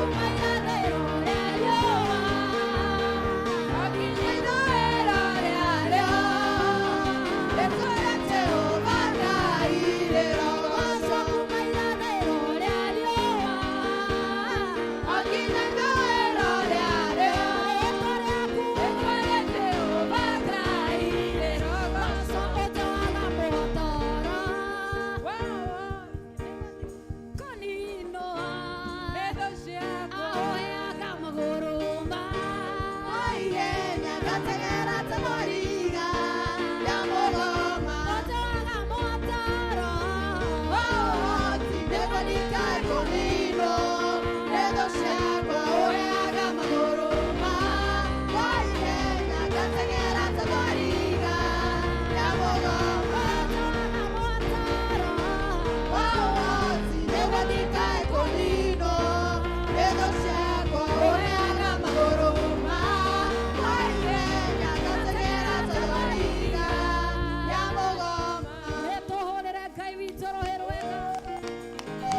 kuma irathĩro rĩa riũa o nginya ithũĩro rĩarĩo, rĩĩtwa rĩa Jehova Ngai rĩrogoocwo kuma irathĩro rĩa riũa o nginya ithũĩro rĩarĩo, rĩĩtwa rĩaku, rĩĩtwa rĩa Jehova Ngai rĩrogoocwo. Ũtoaga mũtoro kũninũa, aũheaga magũrũ ma Ihenya ngateng'era ta thwariga ya mũgoma. Ũtoaga mũtoro. Ũhoti nĩguo ndikae kũninwo nĩ thũ ciakwa, ũheaga magũrũ ma kwa ihenya ngateng'era ta thwariga ya mũgoma. Ũtoaga mũtoro. Ũhoti nĩguo ndikae kũninwo nĩ thũ ciakwa, ũheaga magũrũ ma kwa ihenya ngateng'era ta thwariga ya mũgoma. Nĩtũhũrĩre Ngai witũ rũhĩ rwega.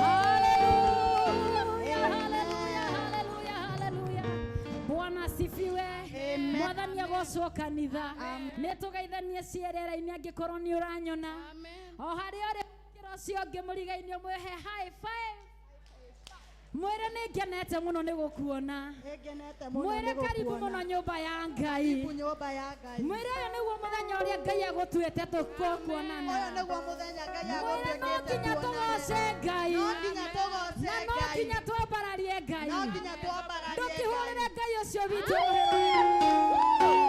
Haleluya, haleluya, haleluya, haleluya. Bwana asifiwe. Mwathani agocwo. Kanitha, nĩ tũgeithanie cierera-inĩ angĩkorwo nĩ ũranyona o harĩa ũrĩ. Kĩro ũcio ũngĩ mũriga-inĩ, ũmwĩhe high five, mwĩre nĩ ngenete mũno nĩ gũkuona. Nĩngenete mũno. Mwĩre Nĩ karibu gũkuona. mũno nyũmba ya Ngai. Karibu nyũmba ya Ngai. Mwĩre ũyũ nĩguo mũthenya ũrĩa Ngai agũtuĩte tũkuonana. Ũyũ nĩguo mũthenya Ngai Mwĩre no agũtuĩkĩte nginya tuonane. tũgoce Ngai. No nginya tũgoce Na no Ngai. nginya twambararie Ngai. No nginya twambararie. Ndũkĩhũrĩre Ngai. Ngai ũcio witũ rũhĩ.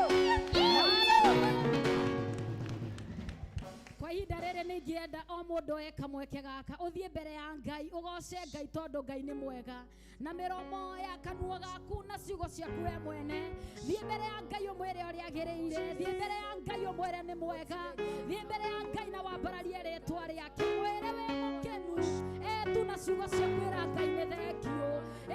Kwa ihinda rĩrĩ nĩ ingĩenda o mũndũ oe kamweke gaka, ũthiĩ mbere ya Ngai, ũgoce Ngai tondũ Ngai nĩ mwega, na mĩromo ya kanua gaku na ciugo ciaku we mwene. Thiĩ mbere ya Ngai, ũmwĩre ũrĩa agĩrĩire. Thiĩ mbere ya Ngai, ũmwĩre nĩ mwega. Thiĩ mbere ya Ngai na wambararie rĩtwa rĩake. Mwĩre wĩ mũkenu. Etu na ciugo ciaku ĩra Ngai nĩ thengiũ.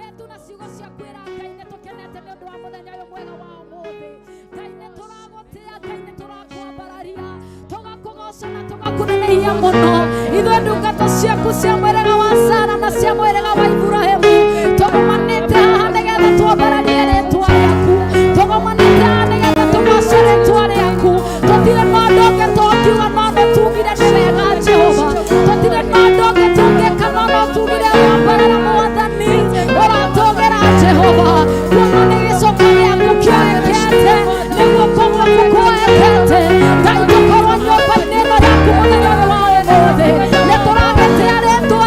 Etu na ciugo ciaku ĩra Ngai nĩ tũkenete nĩ ũndũ wa mũthenya ũyũ mwega wa ũmũthĩ. Ngai, nĩ tũragũtĩa. Ngai, nĩ tũrakwambararia, tũgakũgoca na tũgakũnenehia mũno. Ithuĩ ndungata ciaku cia mwĩrĩga wa Sara na cia mwĩrĩga wa Iburahĩmu, tũgomanĩte haha nĩgetha twambararie rĩtwa rĩaku. Tũgomanĩte haha nĩgetha tũgoce rĩtwa rĩaku. Tũtirĩ na ũndũ ũngĩ tũngiuga no nĩ tugire nĩ wega, Jehova. Tũtirĩ na ũndũ ũngĩ tũngĩka no no tugire wambarara. Mwathani, ũratũgĩra Jehova, kuona nĩ gĩcoka gĩaku kĩoekete, nĩ guoko gwaku kuoekete. Ngai, tũkorwo nyũmba-inĩ ĩno yaku mũthenya ũyũ wa ũmũthĩ, nĩ tũragĩtĩa rĩtwa.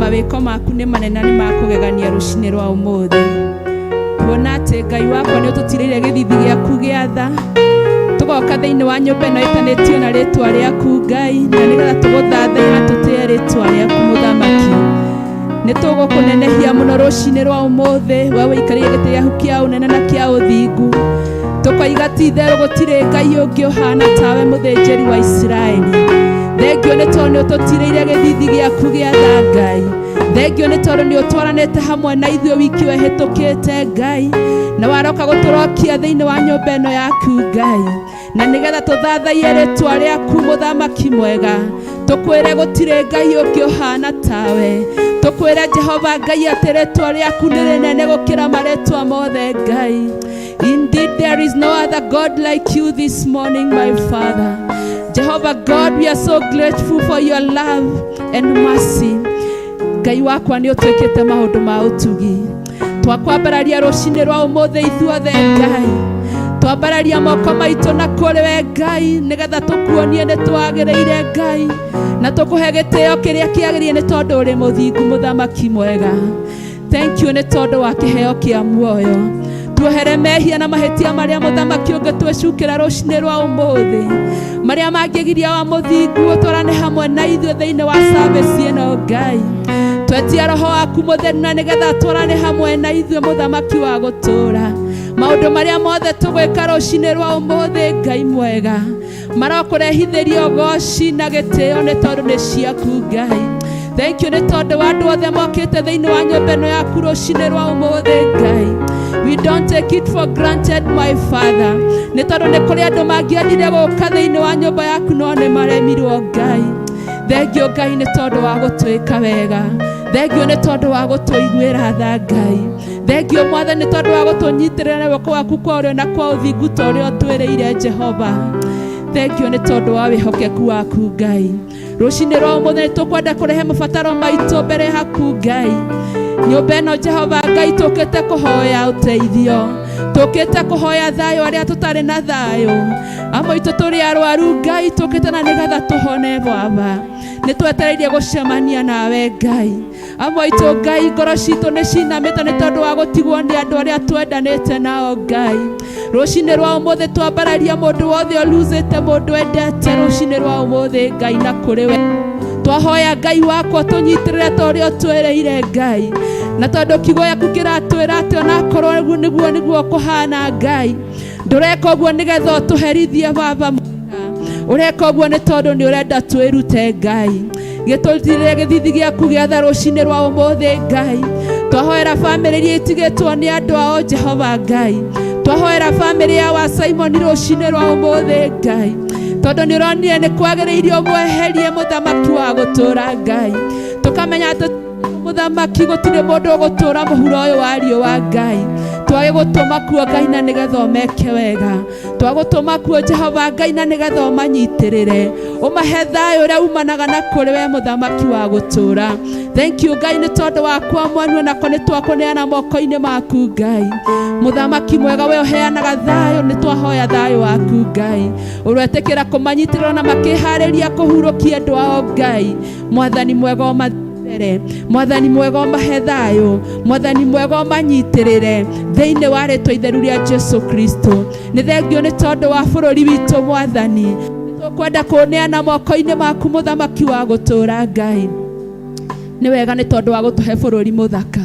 Mawĩko maku nĩ manene na nĩ makũgegania rũcinĩ rwa ũmũthĩ. Kuona atĩ Ngai wakwa nĩ ũtũtirĩire gĩthithi gĩaku gĩa tha, tũgoka thĩinĩ wa nyũmba ĩno ĩtanĩtio na rĩtwa rĩaku Ngai, na nĩgetha tũgũthathaiye na tũtĩe rĩtwa rĩaku mũthamaki. Nĩ tũgũkũnenehia mũno rũcinĩ rwa ũmũthĩ, we wĩikarĩire gĩtĩ gĩaku kĩa ũnene na kĩa ũthingu. Tũkoiga ti itherũ gũtirĩ Ngai ũngĩ ũhana tawe, mũthĩnjĩri wa Isiraeli. Thengio nĩ tondũ nĩ ũtũtirĩire gĩthithi gĩaku gĩa tha Ngai. Thengio nĩ tondũ nĩ ũtwaranĩte hamwe na ithuĩ wiki ĩhĩtũkĩte Ngai, na waroka gũtũrokia thĩinĩ wa nyũmba ĩno yaku Ngai, na nĩgetha tũthathaiye rĩtwa rĩaku mũthamaki mwega. Tũkwĩre gũtirĩ Ngai ũngĩ ũhana tawe. Tũkwĩre Jehova Ngai atĩ rĩtwa rĩaku nĩ rĩnene gũkĩra marĩtwa mothe Ngai. Indeed, there is no other God like you this morning, my Father. Jehovah God, we are so grateful for your love and mercy. Ngai wakwa, nĩ ũtwĩkĩte maũndũ ma ũtugi. Twakwambararia rũcinĩ rwa ũmũthĩ ithuothe Ngai. Twambararia moko maitũ na kũrĩ we Ngai, nĩgetha tũkuonie nĩ twagĩrĩire Ngai, na tũkũhe gĩtĩo kĩrĩa kĩagĩrĩire nĩ tondũ ũrĩ mũthingu, mũthamaki mwega. Thank you nĩ tondũ wa kĩheo kĩa muoyo. Tuohere mehia na mahĩtia marĩa, mũthamaki, ũngĩtwĩcukĩra rũcinĩ rwa ũmũthĩ, marĩa mangĩgiria wa mũthingu ũtwarane hamwe na ithuĩ thĩinĩ wa service ĩno Ngai. Twetia roho waku mũtheru na nĩgetha twarane hamwe na ithuĩ, mũthamaki wa gũtũũra. Maũndũ marĩa mothe tũgwĩka rũcinĩ rwa ũmũthĩ, Ngai mwega, marokũrehithĩria ũgoci na gĩtĩo nĩ tondũ nĩ ciaku Ngai. Thank you nĩ tondũ wa andũ othe mokĩte thĩinĩ wa nyũmba ĩno yaku rũcinĩ rwa ũmũthĩ Ngai. We don't take it for granted, my Father, nĩ tondũ nĩ kũrĩ andũ mangĩendire gũka thĩinĩ wa nyũmba yaku no nĩ maremirwo Ngai. Thengio Ngai nĩ tondũ wa gũtwĩka wega. Thengio nĩ tondũ wa gũtũiguĩra tha Ngai. Thengio Mwathani nĩ tondũ wa gũtũnyitĩrĩra na guoko gwaku kwa ũrĩo na kwa ũthingu ta ũrĩa ũtwĩrĩire Jehova. Thengio nĩ tondũ wa wĩhokeku waku Ngai. Rũcinĩ rwa ũmũthĩ nĩ tũkwenda kũrehe mabataro maitũ mbere yaku Ngai. Nyũmba ĩno, Jehova Ngai, tũkĩte kũhoya ũteithio, tũkĩte kũhoya thayũ arĩa tũtarĩ na thayũ. Amwe aitũ tũrĩ arwaru Ngai, tũkĩte na nĩgetha tũhone. Baba, nĩ twetereirie gũcemania nawe Ngai. Amwe aitũ Ngai, ngoro citũ nĩ cinamĩte nĩ tondũ wa gũtigwo nĩ andũ arĩa twendanĩte nao Ngai. Rũcinĩ rwa ũmũthĩ twambararia mũndũ wothe ũluzĩte mũndũ endete rũcinĩ rwa ũmũthĩ Ngai, na kũrĩ we twahoya Ngai wakwa, tũnyitĩrĩre ta ũrĩa ũtwĩrĩire Ngai, na tondũ kiugo gĩaku kĩratwĩra atĩ onakorwo nĩguo kũhana Ngai, ndũreka ũguo nĩgetha ũtũherithie. Baba mwega, ũreka ũguo nĩ tondũ nĩ ũrenda twĩrute Ngai. Gĩtũtirĩre gĩthithi gĩaku gĩa tha rũcinĩ rwa ũmũthĩ Ngai. Twahoera bamĩrĩ iria itigĩtwo nĩ andũ ao Jehova Ngai. Twahoera bamĩrĩ ya wa Simon rũcinĩ rwa ũmũthĩ Ngai, tondũ nĩ ũronire nĩ kwagĩrĩire ũmweherie, mũthamaki wa gũtũũra Ngai. Tũkamenya atĩ, mũthamaki, gũtirĩ mũndũ ũgũtũũra mũhuro ũyũ wa riũa Ngai. Twagĩgũtũma kuo Ngai na nĩgetha ũmeke wega. Twagũtũma kuo Jehova Ngai na nĩgetha ũmanyitĩrĩre, ũmahe thayũ ũrĩa umanaga na kũrĩ we, mũthamaki wa gũtũũra. Thank you Ngai nĩ tondũ wakwa mwanua nako nĩ twakũneana moko-inĩ maku Ngai. Mũthamaki mwega, we ũheanaga thayũ, nĩ twahoya thayũ waku Ngai. Ũretĩkĩra kũmanyitĩrĩra na makĩharĩria kũhurũkia andũ ao Ngai. Mwathani mwega, ũmathere. Mwathani mwega, ũmahe thayũ. Mwathani mwega, ũmanyitĩrĩre thĩinĩ wa rĩtwa itheru rĩa Jesu Kristo. Nĩ thengio nĩ tondũ wa bũrũri witũ Mwathani. Tũkwenda kũneana moko-inĩ maku, mũthamaki wa gũtũũra Ngai. Nĩ wega nĩ tondũ wa gũtũhe bũrũri mũthaka.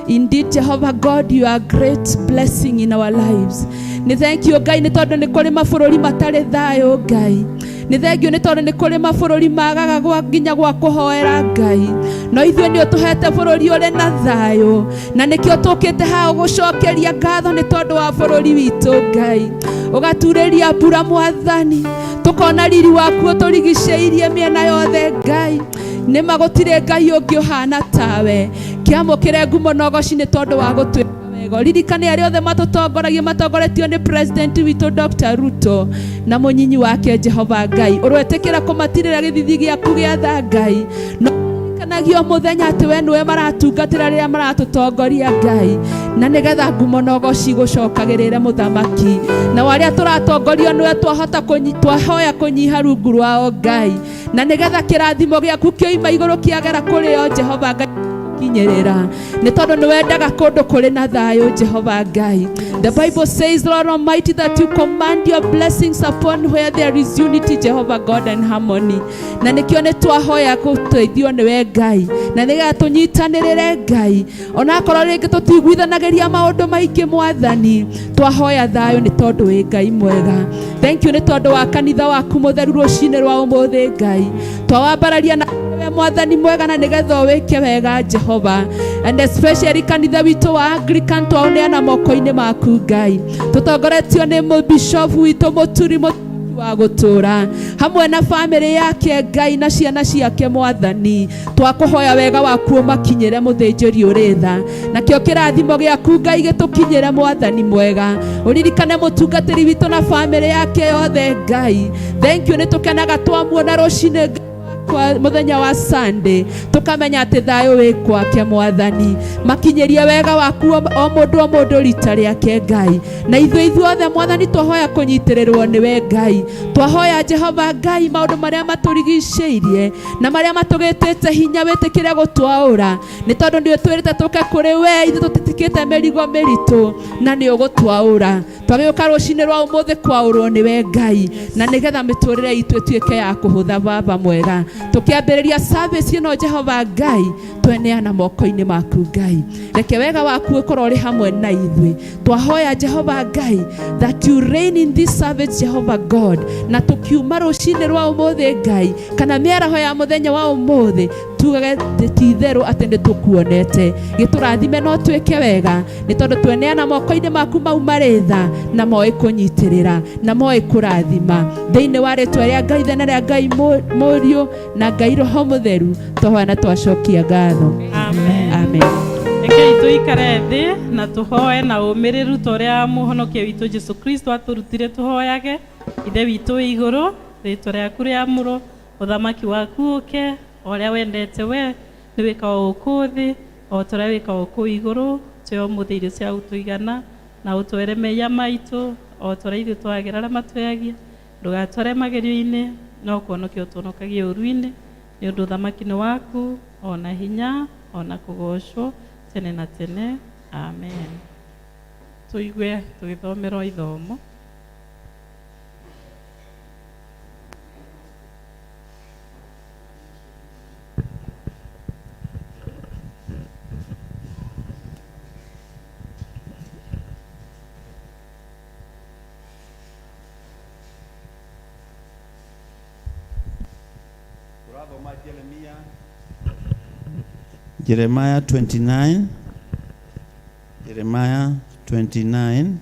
Indeed, Jehovah God, you are a great blessing in our lives. Nĩ thank you Ngai nĩ tondũ nĩ kũrĩ mabũrũri matarĩ thayũ Ngai. Nĩ thank you nĩ tondũ nĩ kũrĩ mabũrũri magaga gwa nginya gwa kũhoera Ngai. No ithuĩ nĩ ũtũhete bũrũri ũrĩ na thayũ. Na nĩkĩo tũkĩte haha gũcokeria ngatho nĩ tondũ wa bũrũri witũ Ngai. Ũgaturĩria mbura Mwathani. Tũkona riri waku ũtũrigicĩirie mĩena yothe Ngai. Nĩma gũtirĩ Ngai ũngĩ ũhana tawe. Kĩamũkĩre ngumo na ũgoci nĩ tondũ wa gũtwĩka wega. Ririkane arĩa othe matũtongoragia, matongoretio nĩ president witũ Dr. Ruto na mũnyinyi wake Jehova Ngai. Ũroetĩkĩra kũmatirĩra gĩthithi gĩaku gĩa tha Ngai. No ririkanagio mũthenya atĩ we nĩwe maratungatĩra rĩrĩa maratũtongoria Ngai, na nĩgetha ngumo na ũgoci gũcokagĩrĩre mũthamaki. Na arĩa tũratongorio nĩwe, twahota twahoya kũnyiha rungu rwao Ngai. Na nĩgetha kĩrathimo gĩaku kĩoima igũrũ kĩagera kũrĩ o Jehova Ngai kinyĩrĩra nĩ tondũ nĩ wendaga kũndũ kũrĩ na thayũ Jehova Ngai. The Bible says, Lord Almighty, that you command your blessings upon where there is unity, Jehovah God, and harmony. Na nĩkĩo nĩ twahoya gũteithio nĩwe Ngai na nĩgetha tũnyitanĩrĩre Ngai onakorwo rĩngĩ tũtiguithanagĩria maũndũ maingĩ mwathani twahoya thayũ nĩ tondũ wĩ Ngai mwega. Thank you nĩ tondũ wa kanitha waku mũtheru rũcinĩ rwa ũmũthĩ Ngai twawambararia na we mwathani mwega na nĩgetha wĩke wega Jehova, and especially kanitha witũ wa Anglican twaũneana moko-inĩ maku Ngai tũtongoretio nĩ mũbishofu witũ mũturi wa gũtũra hamwe na bamĩrĩ yake Ngai na ciana ciake mwathani twakũhoya wega waku ũmakinyĩre mũthĩnjĩri ũrĩ tha nakĩo kĩrathimo gĩaku Ngai gĩtũkinyĩre mwathani mwega ũririkane mũtungatĩri witũ na bamĩrĩ yake yothe Ngai. Thank you nĩ tũkenaga twamuona rũcinĩ kwa muthenya wa Sunday tukamenya ati thayo wi kwake mwathani makinyirie wega waku o mundu o mundu rita riake Ngai na ithuĩ ithuothe mwathani twahoya kũnyitĩrĩrwo nĩwe Ngai twahoya Jehova Ngai maũndũ marĩa matũrigicĩirie na marĩa matũgĩtĩte hinya wĩtĩkĩre gũtwaũra nĩ tondũ nĩ ũtwĩrĩte tũke kũrĩ we ithuĩ tũtitikĩte mĩrigo mĩritũ na nĩ ũgũtwaũra twagĩũka rũcinĩ rwa ũmũthĩ kwaũrwo nĩwe Ngai na nĩgetha mĩtũrĩre itũ ĩtuĩke ya kũhũtha baba mwega tukiambĩrĩria service ĩno Jehova Ngai tweneana moko-inĩ maku Ngai reke wega waku ũkorwo ũrĩ hamwe na ithuĩ twahoya Jehova Ngai that you reign in this service Jehova God na tukiuma rũcinĩ rwa ũmũthĩ Ngai kana mĩaraho ya mũthenya wa ũmũthĩ tugage ti itherũ atĩ nĩ tũkuonete gĩtũrathime no twĩke wega nĩ tondũ tweneana moko-inĩ maku mau marĩ tha na moĩ kũnyitĩrĩra na moĩ kũrathima thĩinĩ wa rĩtwa rĩa Ngai Ithe na rĩa Ngai Mũriũ na Ngai Roho Mũtheru twahoya na twacokia ngatho. Amen. Amen. Rekei tuikare thĩ na tũhoe na ũmĩrĩru ta ũrĩa mũhonokia witũ Jesu Kristo atũrutire tũhoyage. Ithe witũ wĩ igũrũ, rĩtwa rĩaku rĩamũrwo, ũthamaki waku ũke, o ũrĩa wendete we nĩ wĩkagwo gũkũ thĩ o ta ũrĩa wĩkagwo kũu igũrũ. Tũhe ũmũthĩ irio cia gũtũigana na ũtwere mehia maitũ o ta ũrĩa ithuĩ twagĩra arĩa matwĩhagia ndũgatware magerio-inĩ no kũhonokia ũtũhonokagie ũũru-inĩ nĩ ũndũ ũthamaki nĩ waku ona hinya ona kũgocwo tene na tene. Amen. Tũigue tũgĩthomerwo ithomo. Jeremiah 29, Jeremiah 29,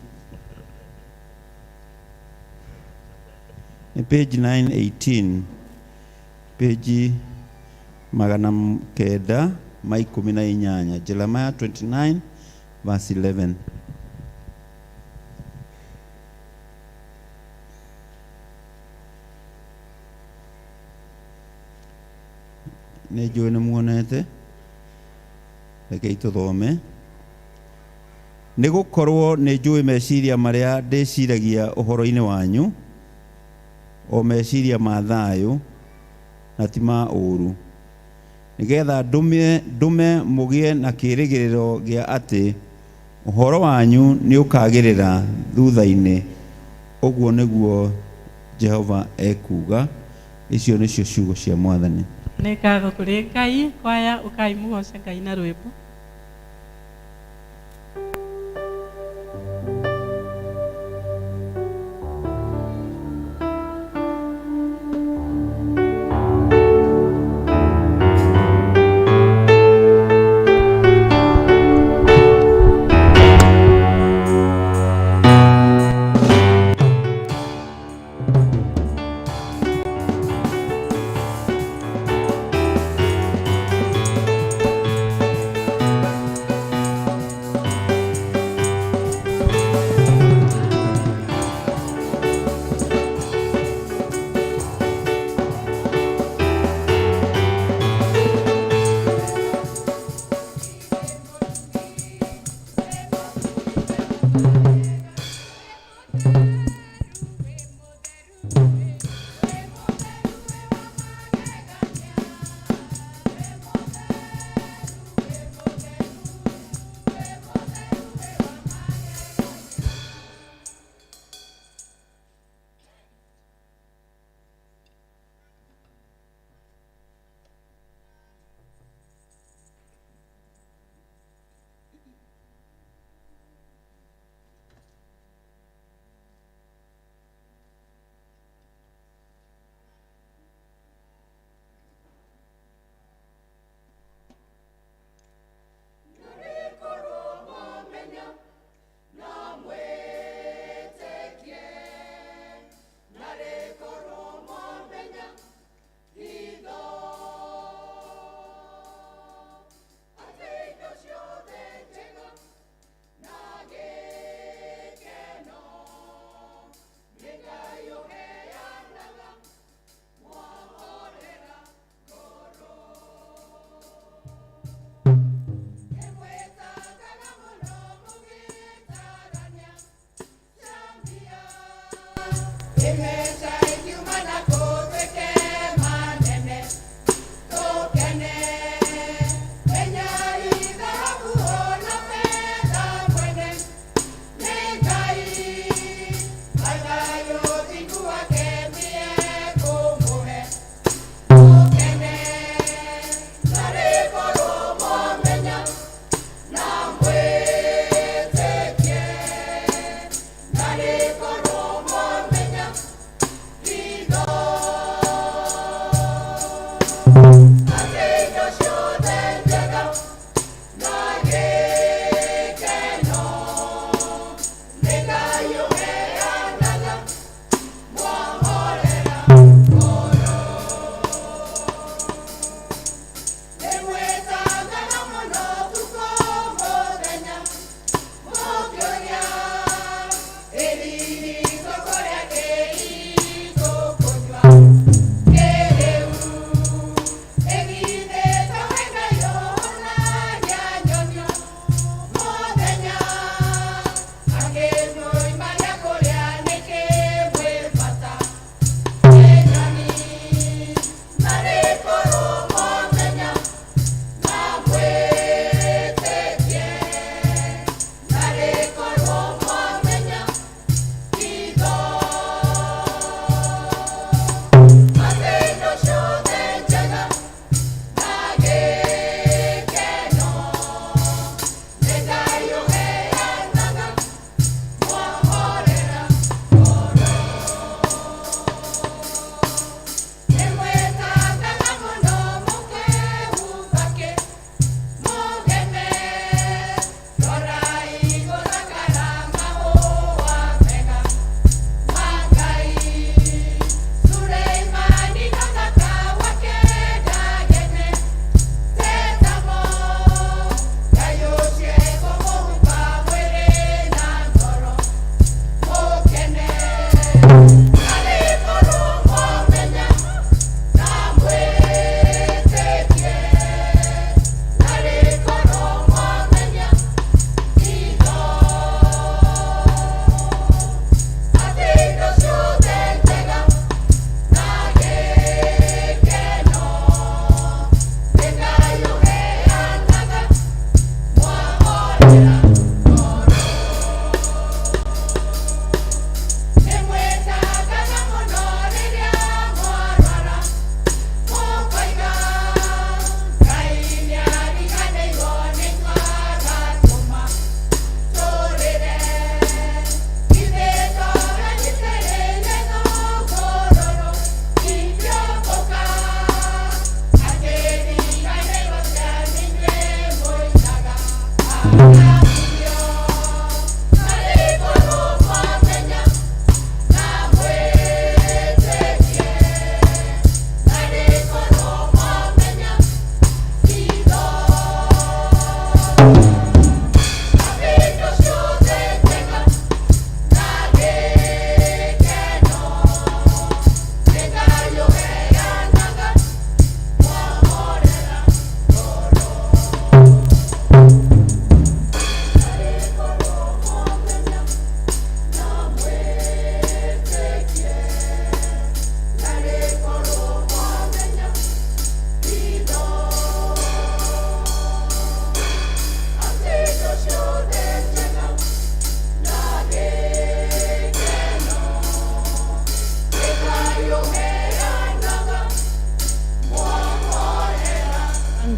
ni page 918, page 918, Jeremiah 29 verse 11. Nĩ njũĩ nĩ muonete rekei tũthome nĩ gũkorwo nĩ njũĩ meciria marĩa ndĩciragia ũhoro-inĩ wanyu o meciria ma thayũ na ti ma ũũru nĩgetha ndũme mũgĩe na kĩĩrĩgĩrĩro gĩa atĩ ũhoro wanyu nĩ ũkagĩrĩra thutha-inĩ ũguo nĩguo Jehova ekuuga. Icio nĩcio ciugo cia mwathani. Nĩ ngatho kũrĩ Ngai kwaya ũkai mũgoce Ngai na rwĩmbo.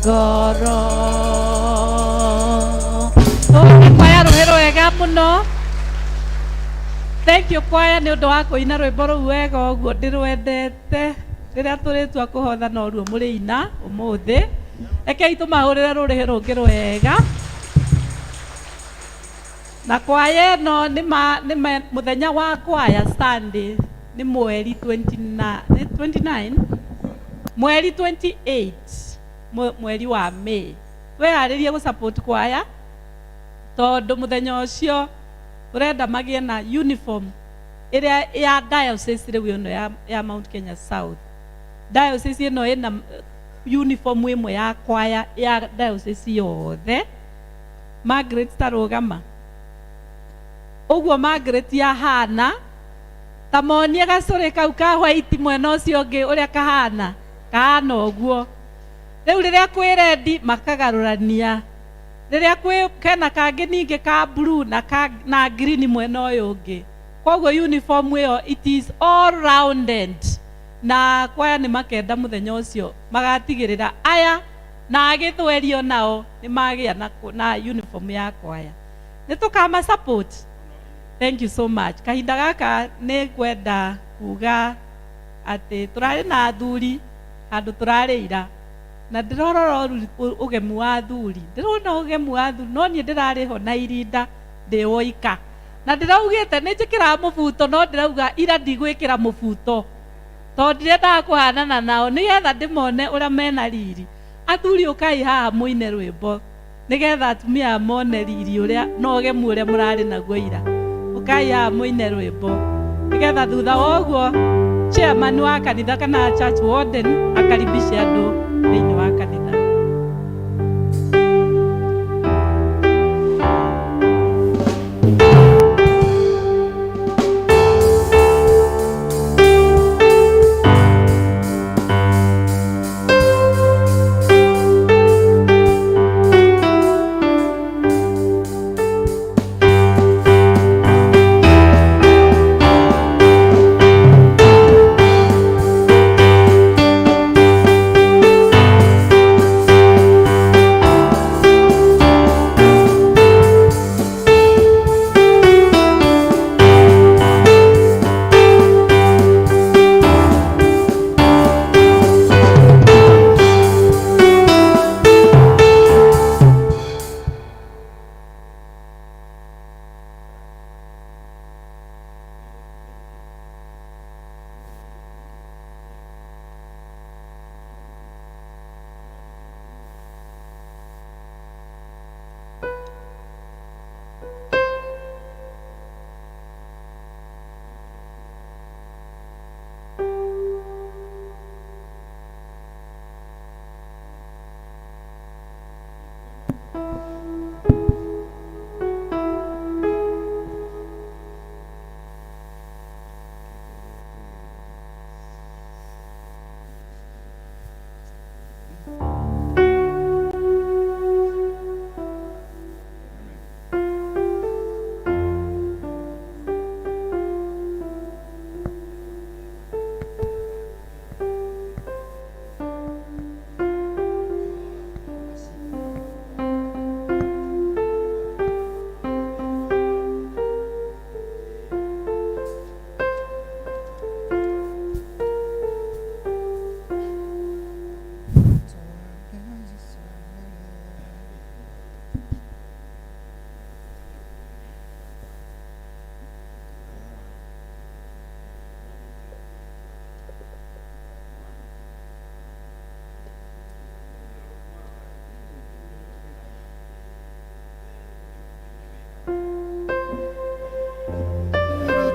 Ngoro. Tũhũre kwaya rũhĩ rwega mũno. Thank you kwaya nĩ ũndũ wa kũina rwĩmbo rũu wega ũguo, ndĩrwendete. Rĩrĩa tũrĩtua kũhotha noruo mũrĩina ũmũthĩ. Rekei tũmahũrĩre rũrĩhĩ rũngĩ rwega. Na kwaya ĩno nĩ mũthenya wa kwaya Sunday nĩ mweri 29, nĩ 29 mweri 28 mweri wa May. Twĩharĩrie gũ support kwaya tondũ mũthenya ũcio tũrenda magĩe na uniform ĩrĩa ya diocese rĩu ĩno ya Mount Kenya South. Diocese ĩno ĩna uniform ĩmwe ya kwaya ya diocese yothe. Margaret tarũgama ũguo Margaret yahana ta monie gacũrĩ kau ka white mwena ũcio ũngĩ ũrĩa kahana kahana ũguo. Rĩu rĩrĩa kwĩ rendi makagarũrania, rĩrĩa kwĩ kena kangĩ ningĩ ka blue na green mwena ũyũ ũngĩ. Koguo uniform ĩyo it is all rounded, na kwaya nĩ makenda mũthenya ũcio magatigĩrĩra aya na agĩthwerio nao nĩ magĩa na uniform ya kwaya. Nĩ tũkama support. Thank you so much. Kahinda gaka nĩ ngwenda kuga atĩ tũrarĩ na athuri handũ tũrarĩ ira, na ndĩrorora ũgemu wa athuri, ndĩrona ũgemu wa athuri, no niĩ ndĩrarĩ ho na irinda ndĩ woika, na ndĩraugĩte nĩ njĩkĩraga mũbuto, no ndĩrauga ira ndigwĩkĩra mũbuto tondũ ndirendaga kũhanana nao nĩgetha ndĩmone ũrĩa mena riri. Athuri ũkai haha mũine rwĩmbo nĩgetha atumia mone riri ũrĩa na ũgemu ũrĩa mũrarĩ naguo ira. Ũkai haha mũine rwĩmbo nĩgetha thutha wa ũguo chairman wa kanitha kana church warden akaribishe andũ thĩinĩ wa kanitha.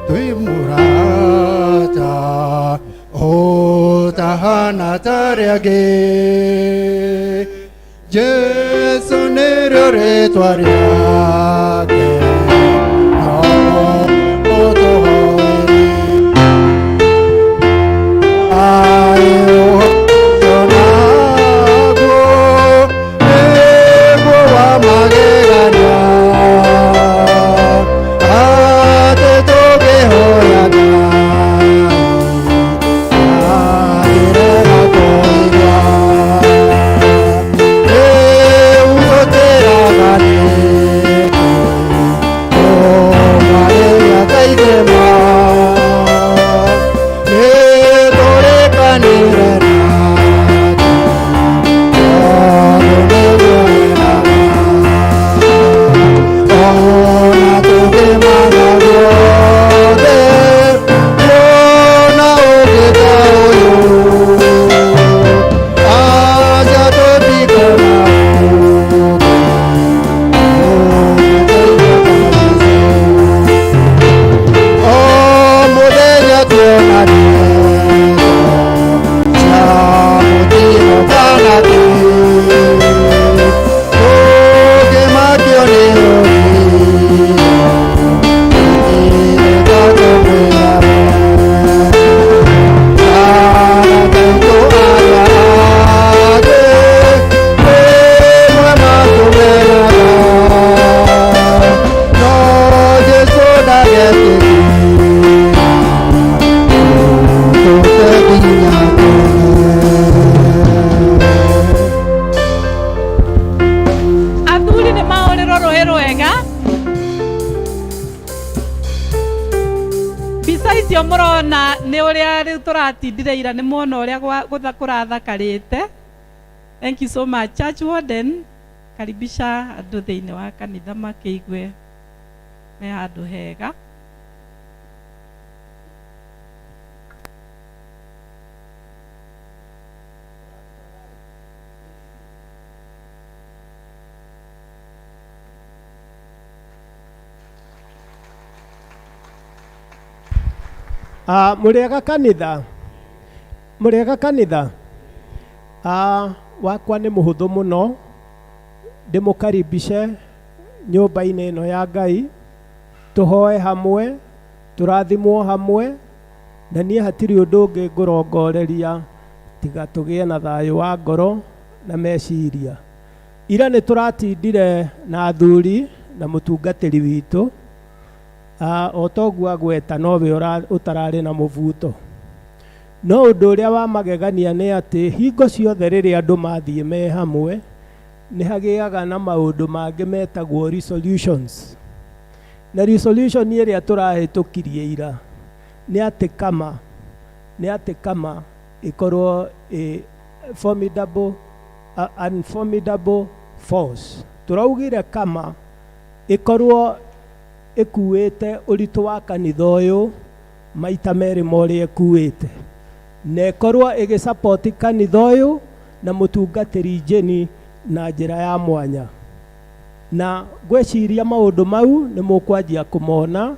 Twi murata o tahana tariage Jesu nĩrĩo rĩtwa rĩake no ũtũhoere Ayo naguo nĩguo wa magegania atĩ tũngĩhoya Ngai ndangĩrega kũigua. Tũngĩona ndeto cia mũtino kana kĩ, tũngĩmakio nĩ ũrĩa tũtireka tũmwĩra we. Arata aitũ arĩa angĩ rĩmwe matũmenaga, no Jesũ ndagetĩkĩra tũte nginya tene. Athuri nĩ mahũrĩrwo rũĩ rwega. Mbica icio mũrona nĩ ũrĩa rĩu tũratindire ira, nĩ muona ũrĩa kũrathakarĩte. Thank you so much, church warden. Karibisha andũ thĩinĩ wa kanitha makĩigue me handũ hega. Mũrĩega kanitha, mũrĩega kanitha. Wakwa nĩ mũhũthũ mũno, ndĩmũkaribishe nyũmba-inĩ ĩno ya Ngai, tũhoe hamwe, tũrathimwo hamwe, na niĩ hatirĩ ũndũ ũngĩ ngũrongoreria tiga tũgĩe na thayũ wa ngoro na meciria. Ira nĩ tũratindire na athuri na mũtungatĩri witũ, o toguo agweta nowe ũtararĩ na mũbuto. No ũndũ ũrĩa wa magegania nĩ atĩ hingo ciothe rĩrĩa andũ mathiĩ me hamwe, nĩ hagĩaga na maũndũ mangĩ metagwo resolutions. Na resolution ĩrĩa tũrahĩtũkirie ira nĩ atĩ kama, nĩ atĩ kama ĩkorwo ĩ formidable, unformidable force. Tũraugire kama ĩkorwo ĩkuĩte ũritũ wa kanitha ũyũ maita merĩ ma ũrĩa ĩkuĩte, na ĩkorwo ĩgĩsupport kanitha ũyũ na mũtungatĩri Jenny na njĩra ya mwanya. Na ngwĩciria maũndũ mau nĩ mũkwanjia kũmona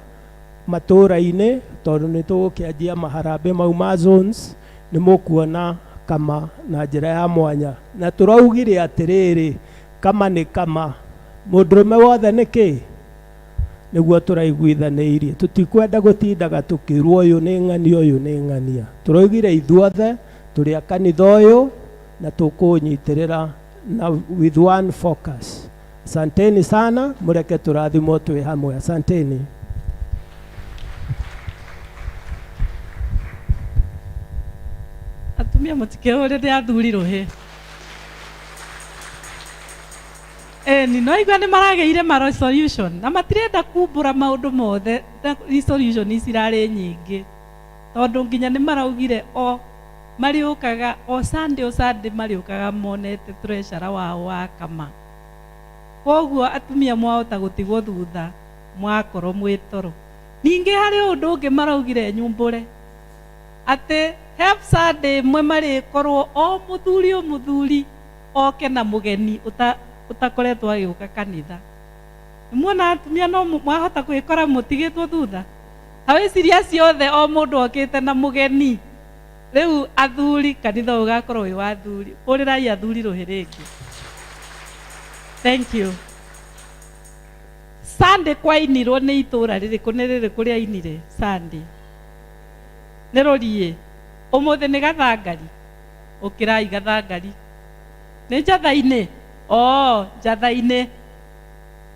matũũra-inĩ, tondũ nĩ tũgũkĩanjia maharambĩ mau ma zones, nĩ mũkuona kama na njĩra ya mwanya. Na tũraugire atĩrĩrĩ, kama nĩ kama, mũndũrũme wothe nĩ kĩ? Nĩguo tũraiguithanĩirie. Tũtikwenda gũtindaga tũkĩrwo ũyũ nĩ ng'ania, ũyũ nĩ ng'ania. Tũraugire ithuothe tũrĩ a kanitha ũyũ na tũkũũnyitĩrĩra na with one focus. Asanteni sana, mũreke tũrathimwo twĩ hamwe. Asanteni. Atumia mũtikĩhũrĩre athuri rũhĩ. Ĩni no igua nĩ maragĩire ma resolution na matirenda kumbũra maũndũ mothe, na resolution ici irarĩ nyingĩ tondũ nginya nĩ maraugire o marĩũkaga o Sunday, o Sunday marĩũkaga monete treasurer wao wa kama. Koguo atumia mwahota gũtigwo thutha mwakorwo mwĩ toro. Ningĩ harĩ ũndũ ũngĩ maraugire nyumbũre atĩ he Sunday ĩmwe marĩkorwo o mũthuri o mũthuri oke na mũgeni ũtakoretwo agĩũka kanitha. Nĩmuona atumia no mwahota kwĩkora mũtigĩtwo thutha. Ta wĩcirie acio othe o mũndũ okĩte na mũgeni. Rĩu athuri kanitha ũyũ ũgakorwo wĩ wa athuri. Hũrĩrai athuri rũhĩ rĩngĩ. Thank you. Sunday kwainirwo nĩ itũra rĩrĩkũ, nĩ rĩrĩkũ rĩainire Sunday? Nĩ rũriĩ. Ũmũthĩ nĩ gathangari. Ũkĩrai gathangari. Nĩ njatha-inĩ. Oh, njatha-inĩ.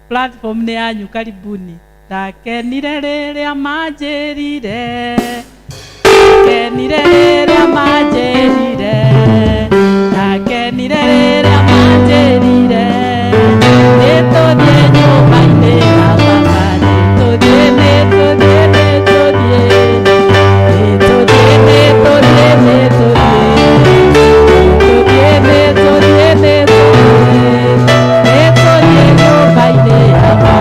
Platform nĩ yanyu, karibuni. Ndakenire rĩrĩa manjĩrire, ndakenire rĩrĩa manjĩrire, ndakenire rĩrĩa manjĩrire, nĩtũthiĩ nyũmba-inĩ ya baba, nĩtũthiĩ, nĩtũthiĩ, nĩtũthiĩ, nĩtũthiĩ, nĩtũthiĩ, nĩtũthiĩ, nĩtũthiĩ, nĩtũthiĩ, nĩtũthiĩ, nĩtũthiĩ nyũmba-inĩ ya baba.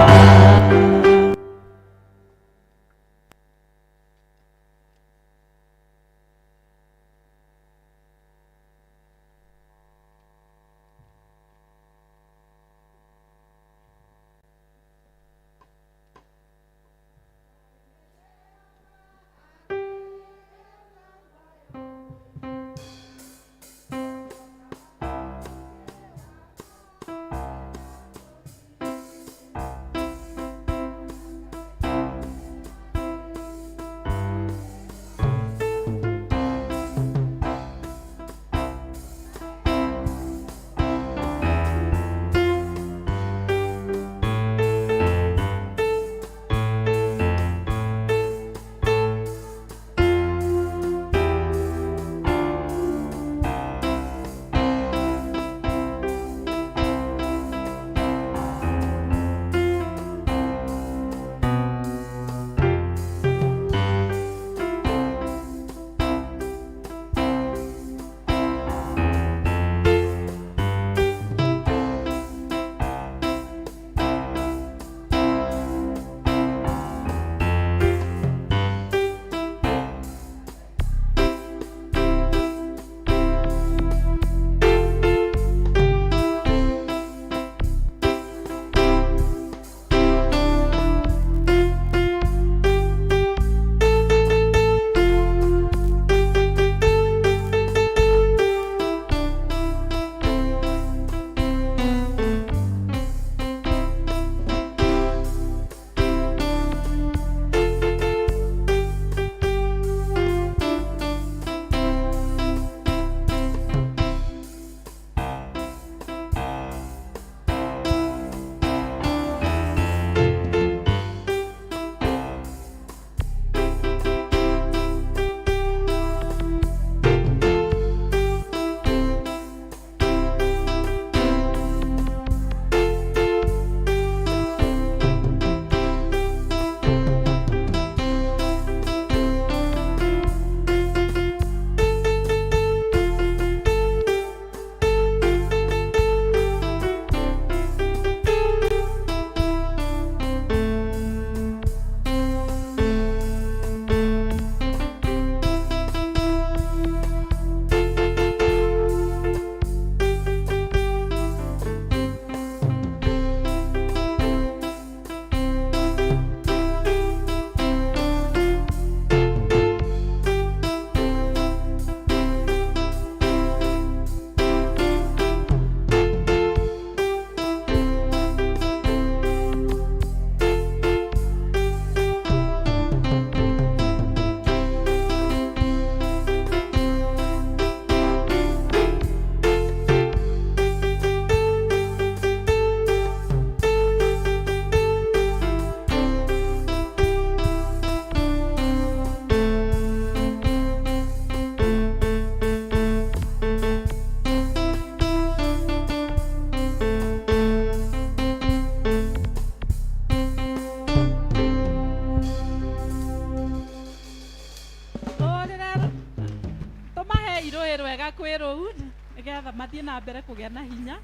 Nĩ rwega kwĩ rũu nĩgetha mathiĩ na mbere kũgĩa na hinya.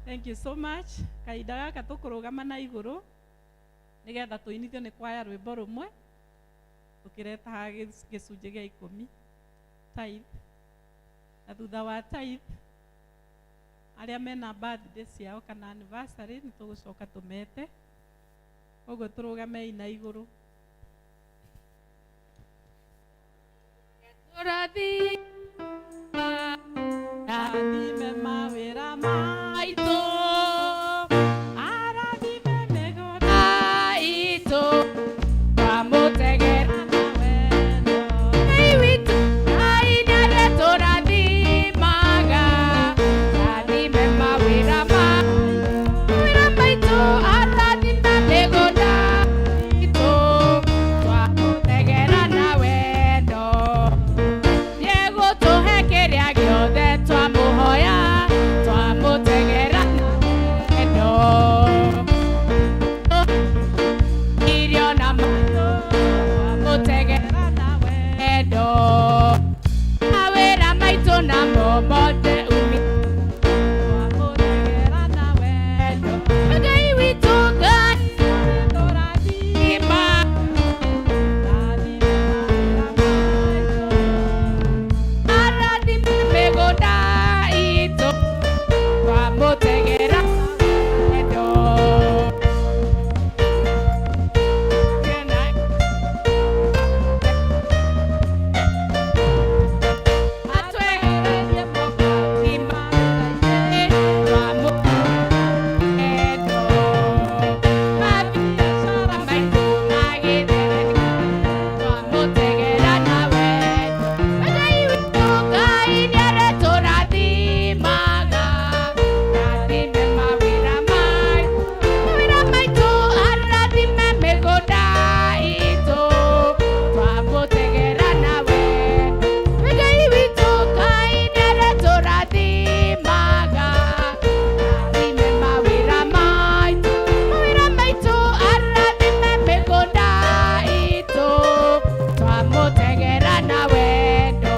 Thank you so much. Kahinda gaka tũkũrũgama na igũrũ nĩgetha tũinithio nĩ kwaya rwĩmbo rũmwe tũkĩretaga gĩcunjĩ gĩa ikũmi, tithe. Na thutha wa tithe, arĩa mena birthday ciao kana anniversary nĩ tũgũcoka tũmete. Koguo tũrũgamei na igũrũ. Rathime mawĩra maitũ, arathime mĩgũnda itũ, twamũtegera na wendo. Ngai witũ, Ngai nĩarĩtũrathimaga, rathime mawĩra maitũ, arathime mĩgũnda itũ, twamũtegera na wendo. Nĩegũtũhe kĩrĩa gĩothe twamũhoya, twamũtegera na wendo. Irio na maitũ, twamũtegera na wendo. Mawĩra maitũ namo mothe Twamũtegera na wendo. Ngai witũ, Ngai nĩarĩtũrathima. Rathime mawĩra maitũ, Arathime mĩgũnda itũ, twamũtegera wendo. Atwehererie mogwati mawĩra-inĩ, Twamũtegera mabiacara maitũ magĩtherema, twamũtegera na wendo. Ngai witũ, Ngai nĩarĩtũrathimaga, rathime mawĩra maitũ, arathime mĩgũnda itũ, twamũtegera na wendo. Ngai witũ, Ngai nĩarĩtũrathimaga, rathime mawĩra maitũ, arathime mĩgũnda itũ, twamũtegera na wendo.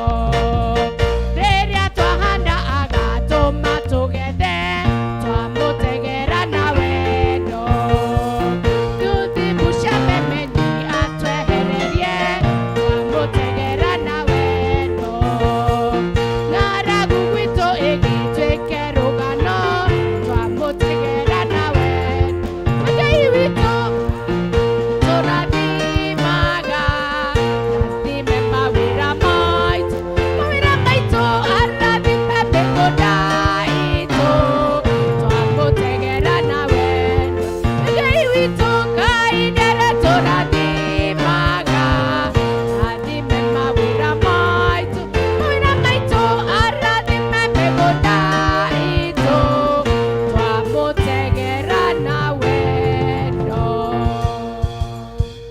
Rĩrĩa twahanda agatũma tũgethe, twamũtegera na wendo. Tuthimu cia memenyi atwehererie, twamũtegera na wendo. Ng'aragu gwitũ ĩgĩtuĩke rũgano, twamũtegera na wendo. Ngai witũ tũrathimaga, rathime mawĩra maitũ, arathime mĩgũnda itũ, twamũtegera na wendo. Ngai witũ, Ngai nĩarĩtũrathimaga, rathime mawĩra maitũ, arathime mĩgũnda itũ, twamũtegera na wendo.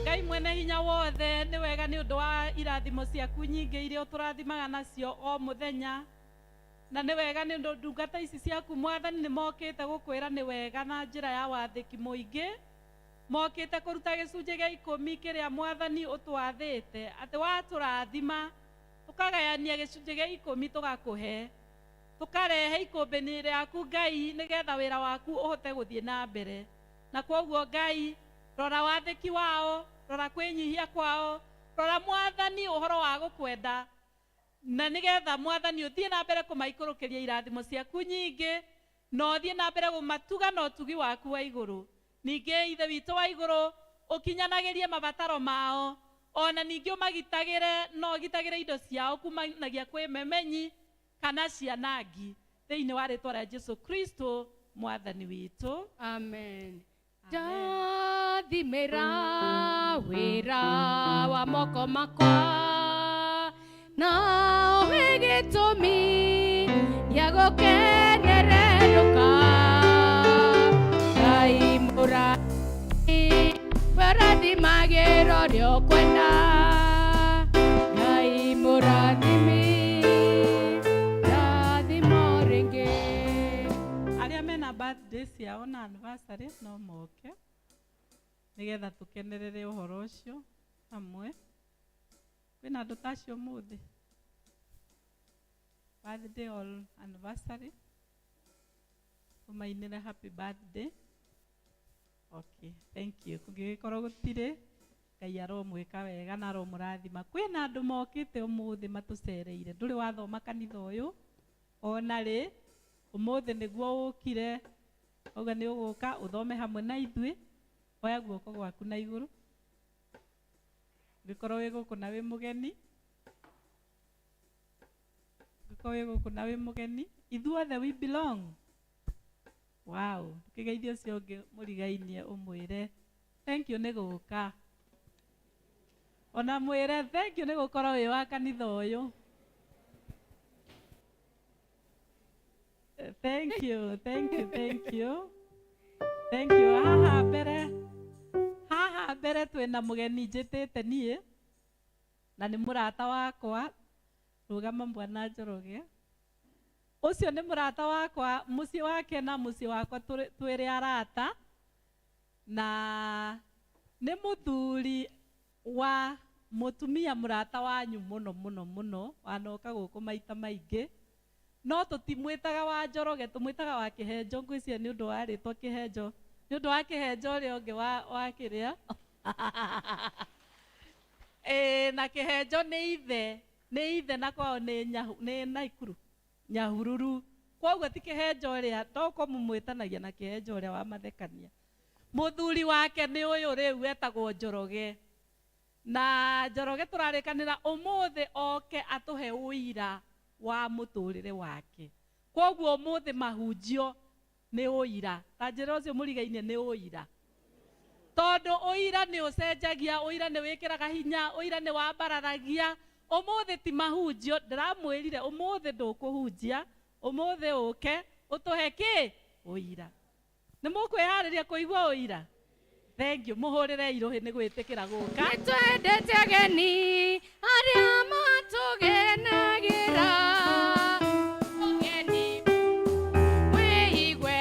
Ngai mwene hinya wothe, nĩ wega nĩ ũndũ wa irathimo ciaku nyingĩ iria ũtũrathimaga nacio o mũthenya. Na nĩ wega nĩ ũndũ ndungata ici ciaku mwathani nĩ mokĩte gũkwĩra nĩ wega na njĩra ya wathĩki mũingĩ. Mokĩte kũruta gĩcunjĩ gĩa ikũmi kĩrĩa mwathani ũtwathĩte atĩ watũrathima tũkagayania gĩcunjĩ gĩa ikũmi tũgakũhe, tũkarehe ikũmbĩ-inĩ rĩaku Ngai nĩgetha wĩra waku ũhote gũthiĩ na mbere. Na kwoguo Ngai, rora wathĩki wao, rora kwĩnyihia kwao, rora mwathani ũhoro wa gũkwenda, na nĩgetha mwathani ũthiĩ na mbere kũmaikũrũkĩria irathimo ciaku nyingĩ, na ũthiĩ na mbere kũmatuga na ũtugi waku wa igũrũ. Ningĩ Ithe witũ wa igũrũ, ũkinyanagĩrie mabataro mao, ona ningĩ ũmagitagĩre na ũgitagĩre indo ciao kumanagia kwĩ memenyi kana cianangi, thĩinĩ wa rĩtwa rĩa Jesu Kristo mwathani witũ. Amen. Ndathimĩra wĩra wa moko makwa, na ũhe gĩtũmi gĩa gũkenererũka. Ngai mũrathi, warathimagĩra ũrĩa ũkwenda. Ngai mũrathimi, rathimo rĩngĩ. Arĩa mena birthday ciao na anniversary no moke nĩgetha tũkenerere ũhoro ũcio hamwe. Kwĩna andũ ta acio ũmũthĩ? Birthday or anniversary? Tũmainĩre happy birthday. Okay, thank you. Kũngĩgĩkorwo gũtirĩ, Ngai aromwĩka wega na aromũrathima. Kwĩna andũ mokĩte ũmũthĩ matũcereire. Ndũrĩ wathoma kanitha ũyũ ona rĩ, ũmũthĩ nĩguo ũkire, ũguo nĩ ũgũka ũthome hamwe na ithuĩ. Oya guoko gwaku na igũrũ. Ũngĩkorwo wĩ gũkũ na wĩ mũgeni, ũngĩkorwo wĩ gũkũ na wĩ mũgeni, ithuothe we belong. Wow, ndũkĩgeithie ũcio ũngĩ mũrigainie ũmwĩre thank you nĩ gũka. Ona mwĩre thank you nĩ gũkorwo wĩ wa kanitha ũyũ. Thank you, thank you, thank you. Thank you. Haha mbere, haha mbere twĩna mũgeni njĩtĩte niĩ na nĩ mũrata wakwa, rũgama mwana Njoroge. Ũcio nĩ mũrata wakwa, mũciĩ wake na mũciĩ wakwa twĩrĩ arata, na nĩ mũthuri wa mũtumia mũrata wanyu mũno mũno mũno, wanoka gũkũ maita maingĩ. No tũtimwĩtaga wa Njoroge, tũmwĩtaga wa Kĩhenjo, ngwĩciria nĩ ũndũ wa rĩtwa Kĩhenjo, nĩ ũndũ wa Kĩhenjo ũrĩa ũngĩ wa kĩrĩa. Ĩĩ, na Kĩhenjo nĩ ithe, nĩ ithe na kwao nĩ nĩ Naikuru, Nyahururu. Kwoguo ti Kĩhenjo ũrĩa, toko mũmwĩtanagia na Kĩhenjo ũrĩa wa mathekania. Mũthuri wake nĩ ũyũ rĩu etagwo Njoroge. Na Njoroge tũrarĩkanĩra ũmũthĩ oke atũhe ũira wa mũtũrĩre wake. Kwoguo ũmũthĩ mahunjio nĩ ũira. Ta njĩra ũcio mũrigainie nĩ ũira. Tondũ ũira nĩ ũcenjagia, ũira nĩ wĩkĩraga hinya, ũira nĩ wambararagia. Ũmũthĩ ti mahunjio, ndĩramwĩrire ũmũthĩ ndũkũhunjia, ũmũthĩ ũke ũtũhe kĩ? Ũira. Nĩ mũkwĩharĩria kũigua ũira? Thank you. Mũhũrĩre irũhĩ nĩ gwĩtĩkĩra gũka. Nĩtwendete ageni arĩa matũgenagĩra. Ũgeni wĩigue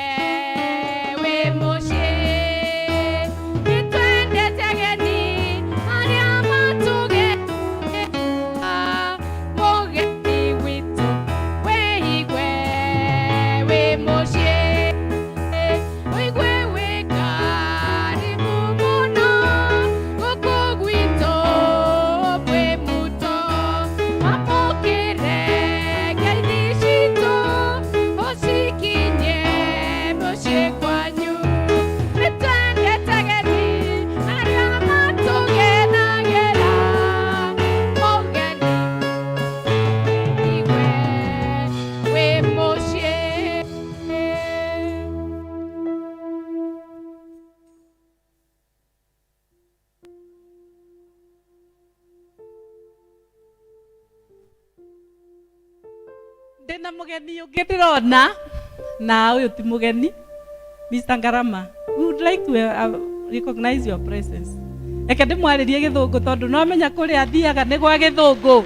wĩ mũciĩ. Nĩtwendete ageni arĩa matũgenagĩra. Mũgeni witũ wĩigue wĩ mũciĩ. Wĩigue wĩ karibu mũno gũkũ gwitũ mwĩ muto. Amũkĩre ngeithi citũ ũcikinye mũciĩ kwanyu. Nĩtwendete ageni arĩa matũgenagĩra. Mũgeni igue wĩ mũciĩ. Ndĩna mũgeni ũngĩ ndĩrona, na ũyũ ti mũgeni, Mr. Ngarama. We would like to recognize your presence. Reke ndĩmwarĩrie gĩthũngũ tondũ no amenya kũrĩa athiaga nĩ gwa gĩthũngũ.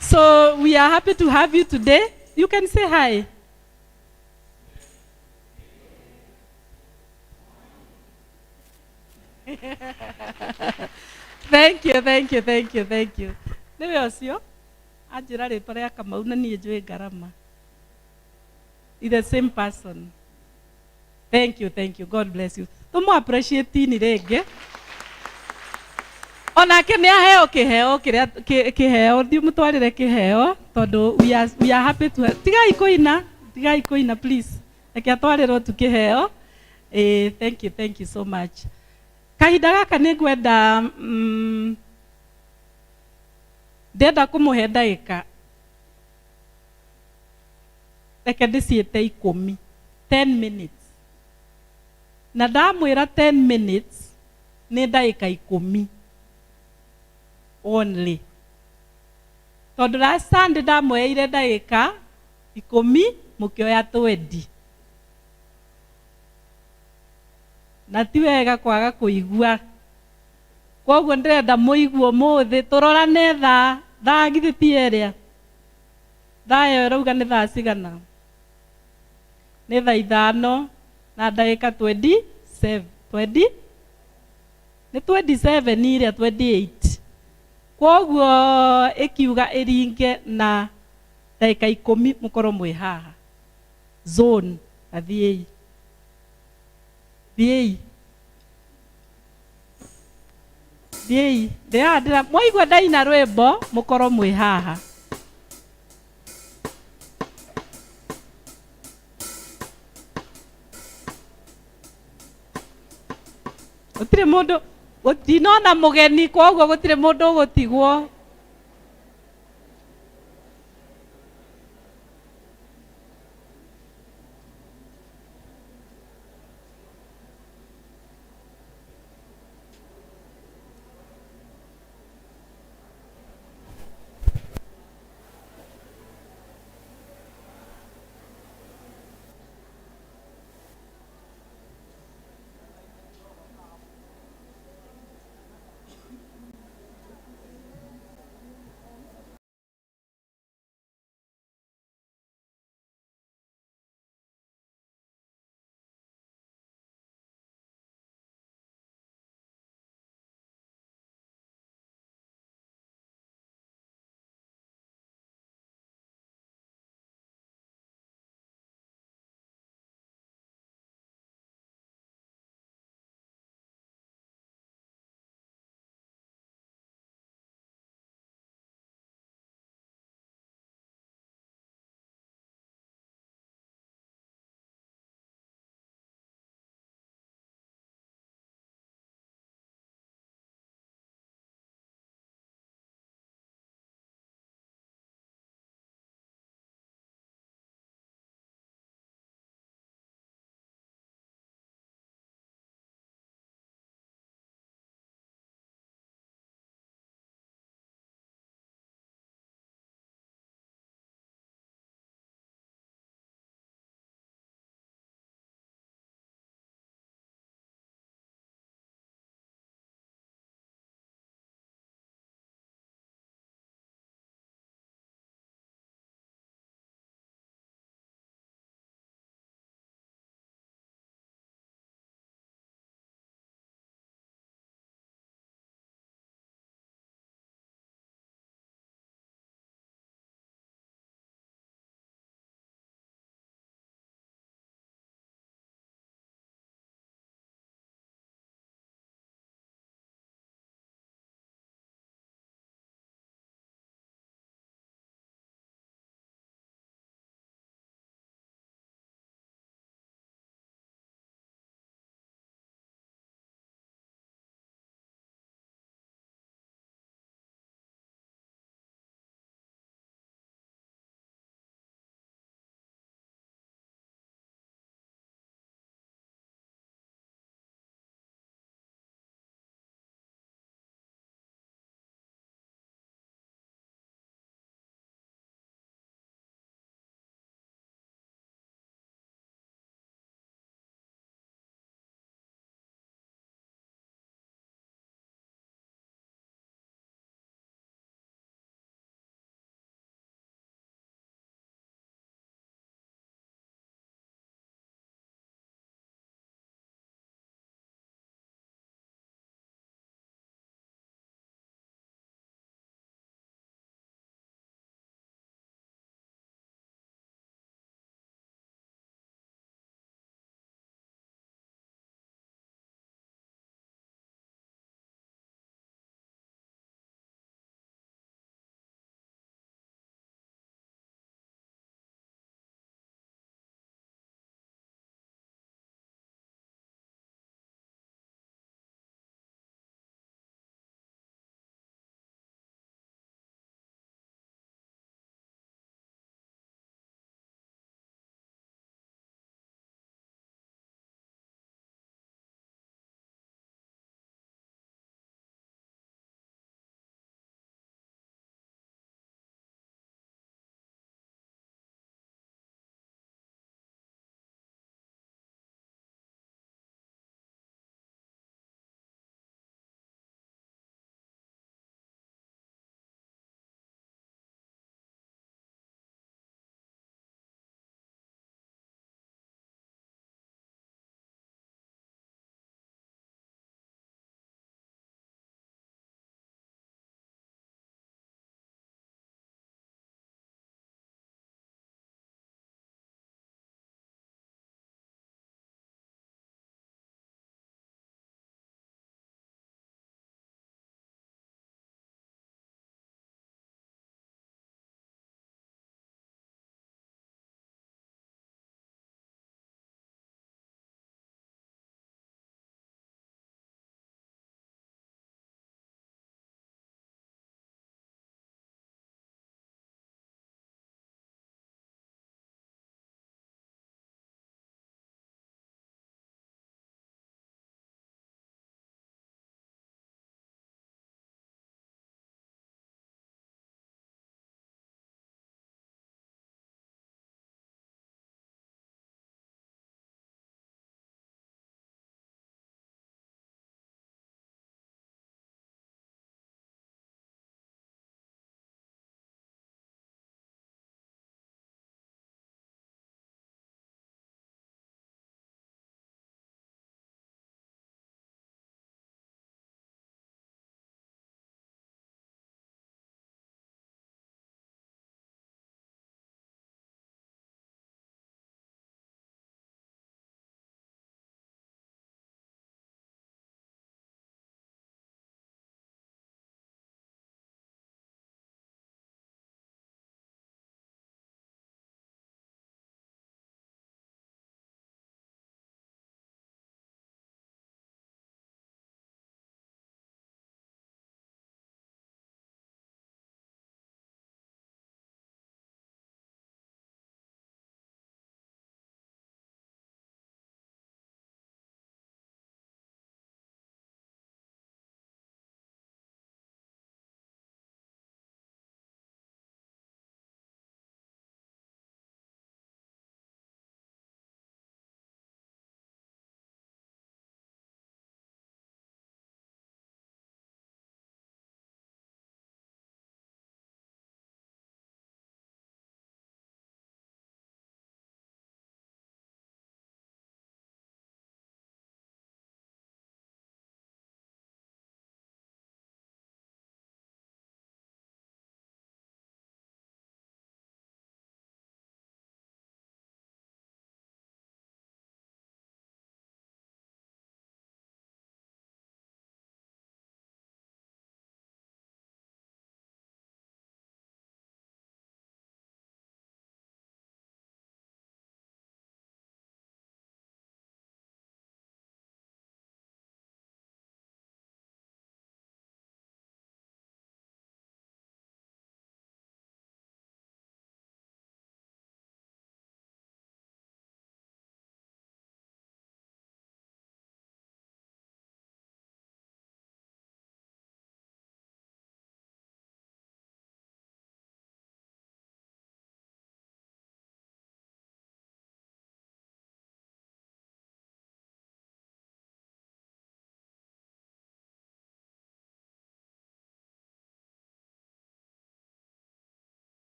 So we are happy to have you today. You can say hi. Thank you, thank you, thank you, thank you. Nĩwe ũcio anjĩra rĩtwa rĩa Kamau na niĩ njũĩ Ngarama. It's the same person. Thank you, thank you. God bless you. Tũmũ appreciate ni rĩngĩ. Onake nĩ aheo kĩheo kĩrĩa kĩheo, thiĩ mũtwarĩre kĩheo tondũ we are happy to tigai kũina, tigai kũina please. Reke atwarĩrwo tu kĩheo. Thank you, thank you so much. Kahinda gaka nĩ ngwenda ndĩrenda kũmũhe ndagĩka reke ndĩciĩte ikũmi, 10 minutes. Na ndamwĩra 10 minutes nĩ ndagĩka ikũmi only. Tondũ last Sunday ndamweire ndagĩka ikũmi mũkĩoya 20. Na ti wega kwaga kũigua. Koguo ndĩrenda mũigue ũmũthĩ tũrorane thaa, thaa githĩ ti ĩrĩa? Thaa ĩyo ĩrauga nĩ thaa cigana? Nĩ thaa ithano na ndagĩka 27, twenty? Nĩ 27 iria 28. Koguo ĩkiuga ĩringe na Ndagĩka 10 mũkorwo mwĩ haha. Zone athiĩi. Thiĩi. Thiĩi. Ndĩra mwaigua ndaina rwĩmbo mũkorwo mwĩ haha. Gũtirĩ mũndũ gũtinona mũgeni koguo gũtirĩ mũndũ ũgũtigwo.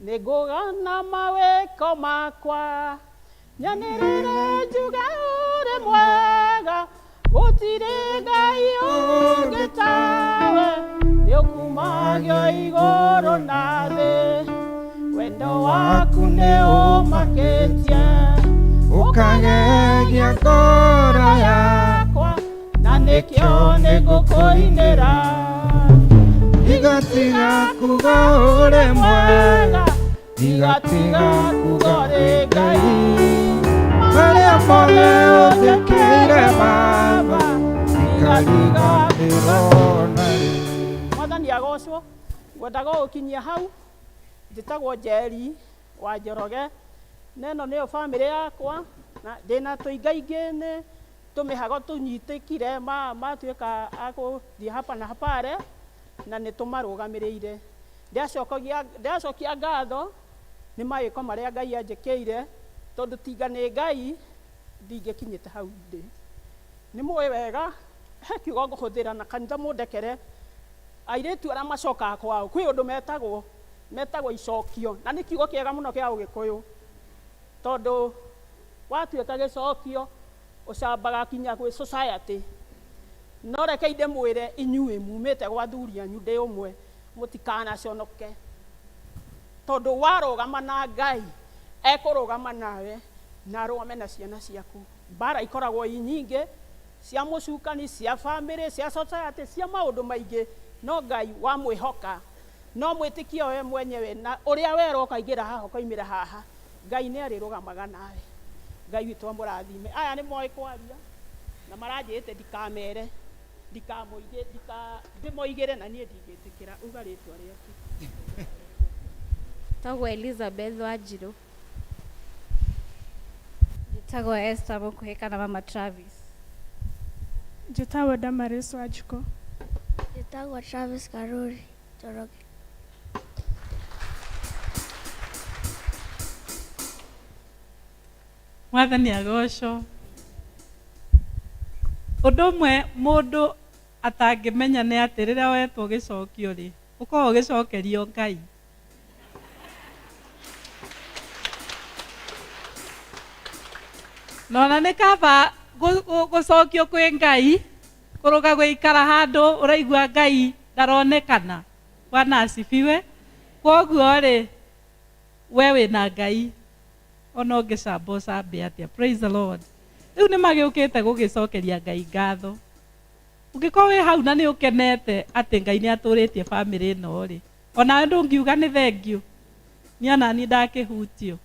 Nĩngũgana mawĩko makwa nyanĩrĩre njuge ũrĩ mwega gũtirĩ Ngai ũngĩ tawe nĩũkumagio igũrũ na thĩ wendo waku nĩ ũmakĩtie ũkagegia ngoro yakwa na nĩkĩo nĩngũkũinĩra Ndigatiga kuga ũrĩ mwega ndigatiga kuga ũrĩ Ngai marĩa mothe ũnjĩkĩire Baba ndikariganĩrwo narĩ. Mwathani agocwo ngwendaga gũkinyia hau njĩtagwo Njeri wa Njoroge na ĩno nĩyo bamĩrĩ yakwa na ndĩna tũingaingĩ nĩ tũmĩhago tũnyitĩkire matuĩka a gũthiĩ hapa na hapare na nĩ tũmarũgamĩrĩire ndĩracokia ngatho nĩ mawĩko marĩa Ngai anjĩkĩire tondũ tiga nĩ Ngai ndingĩkinyĩte hau ndĩ nĩ mũĩ wega he kiugo ngũhũthĩra na kanitha mũndekere airĩtu arĩa macokaga kwao kwĩ ũndũ metagwo icokio na nĩ kiugo kĩega mũno kĩa ũgĩkũyũ tondũ watuĩka gĩcokio ũcambaga kinya gwĩ society no reke ndĩmwĩre inyuĩ mumĩte gwa athuri anyu ndĩ ũmwe mũtikanaconoke tondũ warũgama na Ngai ekũrũgama nawe na arũgame na ciana ciaku mbara ikoragwo i nyingĩ cia mũcukani cia bamĩrĩ cia society cia maũndũ maingĩ no Ngai wamwĩhoka no mwĩtĩkio we mwenyewe na ũrĩa werwo ũkaingĩra haha ũkaumĩra haha Ngai nĩ arĩrũgamaga nawe Ngai witũ amũrathime aya nĩ moĩ kwaria na maranjĩrĩte ndikamere ndĩmoigĩre na niĩ ndingĩtĩkĩra uga rĩtwa rĩaku. Tagwo Elizabeth Wanjirũ. Njĩtagwo Esther Mũkuhĩ kana Mama Travis. Njĩtagwo Damaris Wanjikũ. Njĩtagwo Travis Karuri Njoroge. Mwathani agocwo. Ũndũ ũmwe mũndũ atangĩmenya nĩ atĩ rĩrĩa wetwo gĩcokio rĩ ũkoragwo ũgĩcokerio Ngai. Na ona nĩ kaba gũcokio kwĩ Ngai kũrũga gũikara handũ ũraigua Ngai ndaronekana. Bwana asifiwe. Kwoguo rĩ we wĩna Ngai ona ũngĩcamba ũcambe atĩa. Praise the Lord. Rĩu nĩ magĩũkĩte gũgĩcokeria Ngai ngatho. Ũngĩkorwo wĩ hau na nĩ ũkenete atĩ Ngai nĩ atũrĩtie bamĩrĩ ĩno rĩ onawe ndũngiuga nĩ thengiũ niĩ ona niĩ ndakĩhutio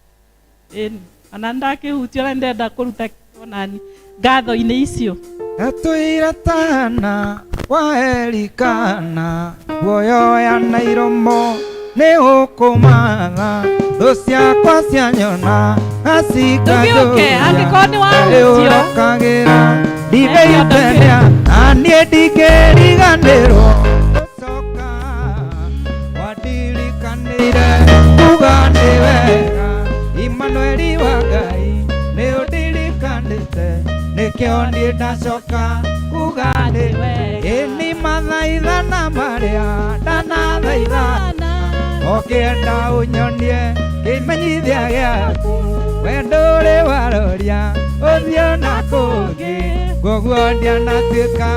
ĩni ona ndakĩhutio na ndĩrenda kũruta onani ngatho-inĩ icio. Atwĩra tana wa Elikana guoyoya na iromo nĩ ũkũmatha thũ ciakwa cianyona Tũgĩũke angĩkorwo nĩ wahutio ũrokagĩra ndibeitenia na niĩ ndingĩriganĩrwo gũcoka wandirikanĩire kuga nĩ wega Imanueli wa Ngai nĩ ũndirikanĩte nĩkĩo niĩ ndacoka kuga nĩ ĩni mathaithana marĩa ndanathaithana ũkĩenda ũnyonie kĩmenyithia gĩaku wendo ũrĩ waroria ũthiĩ na kũngĩ koguo ndianatuĩka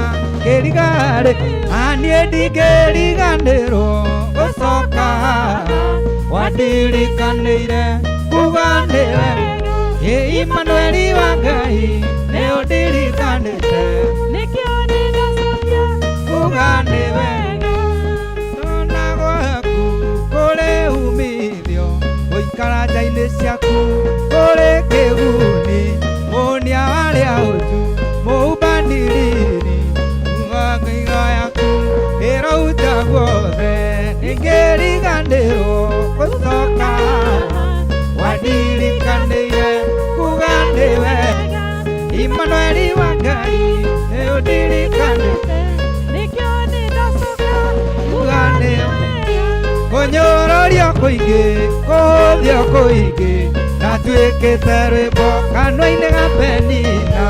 kĩrigarĩ na niĩ ndingĩriganĩrwo gũcoka wandirikanĩire kuga nĩwe ĩ Imanueli wa Ngai nĩ ũndirikanĩte nĩkĩo ndĩracokia kuga nĩwe na gwaku kũrĩ umithio gũikara nja-inĩ ciaku kũrĩ kĩguni mũnia warĩa ũtu mũumbaniriri ngigo yaku ĩrauta guothe ndingĩriganĩrwo gũcoka wandirikanĩire kuga nĩwe Imanueli wa Ngai nĩ ũndirikanĩte nĩkĩo nĩndacoka kuga nĩwe kũnyũrũrio kũingĩ kũhũthio kũingĩ ndatuĩkĩte rwĩmbo kanua-inĩ ga Penina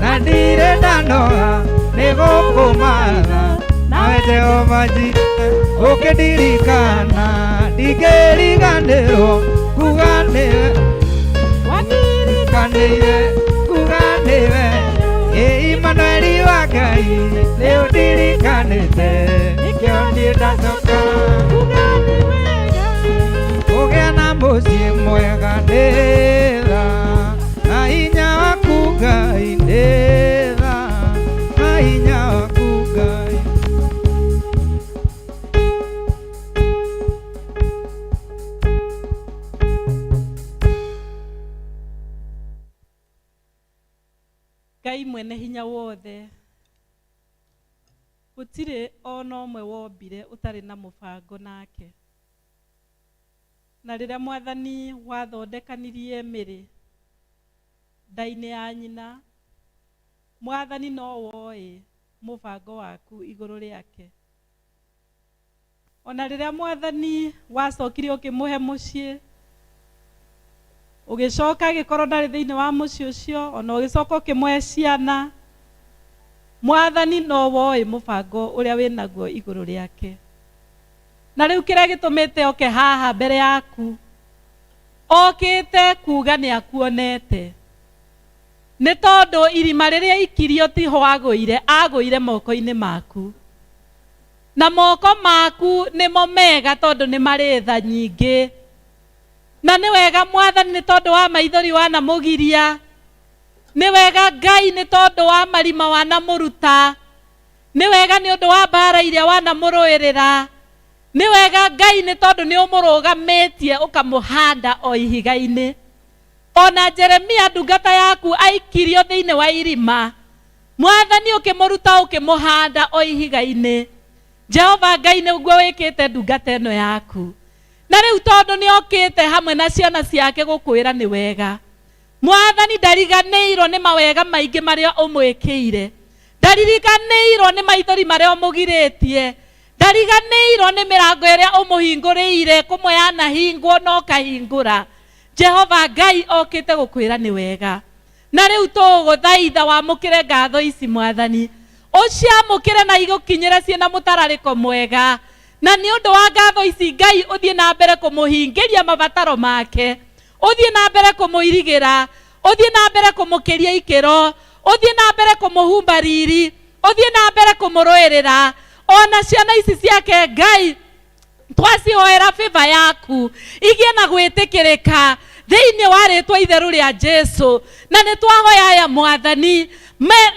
na ndirĩ ndanoga nĩ gũkũmatha nawe Jehova Jireh ũkĩndirikana Ndingĩriganĩrwo kuga nĩwe Wanirikanĩire kuga nĩwe Ĩ Imanueli wa Ngai nĩ ũndirikanĩte nĩkĩo niĩ ndacoka Kũgĩa na mũciĩ mwega nĩ tha na hinya waku Ngai nĩ tha na hinya waku Ngai. Ngai mwene hinya wothe gũtirĩ ona ũmwe wombire ũtarĩ na mũbango nake. Na rĩrĩa mwathani wathondekanirie mĩrĩ nda-inĩ ya nyina, mwathani no woĩ mũbango waku igũrũ rĩake. Ona rĩrĩa mwathani wacokire ũkĩmũhe mũciĩ, ũgĩcoka agĩkorwo ndarĩ thĩinĩ wa mũciĩ ũcio, ona ũgĩcoka ũkĩmũhe ciana, mwathani no woĩ mũbango ũrĩa wĩnaguo igũrũ rĩake. Na rĩu kĩrĩa gĩtũmĩte oke haha mbere yaku, okĩte kuga nĩ akuonete. Nĩ tondũ irima rĩrĩa aikirio tiho agũire, agũire moko-inĩ maku. Na moko maku nĩmo mega tondũ nĩ marĩ tha nyingĩ. Na nĩ wega mwathani nĩ tondũ wa maithori wanamũgiria. Nĩ wega Ngai nĩ tondũ wa marima wanamũruta. Nĩ wega nĩ ũndũ wa mbara iria wanamũrũĩrĩra. Nĩ wega Ngai nĩ tondũ nĩ ũmũrũgamĩtie ũkamũhanda o ihiga-inĩ. Ona Jeremia ndungata yaku aikirio thĩinĩ wa irima, mwathani ũkĩmũruta ũkĩmũhanda o ihiga-inĩ. Jehova Ngai nĩguo wĩkĩte ndungata ĩno yaku. Na rĩu tondũ nĩ okĩte hamwe na ciana ciake gũkwĩra nĩ wega, mwathani ndariganĩirwo nĩ mawega maingĩ marĩa ũmwĩkĩire, ndaririganĩirwo nĩ maithori marĩa ũmũgirĩtie, ndariganĩirwo nĩ mĩrango ĩrĩa ũmũhingũrĩire, kũmwe yanahingwo na ũkahingũra. Jehova Ngai okĩte gũkwĩra nĩ wega. Na rĩu tũgũthaitha wamũkĩre ngatho ici mwathani, ũciamũkĩre na igũkinyĩre ciĩna mũtararĩko mwega. Na nĩ ũndũ wa ngatho ici Ngai ũthiĩ na mbere kũmũhingĩria mabataro make, ũthiĩ na mbere kũmũirigĩra, ũthiĩ na mbere kũmũkĩria ikĩro, ũthiĩ na mbere kũmũhumba riri, ũthiĩ na mbere kũmũrũĩrĩra. Ona ciana ici ciake Ngai twacihoera favor yaku igie na gwĩtĩkĩrĩka thĩinĩ wa rĩtwa itheru rĩa Jesu. Na nĩ twahoya aya mwathani,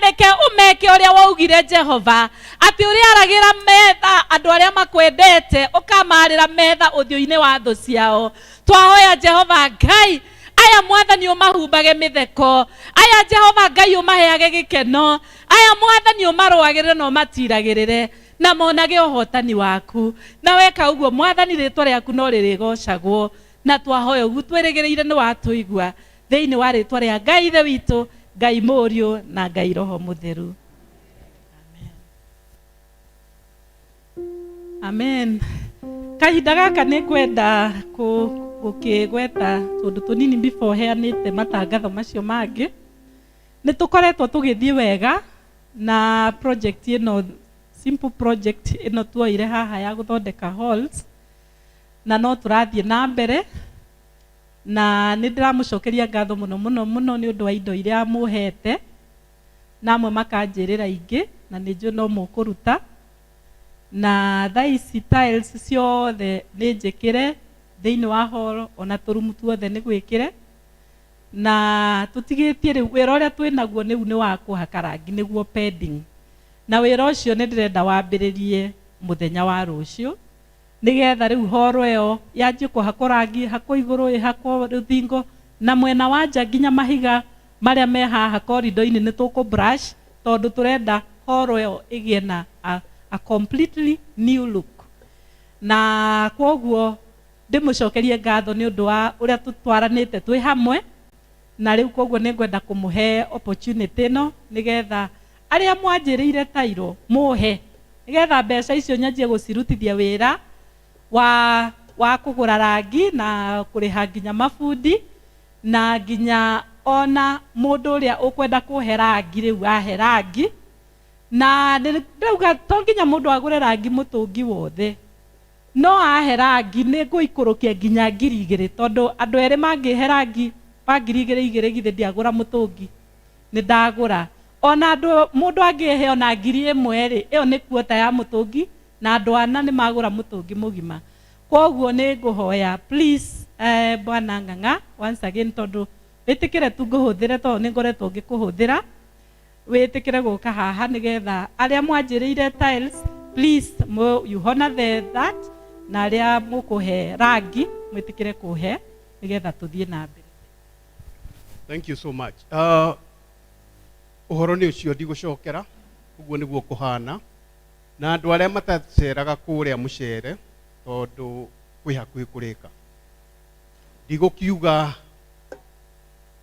reke ũmeke ũrĩa waugire Jehova, atĩ ũrĩaragĩra metha andũ arĩa makwendete, ũkamarĩra metha ũthiũ-inĩ wa thũ ciao. Twahoya Jehova Ngai, aya mwathani ũmahumbage mĩtheko, aya Jehova Ngai ũmaheage gĩkeno, aya mwathani ũmarũagĩrĩre na ũmatiragĩrĩre, na monage ũhotani waku. Na weka ũguo mwathani rĩtwa rĩaku no rĩrĩgocagwo. Na twahoya ũguo twĩrĩgĩrĩire nĩ watũigua thĩinĩ wa rĩtwa rĩa Ngai Ithe witũ, Ngai Mũriũ na Ngai Roho Mũtheru. Amen. Kahinda gaka nĩ ngwenda gũkĩgweta tũndũ tũnini before heanĩte matangatho macio mangĩ. Nĩ tũkoretwo tũgĩthiĩ wega na project ĩno, simple project ĩno tuoire haha ya gũthondeka halls, na no tũrathiĩ na mbere. Na nĩ ndĩramũcokeria ngatho mũno mũno mũno nĩ ũndũ wa indo iria mũhete, na amwe makanjĩrĩra ingĩ, na nĩ njũĩ no mũkũruta. Na thaa ici tiles ciothe nĩ njĩkĩre thĩinĩ wa hall, ona tũrumu tuothe nĩ gwĩkĩre. Na tũtigĩtie rĩu wĩra ũrĩa twĩnaguo rĩu nĩ wa kũhaka rangi, nĩguo padding. Na wĩra ũcio nĩ ndĩrenda wambĩrĩrie mũthenya wa rũciũ, nĩgetha rĩu hall ĩyo yanjie kũhakwo rangi, ĩhakwo igũrũ, ĩhakwo rũthingo, na mwena wa nja nginya mahiga marĩa me haha corridor-inĩ nĩ tũkũ brush, tondũ tũrenda hall ĩyo ĩgĩe na a completely new look. Na kwoguo ndĩmũcokerie ngatho nĩ ũndũ wa ũrĩa tũtwaranĩte twĩ hamwe. Na rĩu kwoguo nĩ ngwenda kũmũhe opportunity ĩno nĩgetha arĩa mwanjĩrĩire tairo mũhe, nĩgetha mbeca icio nyanjie gũcirutithia wĩra wa kũgũra rangi na kũrĩha nginya mabundi, na nginya ona mũndũ ũrĩa ũkwenda kũhe rangi rĩu ahe rangi. Na ndĩrauga to nginya mũndũ agũre rangi mũtũngi wothe. No ahe rangi nĩ ngũikũrũkia nginya 2000, tondũ andũ erĩ mangĩhe rangi wa 2000 igĩrĩ, githĩ ndiagũra mũtũngi? Nĩ ndagũra. Ona andũ mũndũ angĩhe ona 1000 rĩ, ĩyo nĩ kuota ya mũtũngi, na andũ ana nĩ magũra mũtũngi mũgima. Koguo nĩ ngũhoya please, bwana Ng'ang'a, once again, tondũ wĩtĩkĩre tu ngũhũthĩre, tondũ nĩ ngoretwo ngĩkũhũthĩra, wĩtĩkĩre gũka haha nĩgetha arĩa mwanjĩrĩire tiles, please you honor that, na arĩa mũkũhe rangi mwĩtĩkĩre kũhe nĩgetha tũthiĩ na mbere. Thank you so much. Ũhoro nĩ ũcio, ndigũcokera ũguo nĩguo kũhana, na andũ arĩa mataceraga kũrĩa mũcere, tondũ kwĩ hakuhĩ kũrĩka, ndigũkiuga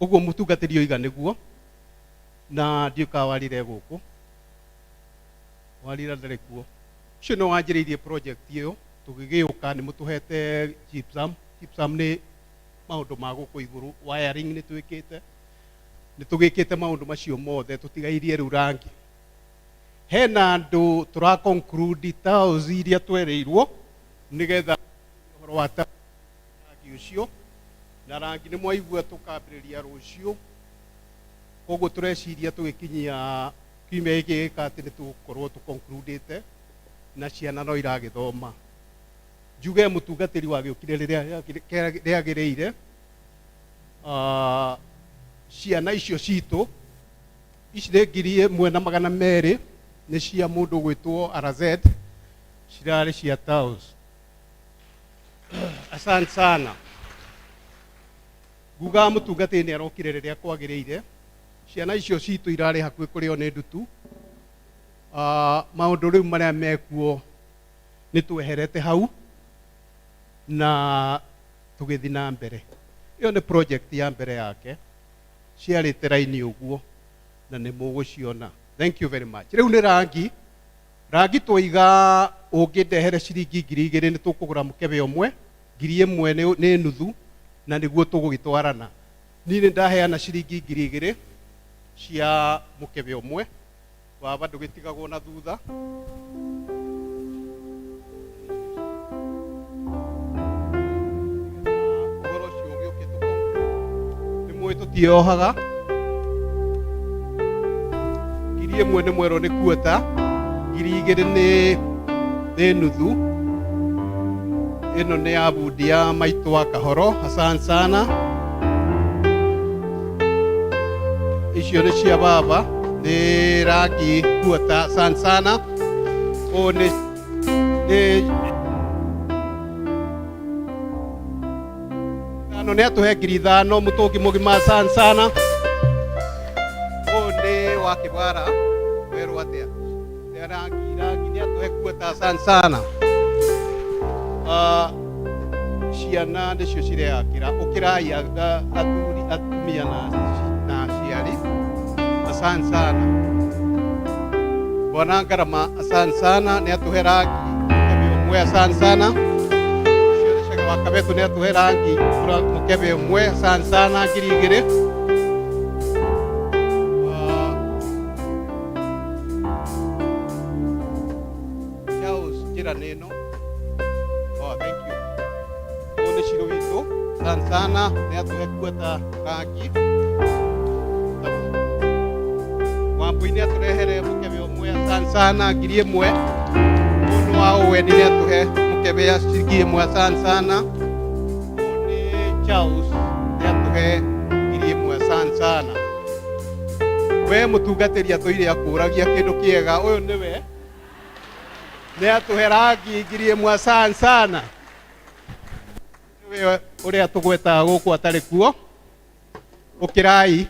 ũguo mũtungatĩri oiga nĩguo, na ndiũĩ kana warire gũkũ, warira ndarĩ kuo. Ũcio nĩ wanjĩrĩirie project ĩyo. Tũgĩgĩũka nĩ mũtũhete gypsum. Gypsum nĩ maũndũ ma gũkũ igũrũ, wiring nĩ twĩkĩte, nĩ tũgĩkĩte maũndũ macio mothe, tũtigairie rĩu rangi. Hena andũ tũra conclude tiles iria twerĩirwo, nĩgetha ũhoro wa rangi ũcio, na rangi nĩ mwaigua tũkambĩrĩria rũciũ. Koguo tũreciria tũgĩkinyia kiumia gĩkĩ gĩka atĩ nĩ tũgũkorwo tũconcludĩte, na ciana no iragĩthoma. Njuge mũtungatĩri wagĩũkire rĩrĩa rĩagĩrĩire. Ciana icio citũ ici nĩ 1200, nĩ cia mũndũ gwĩtwo RZ, cirarĩ cia tiles. Asante sana. Nguga mũtungatĩri nĩ arokire rĩrĩa kwagĩrĩire. Ciana icio citũ irarĩ hakuhĩ kũrĩo nĩ ndutu. Maũndũ rĩu marĩa mekuo nĩ tweherete hau na tũgĩthiĩ na mbere. Ĩyo nĩ project ya mbere yake, ciarĩte raini ũguo na nĩ mũgũciona. Thank you very much. Rĩu nĩ rangi. Rangi twaiga ũngĩndehere ciringi 2000 nĩ tũkũgũra mũkebe ũmwe, 1000 nĩ nuthu, na nĩguo tũgũgĩtwarana. Niĩ nĩ ndaheana ciringi 2000 cia mũkebe ũmwe. Baba, ndũgĩtigagwo na thutha. Ũhoro ũcio ũgĩũke nĩ mũĩ tũtiohaga. 1000 nĩ mwerwo nĩ kuota, 2000 nĩ nuthu. Ĩno nĩ ya bundi ya maitũ wa Kahoro. Asante sana. Icio nĩ cia baba, nĩ rangi kuota. Asante sana. Ũyũ nĩ 5,000, nĩ atũhe 5000 mũtũngi mũgima. Asante sana. Ũyũ nĩ wa Kĩbara, werwo atĩa? Nĩ rangi nĩ atũhe kuota. Asante sana. Ciana nĩcio cireyakĩra. Ũkĩrai athuri, atumia na aciari. Asante sana. Bwana Ngarama, asante sana, nĩ atũhe rangi mũkebe ũmwe. Asante sana. Ũcio nĩ Cege wa Kabetu, nĩ atũhe rangi mũkebe ũmwe. Asante sana, 2000. Charles, njĩra nĩ ĩno. Oh, thank you. Ũyũ nĩ Shiro witũ. Asante sana, nĩ atũhe kuota rangi. Wambui nĩ atũrehere mũkebe ũmwe. Asante sana, 1000. Ũyũ nĩ wa Owen, nĩ atũhe mũkebe ya ciringi 1. Asante sana. Ũyũ nĩ Charles, nĩ atũhe 1000. Asante sana. We mũtungatĩri atũire akũragia kĩndũ kĩega, ũyũ nĩwe nĩ atũhe rangi 1000. Asante sana. Nĩwe ũrĩa tũgwetaga gũkũ atarĩ kuo. Ũkĩrai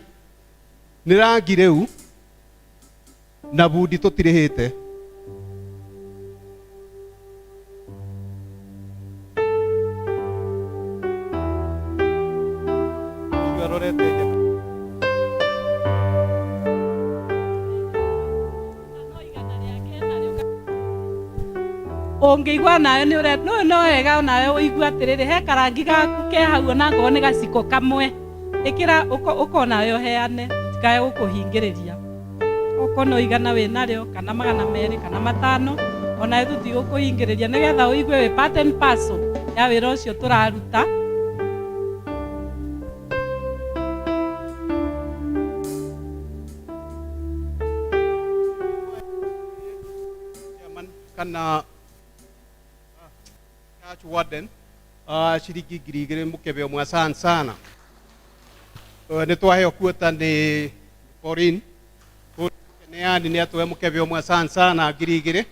nĩ rangi rĩu, na bundi tũtirĩhĩte. Ũcio arorete nja. Ũngĩigua nawe nĩ ũre no wega nawe ũigue atĩrĩrĩ, he karangi gaku ke hau, ona ngorwo nĩ gaciko kamwe, ĩkĩra ũko nawe ũheane, ũtikae gũkũhingĩrĩria. Okorwo no 100 wĩ narĩo, kana 200 kana 5, Onawe tũtigũkũhingĩrĩria nĩgetha ũigue wĩ part and parcel ya wĩra ũcio tũraruta. Chairman kana church warden ciringi 2000 mukebe ũmwe asante sana. Nĩ twaheo kuota nĩ Corinne Neani nĩ atũhe mũkebe ũmwe asante sana 2000.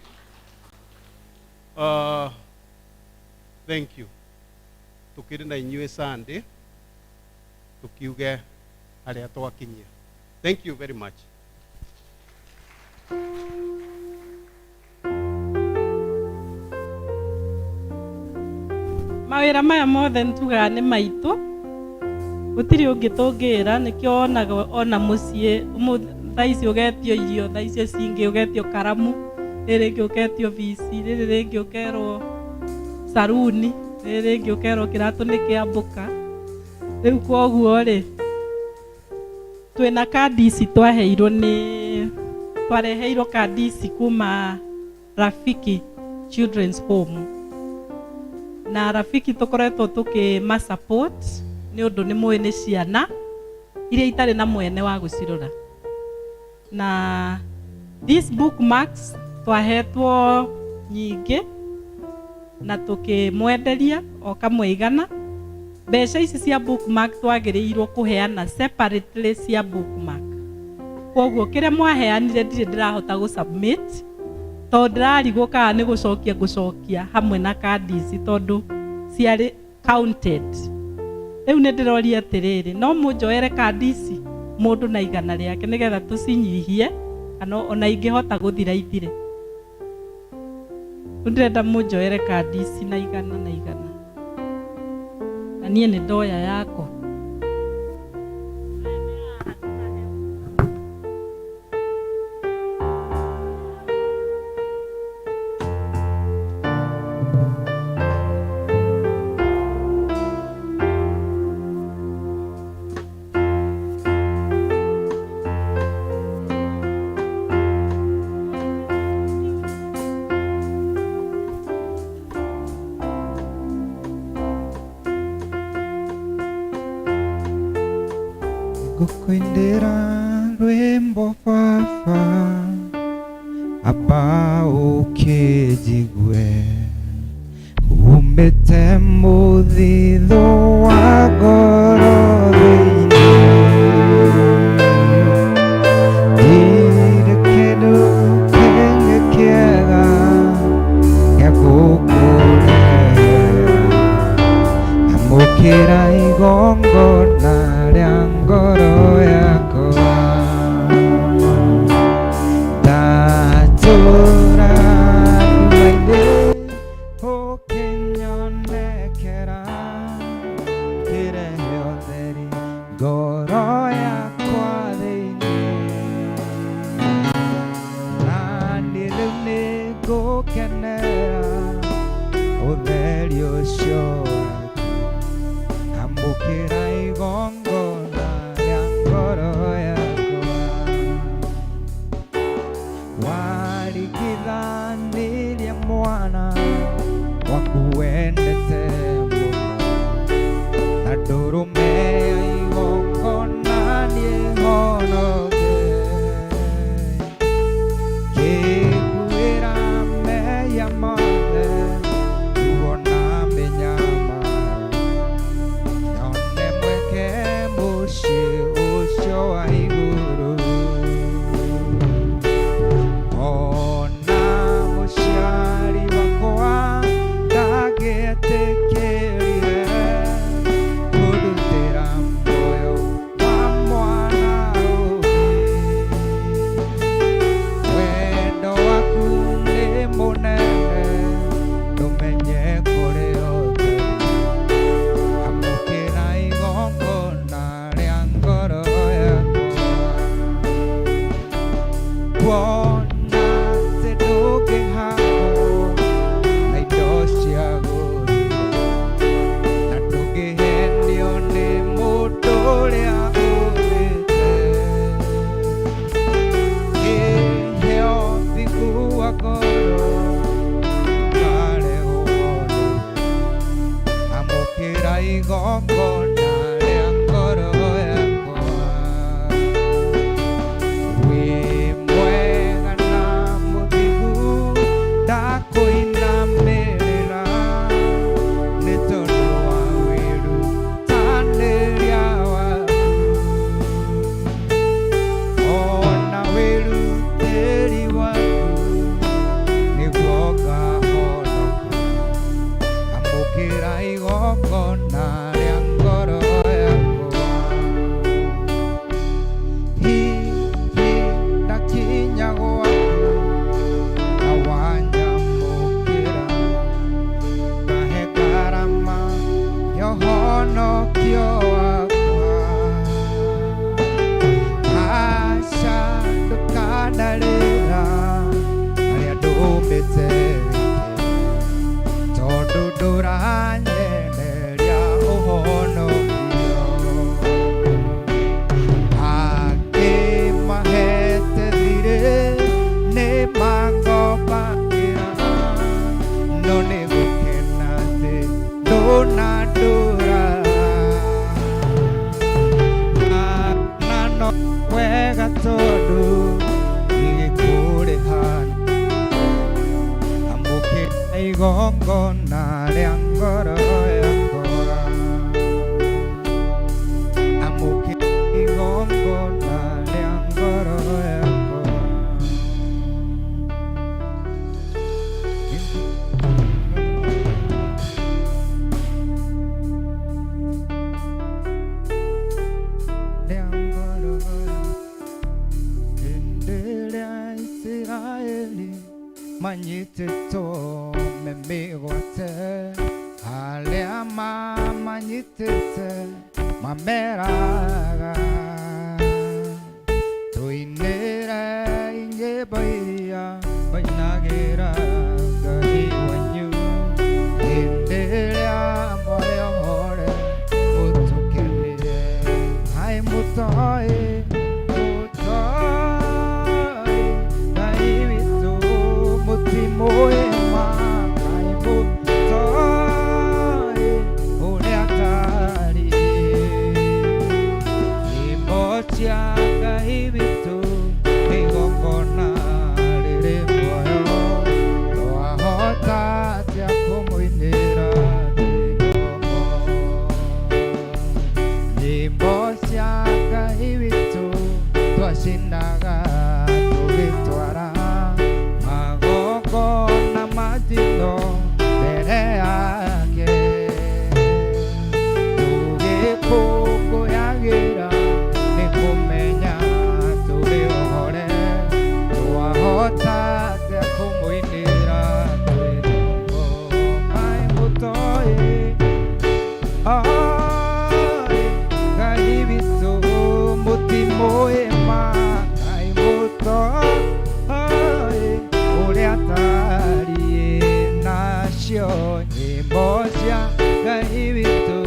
Thank you. Tukĩrĩ na inyuĩ Sunday tukiuge harĩa twakinyia. Thank you very much. Mawĩra maya mothe nĩtugaga nĩ maitũ, gũtirĩ ũngĩ tũngĩra, nĩkĩo wonaga ona mũciĩ thaa ici ũgetio irio, thaa icio cingĩ ũgetio karamu, rĩrĩ rĩngĩ ũgetio bici, rĩrĩ rĩngĩ ũkerwo saruni, rĩrĩ rĩngĩ ũkerwo kĩratũ nĩ kĩambũka. Rĩu koguo rĩ, twĩna kandi ici twaheirwo nĩ twareheirwo kandi ici kuma Rafiki Children's Home. Na Rafiki tũkoretwo tũkĩma support nĩ ũndũ nĩ mũĩ nĩ ciana iria itarĩ na mwene wa gũcirora. Na these bookmarks twahetwo nyingĩ na tũkĩmwenderia o kamwe igana. Mbeca ici cia bookmark twagĩrĩirwo kũheana separately cia bookmark. Koguo kĩrĩa mwaheanire ndirĩ ndĩrahota gũ submit tondũ ndĩrarigwo kana nĩ gũcokia ngũcokia hamwe na kandi ici tondũ ciarĩ counted. Rĩu nĩ ndĩroria atĩrĩrĩ, no mũnjoere kandi ici mũndũ na igana rĩake nĩgetha tũcinyihie kana ona ingĩhota gũthira ithire. Rĩu ndĩrenda mũnjoere kandi ici na igana na igana. Na niĩ nĩ ndoya yakwa. Ngukwendera rwimbo baba aba ũkĩnjigue umĩte mũthithũ wa ngoro thĩinĩ ndirĩ kĩndũ kĩngĩ kĩega gĩa gũkũrehera amũkĩra igongona rĩa ngoro yakwa ndatũra nduma-inĩ ũkĩnyonekera kĩrehe ũtheri ngoro yakwa thĩinĩ na niĩ rĩu nĩngũkenera ũtheri ũcio waku amũkĩra igongona rĩa ngoro yakwa warigithanirie mwana waku wendete mũno na ndũrũme ya igongona niĩ honoke ngĩkuĩra mehia mothe ruo na mĩnyamaro. Manyitĩtwo me mĩgwate arĩa mamanyitĩte mameraga tũinĩre nyĩmbo iria mainagĩra Ngai wanyu hĩndĩ ĩrĩa mwarĩ mũtũkenire ai mũtoĩ mũtoĩ Ngai witũ mũtimũĩ ma Ngai mũtoĩ ũrĩa atariĩ nyĩmbo cia Ngai witũ igongona rĩrĩ muoyo twahota atĩa kũmũinĩra twĩ nyĩmbo cia Ngai witũ twacinaga tũgĩtwara magongona ma njino mbere yake tũgĩkũngũyagĩra nĩ kũmenya tũrĩ ohore twahota atĩa kũmũinĩra twĩ tombo Ngai mũtoĩ Ai, Ngai witũ mũtimũĩ ma Ngai mũtoĩ ũrĩa atariĩ nacio nyĩmbo cia Ngai witũ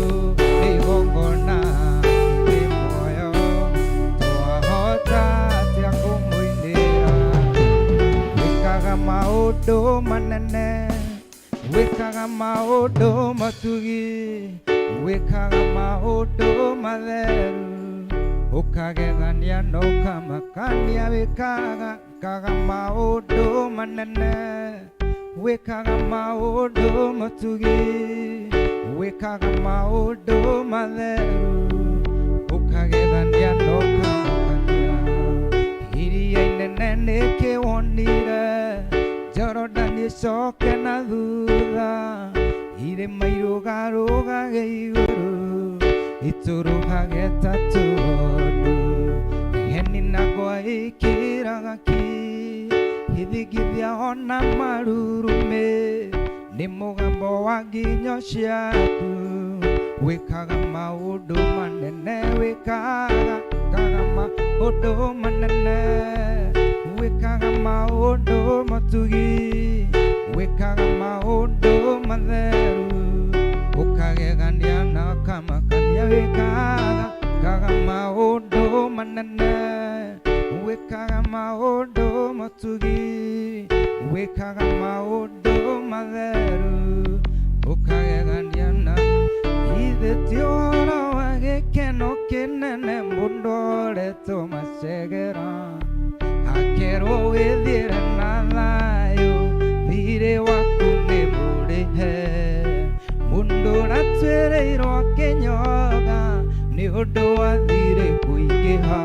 nĩ igongona rĩ muoyo twahota atĩa kũmũinĩra wĩkaga maũndũ manene wĩkaga maũndũ matugi wĩkaga maũndũ matheru ũkagegania na ũkamakania wĩkaga kaga maũndũ manene wĩkaga maũndũ matugi wĩkaga maũndũ matheru ũkagegania na ũkamakania iria inene nĩkĩwonire Jorodani ĩcoke na thutha irĩma irũgarũgage igũrũ itũrũhage ta tũgondu heni na ngwa ikiraga ki ithingithia ona marurumĩ nĩ mũgambo wa nginyo ciaku wĩkaga maũndũ manene wĩkaga kaga maũndũ manene wĩkaga maũndũ matugi wĩkaga maũndũ matheru ũkagegania na ũkamakania wĩkaga kaga maũndũ manene wĩkaga maũndũ matugi wĩkaga maũndũ matheru ũkagegania na ithe ti ũhoro wa gĩkeno kĩnene mũndũ oretwo macegera akerwo wĩthiĩre na thayũ thirĩ waku nĩ mũrĩhe mũndũ ũratuĩrĩirwo akĩnyoga nĩ ũndũ wa thirĩ kũingĩha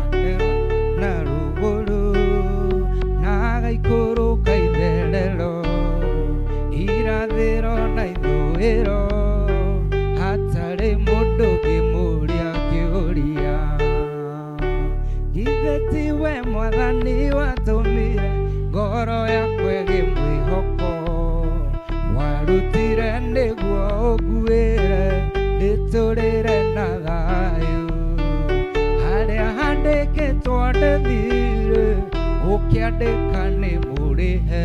akerwo na rũgũrũ na agaikũrũka itherero irathĩro na ithũĩro hatarĩ mũndũ ũngĩmũria kĩũria githĩ tiwe mwathani watũmire ngoro yakwa ĩgĩmwĩhoko warutire nĩguo ũnguĩre ndĩtũrĩre na thayũ harĩa handĩkĩtwo ndĩthire ũkĩandĩka nĩ mũrĩhe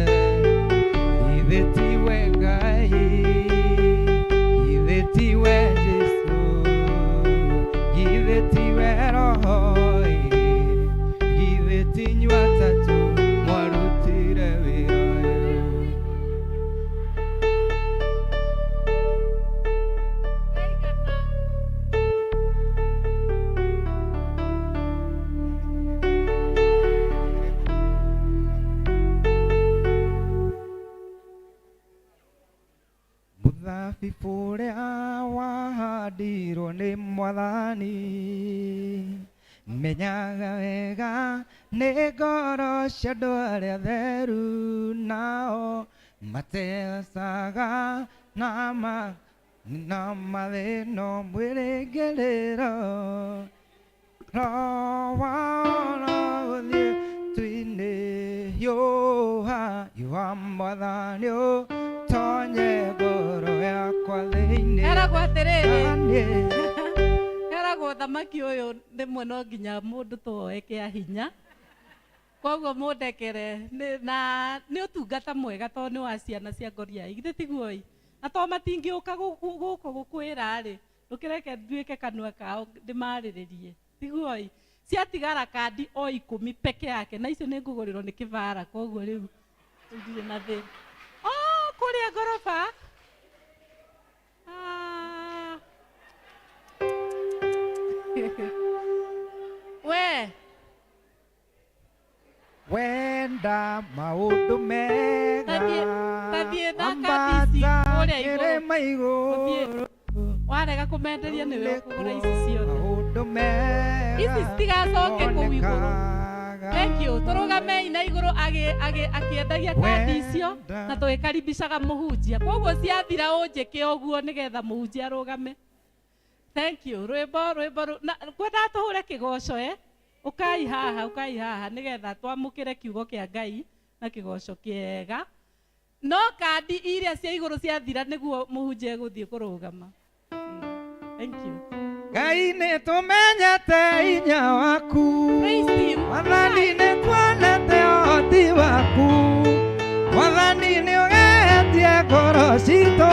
githĩ tiwe Ngai githĩ tiwe Jesũ githĩ tiwe Roho githĩ ti inyuĩ atatũ mwarutire wĩra ũyũ. Mũthabibũ ũrĩa wahandirwo nĩ mwathani menyaga wega nĩ ngoro cia andũ arĩa atheru nao matecaga na ma na mathĩna mwĩrĩngĩrĩro roho wao no gũthiĩ tuinĩ hiũha. Mwathani ũtonye ngoro yakwa thĩinĩ. Eragwo atĩrĩrĩ, Naniĩ eragwo thamaki ũyũ rĩmwe no nginya mũndũ twoe kĩa hinya, koguo mũndekere na nĩ ũtungata mwega tondũ nĩ wa ciana cia ngoriai, githĩ tiguo ĩ? Na to matingĩũka gũkũ gũkwĩra rĩ, ndũkĩreke nduĩke kanua kao ndĩmarĩrĩrie, tiguo ĩ? Ciatigara kandi o 10 peke yake, na icio nĩ ngũgũrĩrwo nĩ kĩbara, koguo rĩu ndirĩ na thĩna. Oh, kũrĩa ngoroba. Ah. We wenda maũndũ mega, tathiĩ na kandi ici ambata kũrĩa igũrũ. kĩrĩma igũrũ. Warega kũmenderia nĩwe ũkũgũra ici ciothe. Maũndũ mega Ici citigacoke kũu igũrũ. monekaga. Thank you. Tũrũgamei na igũrũ akĩendagia kandi icio na tũgĩkaribicaga mũhunjia. Koguo ciathira ũnjĩke ũguo nĩgetha mũhunjia arũgame. Thank you. Rwĩmbo rwĩmbo na ngwendaga tũhũre kĩgoco eh? Ũkai haha, ũkai haha nĩgetha twamũkĩre kiugo kĩa Ngai na kĩgoco kĩega. No kandi iria cia igũrũ ciathira nĩguo mũhunjia egũthiĩ kũrũgama. Thank you. Ngai nĩ tũmenyete hinya waku, Praise team. Mwathani nĩ tuonete ũhoti waku, Mwathani nĩ ũgeetie ngoro citũ,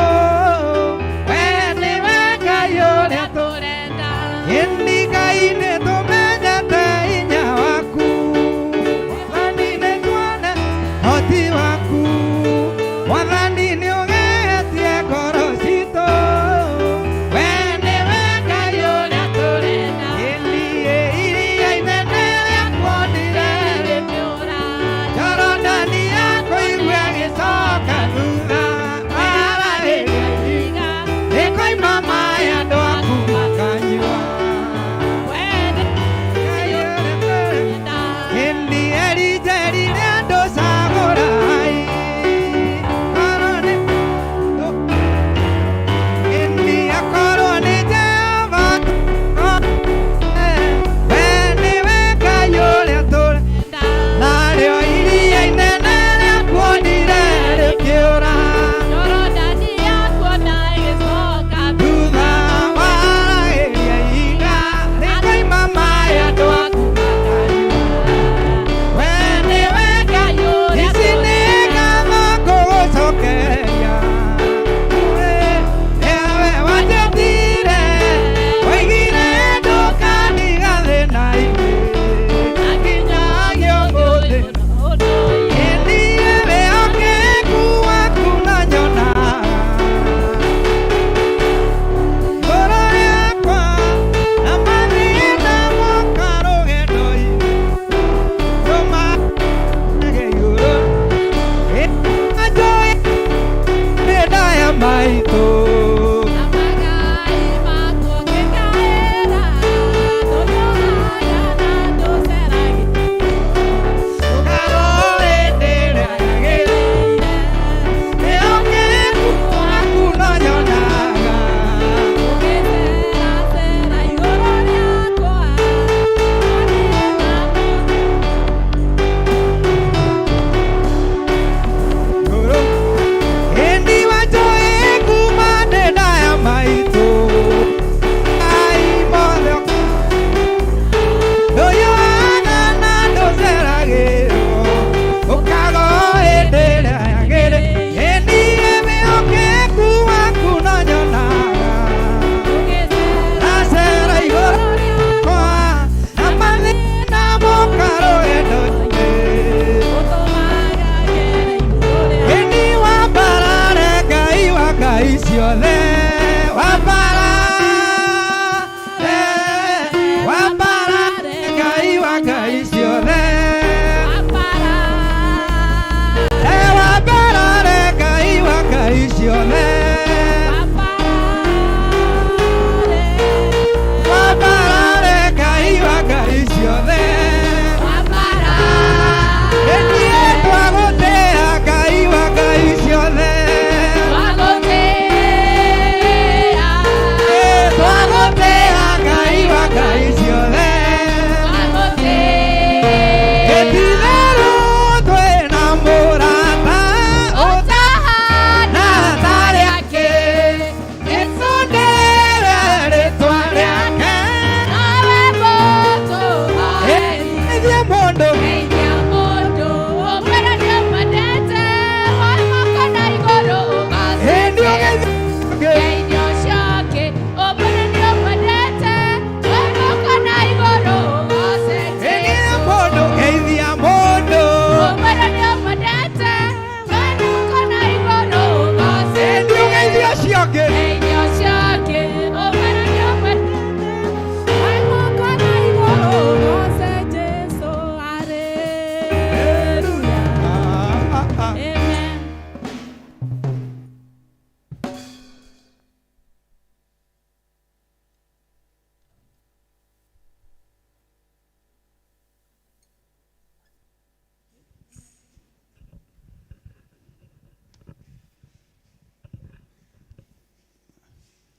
we nĩwe Ngai ũrĩa tũrenda. Ĩni Ngai nĩ tũmenyete hinya waku, Mwathani nĩ tuonete ũhoti waku, Mwathani nĩ ũgeetie ngoro citũ, we nĩwe Ngai ũrĩa tũrenda. Ĩni iria inene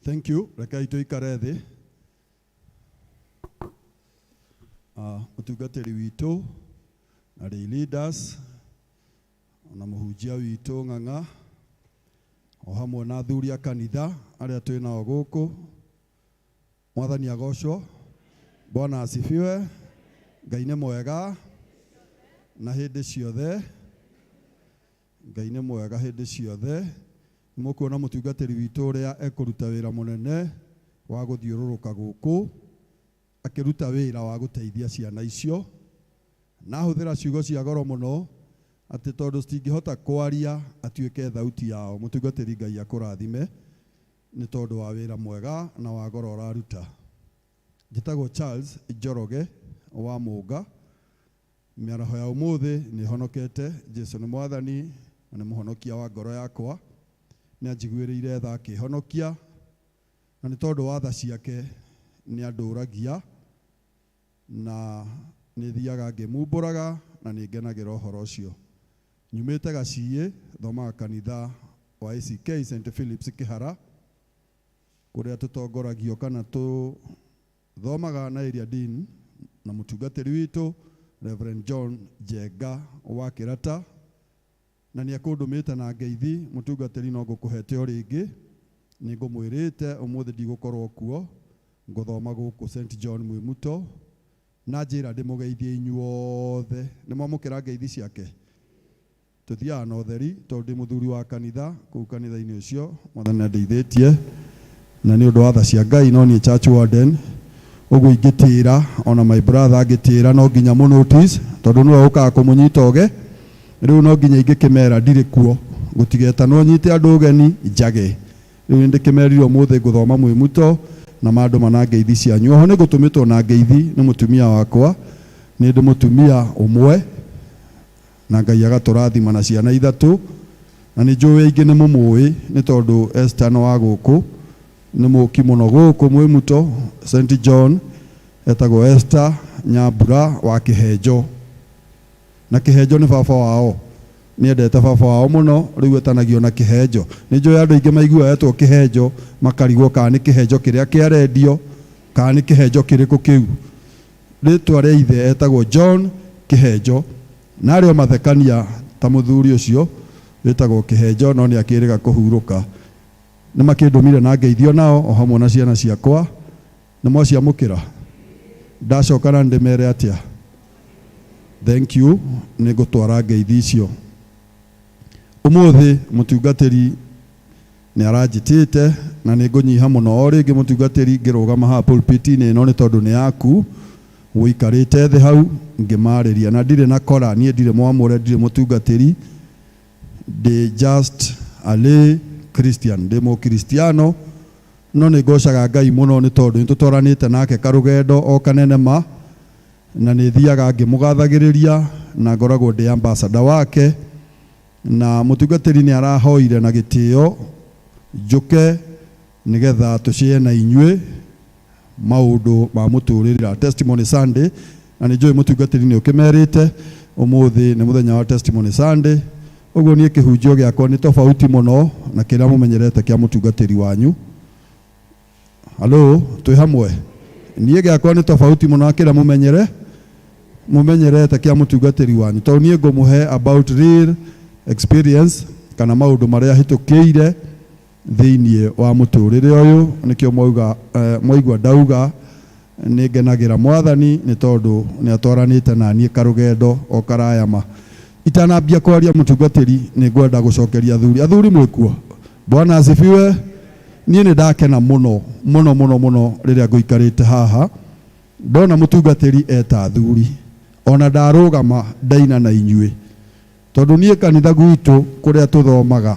Thank you. Rekei tũikare thĩ. Mũtungatĩri witũ na lay leaders na mũhunjia witũ Ng'ang'a o hamwe na athuri a kanitha arĩa twĩ nao gũkũ. Mwathani agocwo. Bwana asifiwe. Ngai nĩ mwega na hĩndĩ ciothe. Ngai nĩ mwega hĩndĩ ciothe. Nĩ mũkuona mũtungatĩri witũ ũrĩa ekũruta wĩra mũnene wa gũthiũrũrũka gũkũ akĩruta wĩra wa gũteithia ciana icio na ahũthĩra ciugo cia goro mũno atĩ tondũ citingĩhota kwaria atuĩke thauti yao. Mũtungatĩri Ngai akũrathime nĩ tondũ wa wĩra mwega na wa goro ũraruta. Njĩtagwo Charles Njoroge wa Mũnga. Mĩaraho ya ũmũthĩ nĩ honokete. Jesu nĩ mwathani na nĩ mũhonokia wa ngoro yakwa. Nĩ anjiguĩrĩire tha akĩhonokia, na nĩ tondũ wa tha ciake nĩ andũragia na nĩ thiaga ngĩmumbũraga na nĩ ngenagĩra ũhoro ũcio. Nyumĩte Gaciĩ, thomaga kanitha wa ACK St Philips Kĩhara, kũrĩa tũtongoragio kana tũthomaga na area dean na mũtungatĩri witũ Reverend John Njenga wa Kĩrata, na nĩ ekũndũmĩte na ngeithi. Mũtungatĩri no ngũkũhete o rĩngĩ, nĩ ngũmwĩrĩte ũmũthĩ ndigũkorwo kuo, ngũthoma gũkũ St John Mwĩmuto, na njĩra ndĩmũgeithie inyuothe. Nĩ mwamũkĩra ngeithi ciake? Tũthiaga na ũtheri tondũ ndĩ mũthuri wa kanitha kũu kanitha-inĩ ũcio. Mwathani nĩandeithĩtie na nĩ ũndũ wa tha cia Ngai no niĩ church warden, ũguo ingĩtĩra ona my brother angĩtĩra no nginya mũ notice tondũ nĩwe ũkaga kũmũnyita ũge. Rĩu no nginya ingĩkĩmera ndirĩ kuo, gũtigetanwo nyite andũ ũgeni njage. Rĩu nĩ ndĩkĩmerire ũmũthĩ ngũthoma Mwĩmuto na mandũma na ngeithi cianyu. Oho nĩ ngũtũmĩtwo na ngeithi nĩ mũtumia wakwa, nĩ ndĩ mũtumia ũmwe na Ngai agatũrathima na ciana ithatũ, na nĩ njũĩ aingĩ nĩ mũmũĩ nĩ tondũ Esther nĩ wa gũkũ, nĩ mũki mũno gũkũ Mwĩmuto St John, etagwo Esther Nyambura wa Kĩhenjo. Na Kĩhenjo nĩ baba wao, nĩendete baba wao mũno, rĩu etanagio na Kĩhenjo. Nĩ njũĩ andũ aingĩ maiguaga etwo Kĩhenjo makarigwo kana nĩ Kĩhenjo kĩrĩa kĩa rendio kana nĩ Kĩhenjo kĩrĩkũ kĩu. Rĩtwa rĩa ithe etagwo John Kĩhenjo, na arĩ o mathekania ta mũthuri ũcio wĩtagwo Kĩhenjo, no nĩ akĩrĩga kũhurũka. Nĩ makĩndũmire na ngeithio nao o hamwe na ciana ciakwa. Nĩ mwaciamũkĩra? Ndacoka na ndĩmere atĩa? Thank you, nĩ ngũtwara ngeithi icio. Ũmũthĩ mũtungatĩri nĩ aranjĩtĩte na nĩ ngũnyiha mũno o rĩngĩ mũtungatĩri ngĩrũgama haha pulpit-inĩ ĩno nĩ tondũ nĩ yaku, ũikarĩte thĩ hau ngĩmarĩria, na ndirĩ na kora, niĩ ndirĩ mwamũre, ndirĩ mũtungatĩri, ndĩ just a lay Christian, ndĩ mũkristiano, no nĩ ngocaga Ngai mũno nĩ tondũ nĩ tũtwaranĩte nake karũgendo o kanene ma, na nĩ thiaga ngĩmũgathagĩrĩria na ngoragwo ndĩ ambassador wake. Na mũtungatĩri nĩ arahoire na gĩtĩo njũke nĩgetha tũcĩe na inyuĩ maũndũ ma mũtũrĩre, Testimony Sunday, na nĩ njũĩ mũtungatĩri nĩ ũkĩmerĩte ũmũthĩ nĩ mũthenya wa Testimony Sunday. Ũguo niĩ kĩhunjio gĩakwa nĩ tofauti mũno na kĩrĩa mũmenyerete kĩa mũtungatĩri wanyu. Halo, twĩ hamwe? Niĩ gĩakwa nĩ tofauti mũno na kĩrĩa mũmenyerete kĩa mũtungatĩri wanyu, tondũ niĩ ngũmũhe about real experience kana maũndũ marĩa hĩtũkĩire thĩiniĩ wa mũtũrĩre ũyũ. Nĩkĩo mwaigua ndauga nĩ ngenagĩra Mwathani nĩ tondũ nĩ atwaranĩte na niĩ karũgendo o karaya ma. Itanambia kwaria mũtungatĩri, nĩ ngwenda gũcokeria athuri. Athuri mwĩkuo? Bwana asifiwe. Niĩ nĩ ndakena mũno mũno mũno mũno rĩrĩa ngũikarĩte haha ndona mũtungatĩri eta athuri, ona ndarũgama ndaina na inyuĩ, tondũ niĩ kanitha gwitũ kũrĩa tũthomaga,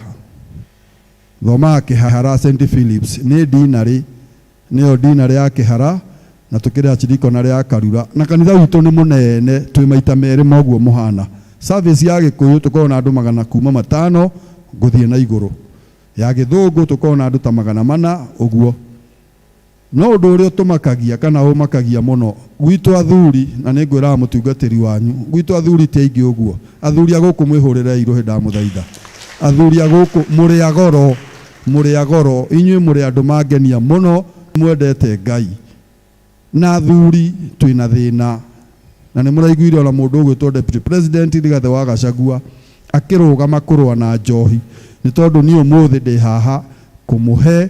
thomaga Kĩhara St Philips, nĩ dinarĩ, nĩyo dinarĩ ya Kĩhara, na tũkĩrĩ archdeaconry ya Karura, na kanitha witũ nĩ mũnene, twĩ maita merĩ moguo mũhana. Service ya Gĩkũyũ tũkoragwo na andũ 500 gũthiĩ na igũrũ, ya Gĩthũngũ tũkoragwo na andũ ta 400 ũguo. No ũndũ ũrĩa ũtũmakagia kana ũmakagia mũno gwitũ athuri, na nĩ ngwĩraga mũtungatĩri wanyu, gwitũ athuri ti aingĩ ũguo. Athuri a gũkũ mwĩhũrĩrei rũhĩ ndamũthaitha. Athuri a gũkũ mũrĩ a goro, Mũrĩ a goro, inyuĩ mũrĩ andũ mangenia mũno, mwendete Ngai. Na athuri twĩna thĩna, na nĩ mũraiguire ona mũndũ ũgwĩtwo Deputy President Rigathĩ wa Gachagua akĩrũgama kũrũa na njohi, nĩ tondũ niĩ ũmũthĩ ndĩ haha kũmũhe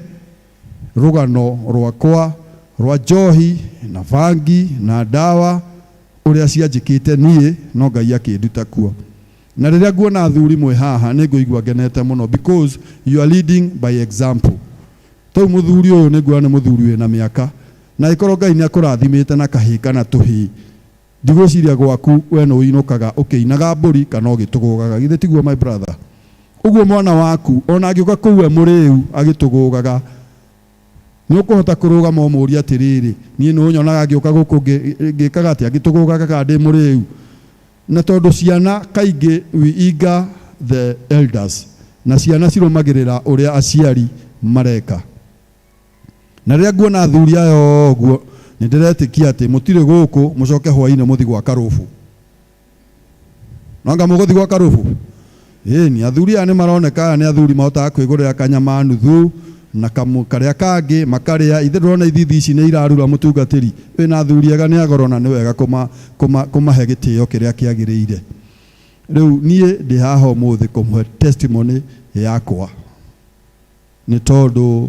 rũgano rwakwa rwa njohi na bangi na ndawa ũrĩa cianjĩkĩte niĩ, no Ngai akĩnduta kuo. Na rĩrĩa nguona athuri mwĩ haha nĩ ngũigua ngenete mũno, because you are leading by example. Tau mũthuri ũyũ nĩ nguona nĩ mũthuri wĩna mĩaka, na ĩkorwo Ngai nĩ akũrathimĩte na kahĩĩ kana tũhĩĩ, ndigwĩciria gwaku we nĩ ũinũkaga ũkĩinaga mbũri kana ũgĩtũgũgaga. Githĩ tiguo, my brother? Ũguo mwana waku ona angĩũka kũu e mũrĩu agĩtũgũgaga, nĩ ũkũhota kũrũgama ũmũrie atĩrĩrĩ, niĩ nĩ ũnyonaga ngĩũka gũkũ ngĩkaga atĩa, ngĩtũgũgaga kana ndĩ mũrĩu? Na tondũ ciana kaingĩ we eager the elders, na ciana cirũmagĩrĩra ũrĩa aciari mareka. Na rĩrĩa nguona athuri aya ũguo, nĩ ndĩretĩkia atĩ mũtirĩ gũkũ mũcoke hwainĩ mũthi gwa karũbũ. No anga mũgũthi gwa karũbũ? Ĩni, athuri aya nĩ maroneka, aya nĩ athuri mahotaga kwĩgũrĩra kanyama nuthu na kamu karĩa kangĩ makarĩa. Ithe ndĩrona ithithi ici nĩ irarura. Mũtungatĩri wĩna athuri ega nĩ agoro, na nĩ wega kũmahe gĩtĩo kĩrĩa kĩagĩrĩire. Rĩu niĩ ndĩ haha ũmũthĩ kũmũhe testimony yakwa, nĩ tondũ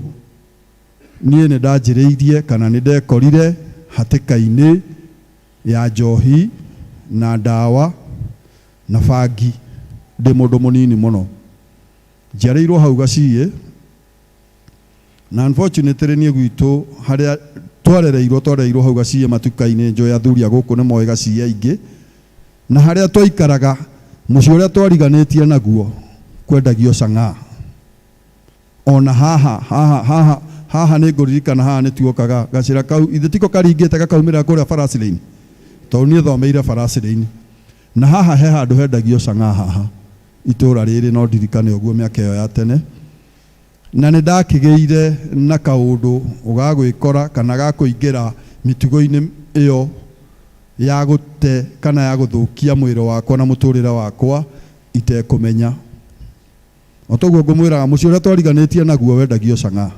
niĩ nĩ ndanjĩrĩirie kana nĩ ndekorire hatĩka-inĩ ya njohi na ndawa na bangi ndĩ mũndũ mũnini mũno. Njiarĩirwo hau Gaciĩ, na unfortunately niĩ gwitũ harĩa twarereirwo hau Gaciĩ matuka-inĩ. Njũĩ athuri a gũkũ nĩ moĩ Gaciĩ aingĩ, na harĩa twaikaraga, mũciĩ ũrĩa twariganĩtie naguo, kwendagio chang'aa. Ona haha haha haha haha nĩ ngũririkana haha nĩ tuokaga gacĩra kau, ithe tiko karingĩte gakaumĩra kũrĩa Farasi Lane, tondũ niĩ thomeire Farasi Lane, na haha he handũ hendagio chang'aa haha itũra rĩrĩ, no ndirikane ũguo mĩaka ĩyo ya tene. Na nĩ ndakĩgĩire na kaũndũ ga gwĩkora kana ga kũingĩra mĩtugo-inĩ ĩyo ya gũte kana ya gũthũkia mwĩrĩ wakwa na mũtũrĩre wakwa itekũmenya. O toguo ngũmwĩraga, mũciĩ ũrĩa twariganĩtie naguo wendagio chang'aa,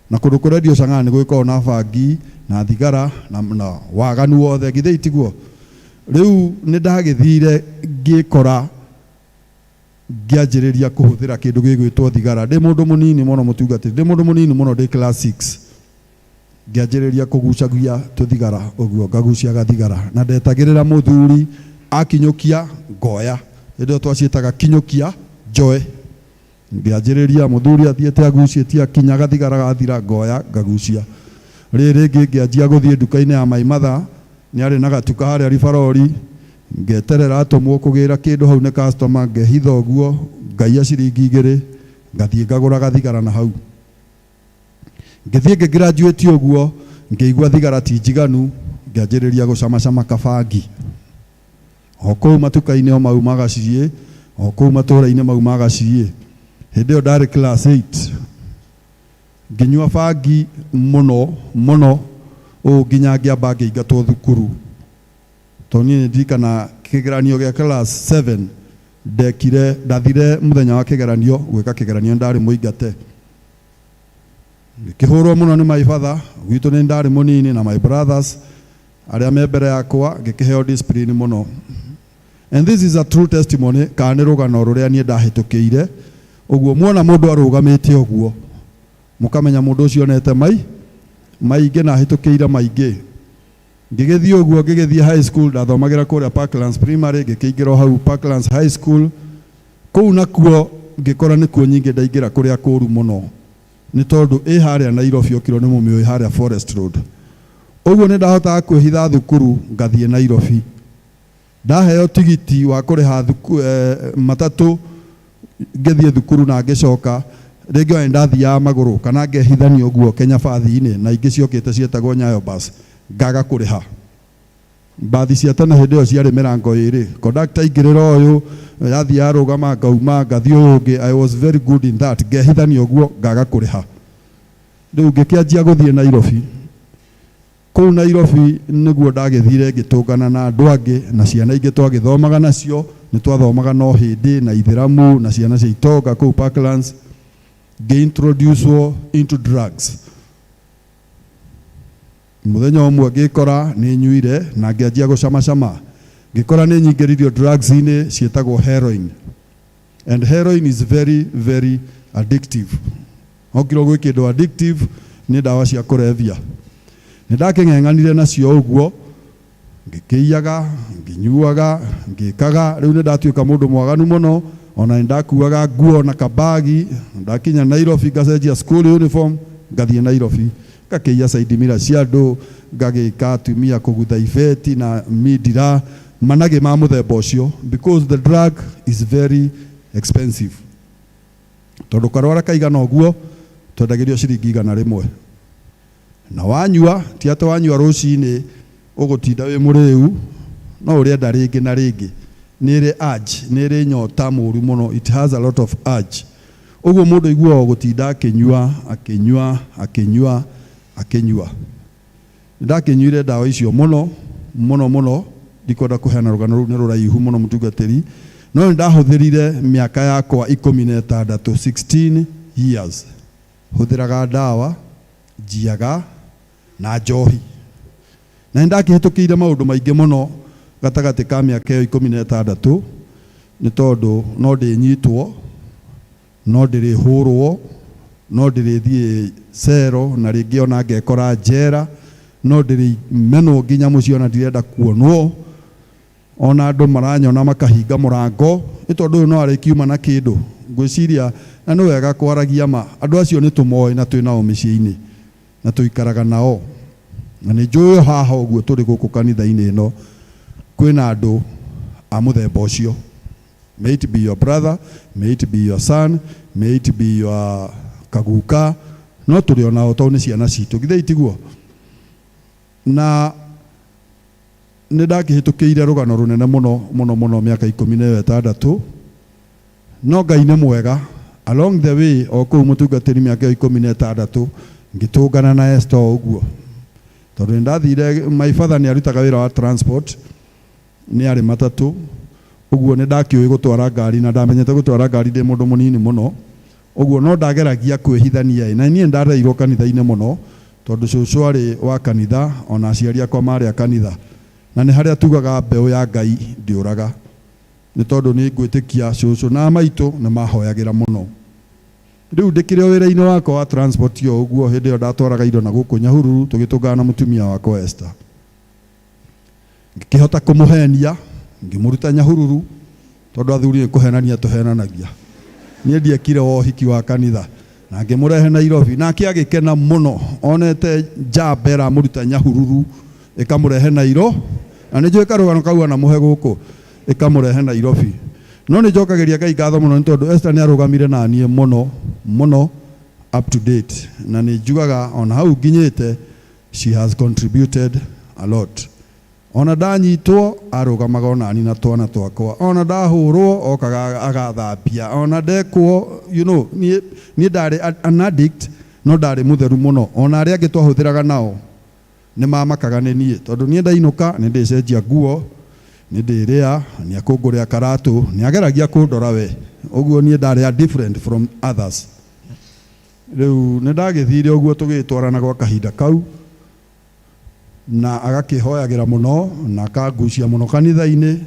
na kũndũ kũrendio chang'aa nĩ gwĩkoragwo na bangi na thigara na waganu wothe. Githĩ itiguo? Rĩu nĩ ndagĩthire ngĩkora ngĩanjĩrĩria kũhũthĩra kĩndũ gĩgwĩtwo thigara ndĩ mũndũ mũnini mũno. Mũtungatĩri, ndĩ mũndũ mũnini mũno, ndĩ class 6, ngĩanjĩrĩria kũgucagia tũthigara ũguo, ngagucia gathigara, na ndetagĩrĩra mũthuri akinyũkia ngoya. Hĩndĩ ĩyo twaciĩtaga kinyũkia njoe. Ngĩanjĩrĩria, mũthuri athiĩte agucĩtie, akinya gathigara gathira, ngoya ngagucia. Rĩrĩ rĩngĩ ngĩanjia gũthiĩ nduka-inĩ ya my mother, nĩ arĩ na gatuka harĩa Ribarori, ngeterera atũmwo kũgĩra kĩndũ hau nĩ customer, ngehitha ũguo, ngaiya ciringi 2, ngathiĩ ngagũra gathigara. Na hau ngĩthiĩ ngĩgraduate ũguo, ngĩigua thigara ti njiganu, ngĩanjĩrĩria gũcamacama kabangi o kũu matuka-inĩ o mau magaciĩ, o kũu matũũra-inĩ mau magaciĩ. Hĩndĩ ĩyo ndarĩ class 8. Ngĩnyua bangi mũno mũno ũũ nginya ngĩamba ngĩingatwo thukuru, tondũ niĩ ndirikana kĩgeranio gĩa class 7 ndekire, ndathire mũthenya wa kĩgeranio gwĩka kĩgeranio, ndarĩ mũingate. Ngĩkĩhũrwo mũno nĩ my father gwitũ, nĩ ndarĩ mũnini, na my brothers arĩa me mbere yakwa, ngĩkĩheo discipline mũno. And this is a true testimony, kana nĩ rũgano rũrĩa niĩ ndahĩtũkĩire. Ũguo muona mũndũ arũgamĩte ũguo, mũkamenya mũndũ ũcio onete mai maingĩ na ahĩtũkĩire maingĩ. Ngĩgĩthiĩ ũguo, ngĩgĩthiĩ high school, ndathomagĩra kũrĩa Parklands Primary, ngĩkĩingĩra o hau Parklands High School. Kũu nakuo ngĩkora nĩkuo nyingĩ ndaingĩra kũrĩa kũru mũno, nĩ tondũ ĩ harĩa Nairobi, okirwo nĩ mũmĩũĩ harĩa Forest Road ũguo, nĩ ndahotaga kwĩhitha thukuru ngathiĩ Nairobi. Ndaheo tigiti wa kũrĩha matatũ ngĩthiĩ thukuru na ngĩcoka. Rĩngĩ ona ndathiaga magũrũ kana ngehithania ũguo Kenya bathi-inĩ, na ingĩ ciokĩte ciĩtagwo Nyayo Bus, ngaga kũrĩha. Mbathi cia tene hĩndĩ ĩyo ciarĩ mĩrango ĩrĩ, conductor aingĩrĩra ũyũ, yathiĩ yarũgama, ngauma ngathiĩ ũyũ ũngĩ. I was very good in that. Ngehithania ũguo ngaga kũrĩha. Rĩu ngĩkĩanjia gũthiĩ Nairobi. Kũu Nairobi nĩguo ndagĩthire ngĩtũngana na andũ angĩ na ciana ingĩ twagĩthomaga nacio. Nĩ twathomaga no hĩndĩ na ithĩramu na ciana cia itonga kũu Parklands. Ngĩ-introducewo into drugs. Mũthenya ũmwe ngĩkora nĩ nyuire na ngĩanjia gũcamacama. Ngĩkora nĩ nyingĩririo drugs-inĩ ciĩtagwo heroin. And heroin is very very addictive. Okirwo gwĩ kĩndũ addictive nĩ ndawa cia kũrebia. Nĩ ndakĩng'eng'anire nacio ũguo, ngĩkĩiyaga, ngĩnyuaga, ngĩkaga, rĩu nĩ ndatuĩka mũndũ mwaganu mũno, ona nĩ ndakuaga nguo na kabagi, ndakinya Nairobi ngacenjia school uniform, ngathiĩ Nairobi, ngakĩiya side mirror cia andũ, ngagĩka atumia kũgutha ibeti na mindira, managĩ ma mũthemba ũcio, because the drug is very expensive. Tondũ karwara kaigana ũguo, twendagĩrio ciringi 100. Na wanyua, ti atĩ wanyua rũcinĩ ũgũtinda wĩ mũrĩu, no ũrĩenda rĩngĩ na rĩngĩ. Nĩ ĩrĩ urge, nĩ ĩrĩ nyota mũru mũno, it has a lot of urge. Ũguo mũndũ aiguaga gũtinda akĩnyua, akĩnyua, akĩnyua, akĩnyua. Nĩ ndakĩnyuire ndawa icio mũno, mũno, mũno, ndikwenda kũheana rũgano rũu nĩ rũraihu mũno mũtungatĩri, no nĩ ndahũthĩrire mĩaka yakwa 16, 16 years. Hũthĩraga ndawa, njiaga, na njohi. Na nĩ ndakĩhĩtũkĩire maũndũ maingĩ mũno gatagatĩ ka mĩaka ĩyo 16, nĩ tondũ no ndĩnyitwo, no ndĩrĩhũrwo, no ndĩrĩthiĩ cero, na rĩngĩ ona ngekora njera, no ndĩrĩmenwo nginya mũciĩ ona ndirenda kuonwo, ona andũ maranyona makahinga mũrango, nĩ tondũ ũyũ no arĩkiuma na kĩndũ. Ngwĩciria na nĩ wega kwaragia ma, andũ acio nĩ tũmoĩ na twĩ nao mĩciĩ-inĩ, na tũikaraga nao. Na nĩ njũĩ haha ũguo tũrĩ gũkũ kanitha-inĩ ĩno, kwĩna andũ a mũthemba ũcio. May it be your brother, may it be your son, may it be your kaguka, no tũrĩ o nao tondũ nĩ ciana citũ, githĩ itiguo? Na nĩ ndakĩhĩtũkĩire rũgano rũnene mũno mũno mũno mĩaka 16, no Ngai nĩ mwega. Along the way, o kũu mũtungatĩri mĩaka ĩyo 16, ngĩtũngana na Esther o ũguo. Tondũ nĩ ndathire, my father nĩ arutaga wĩra wa transport, nĩ arĩ matatũ, ũguo nĩ ndakĩũĩ gũtwara ngari, na ndamenyete gũtwara ngari ndĩ mũndũ mũnini mũno, ũguo no ndageragia kwĩhithania ĩ, na niĩ ndarereirwo kanitha-inĩ mũno, tondũ cũcũ arĩ wa kanitha, ona aciari akwa marĩ a kanitha, na nĩ harĩa tugaga mbeũ ya Ngai ndĩũraga, nĩ tondũ nĩ ngwĩtĩkia cũcũ na maitũ nĩ mahoyagĩra mũno. Rĩu ndĩkĩrĩ o wĩra-inĩ wakwa wa transport o ũguo, hĩndĩ ĩyo ndatwaraga indo na gũkũ Nyahururu, tũgĩtũngana na mũtumia wakwa Esther. Ngĩkĩhota kũmũhenia, ngĩmũruta Nyahururu, tondũ athuri nĩ kũhenania tũhenanagia. Niĩ ndiekire ũhiki wa kanitha, na ngĩmũrehe Nairobi, nake agĩkena mũno, onete njamba ĩramũruta Nyahururu, ĩkamũrehe Nairobi, na nĩ njũĩ karũgano kau anamũhe gũkũ, ĩkamũrehe Nairobi. No nĩ njokagĩria Ngai ngatho mũno nĩ tondũ Esther nĩ arũgamire na niĩ mũno, mũno up to date. Na nĩ njugaga ona hau nginyĩte, she has contributed a lot. Ona ndanyitwo, arũgamaga ona niĩ na twana twakwa. Ona ndahũrwo, okaga agathambia. Ona ndekwo, you know, niĩ ndarĩ an addict, no ndarĩ mũtheru mũno. Ona arĩa angĩ twahũthĩraga nao, nĩ mamakaga nĩ niĩ. Tondũ niĩ ndainũka, nĩ ndĩcenjia nguo, nĩ ndĩrĩa, nĩ akũngũrĩra karatũ, nĩ ageragia kũndora we. Ũguo niĩ ndarĩ different from others. Rĩu nĩ ndagĩthire ũguo tũgĩtwarana gwa kahinda kau, na agakĩhoyagĩra mũno, na akangucia mũno kanitha-inĩ,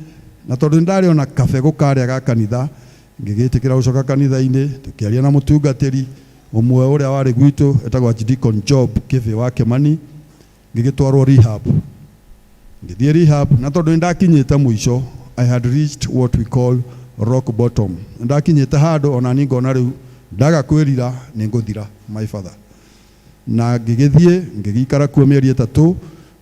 na tondũ nĩ ndarĩ ona kabegũ karĩa ga kanitha, ngĩgĩtĩkĩra gũcoka kanitha-inĩ, tũkĩaria na mũtungatĩri ũmwe ũrĩa warĩ gwitũ, etagwo Archdeacon Job Kĩbĩ wa Kĩmani, ngĩgĩtwarwo rehab. Ngĩthiĩ rehab, na tondũ nĩ ndakinyĩte mũico, I had reached what we call rock bottom. Nĩ ndakinyĩte handũ ona niĩ ngona rĩu ndaga kwĩrira nĩ ngũthira, my father. Na ngĩgĩthiĩ, ngĩgĩikara kuo mĩeri 3,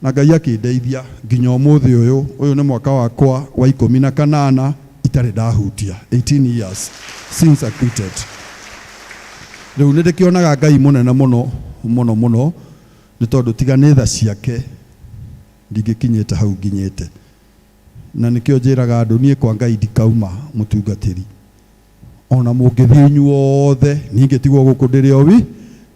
na Ngai akĩndeithia nginya ũmũthĩ ũyũ. Ũyũ nĩ mwaka wakwa wa 18 itarĩ ndahutia, 18 years since I quitted. Rĩu nĩ ndĩkĩonaga Ngai mũnene mũno, mũno, mũno, nĩ tondũ tiga nĩ tha ciake ndingĩkinyĩte hau nginyĩte. Na nĩkĩo njĩraga andũ niĩ kwa Ngai ndikauma mũtungatĩri. Ona mũngĩthiĩ inyuothe, niĩ ngĩtigwo gũkũ ndĩrĩ o wi,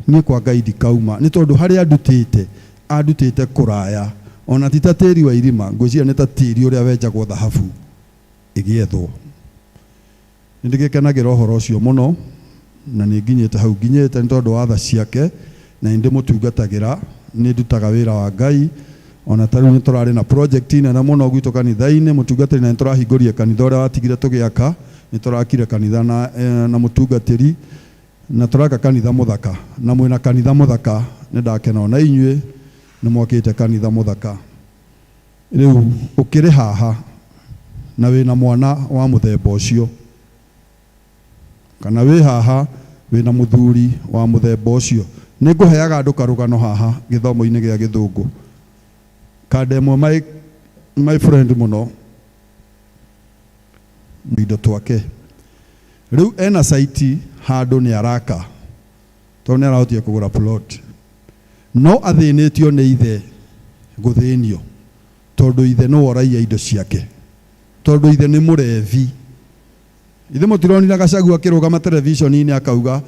niĩ kwa Ngai ndikauma. Nĩ tondũ harĩa andutĩte, andutĩte kũraya. Ona ti ta tĩri wa irima, ngwĩciria nĩ ta tĩri ũrĩa wenjagwo thahabu ĩgĩethwo. Nĩ ndĩgĩkenagĩra ũhoro ũcio mũno, Na nĩ nginyĩte hau nginyĩte nĩ tondũ wa tha ciake, na nĩ ndĩmũtungatagĩra, nĩ ndutaga wĩra wa Ngai. Ona ta rĩu nĩ tũrarĩ na project nene mũno gwitũ kanitha-inĩ, mũtungatĩri, na nĩ tũrahingũrire kanitha ũrĩa watigire tũgĩaka. Nĩ tũrakire kanitha na mũtungatĩri, na tũraka kanitha mũthaka, na mwĩna kanitha mũthaka. Nĩ ndakena ona inyuĩ nĩ mwakĩte kanitha mũthaka. Rĩu ũkĩrĩ haha na wĩna mwana wa mũthemba ũcio, kana wĩ haha wĩna mũthuri wa mũthemba ũcio, nĩ ngũheaga andũ karũgano haha gĩthomo-inĩ gĩa gĩthũngũ kanda ĩmwe. My friend mũno indo twake rĩu ena site handũ nĩ araka, tondũ nĩ arahotire kũgũra plot, no athĩnĩtio nĩ ithe gũthĩnio, tondũ ithe nĩwe ũraiya indo ciake, tondũ ithe nĩ mũrevi. Ithe mũtironire Gachagua akĩrũgama television-inĩ akauga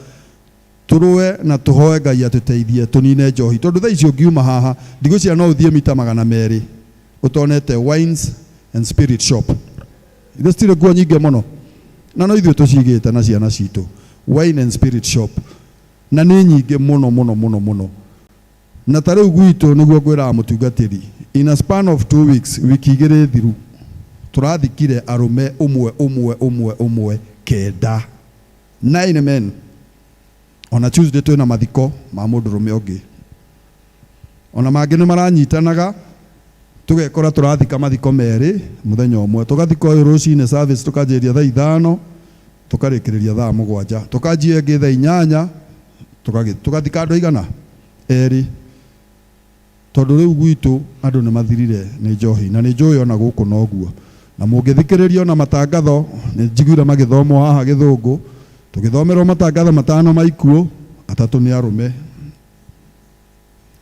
tũrũe na tũhoe Ngai atũteithie tũnine njohi? Tondũ thaa ici ũngiuma haha, ndigwĩciria no ũthiĩ mita 200 ũtonete wines and spirit shop. Ithe citirĩ nguo nyingĩ mũno, na no ithuĩ tũcigĩte na ciana citũ. Wine and spirit shop, na nĩ nyingĩ mũno mũno mũno mũno. Na ta rĩu gwitũ nĩguo ngwĩraga mũtungatĩri, in a span of 2 weeks, wiki 2 thiru, tũrathikire arũme ũmwe ũmwe ũmwe ũmwe kenda, nine men. Ona Tuesday twĩna mathiko ma mũndũrũme ũngĩ, ona mangĩ nĩ maranyitanaga, tũgekora tũrathika mathiko merĩ mũthenya ũmwe. Tũgathika ũyũ rũcinĩ, service tũkanjĩrĩria thaa 5, tũkarĩkĩrĩria thaa 7, tũkanjia ĩngĩ thaa 8, tũgathika andũ 200, tondũ rĩu gwitũ andũ nĩ mathirire nĩ njohi. Na nĩ njũĩ ona gũkũ noguo, na mũngĩthikĩrĩria ona matangatho, nĩ njiguire magĩthomwo haha gĩthũngũ, tũgĩthomerwo matangatho matano ma ikuũ, atatũ nĩ arũme,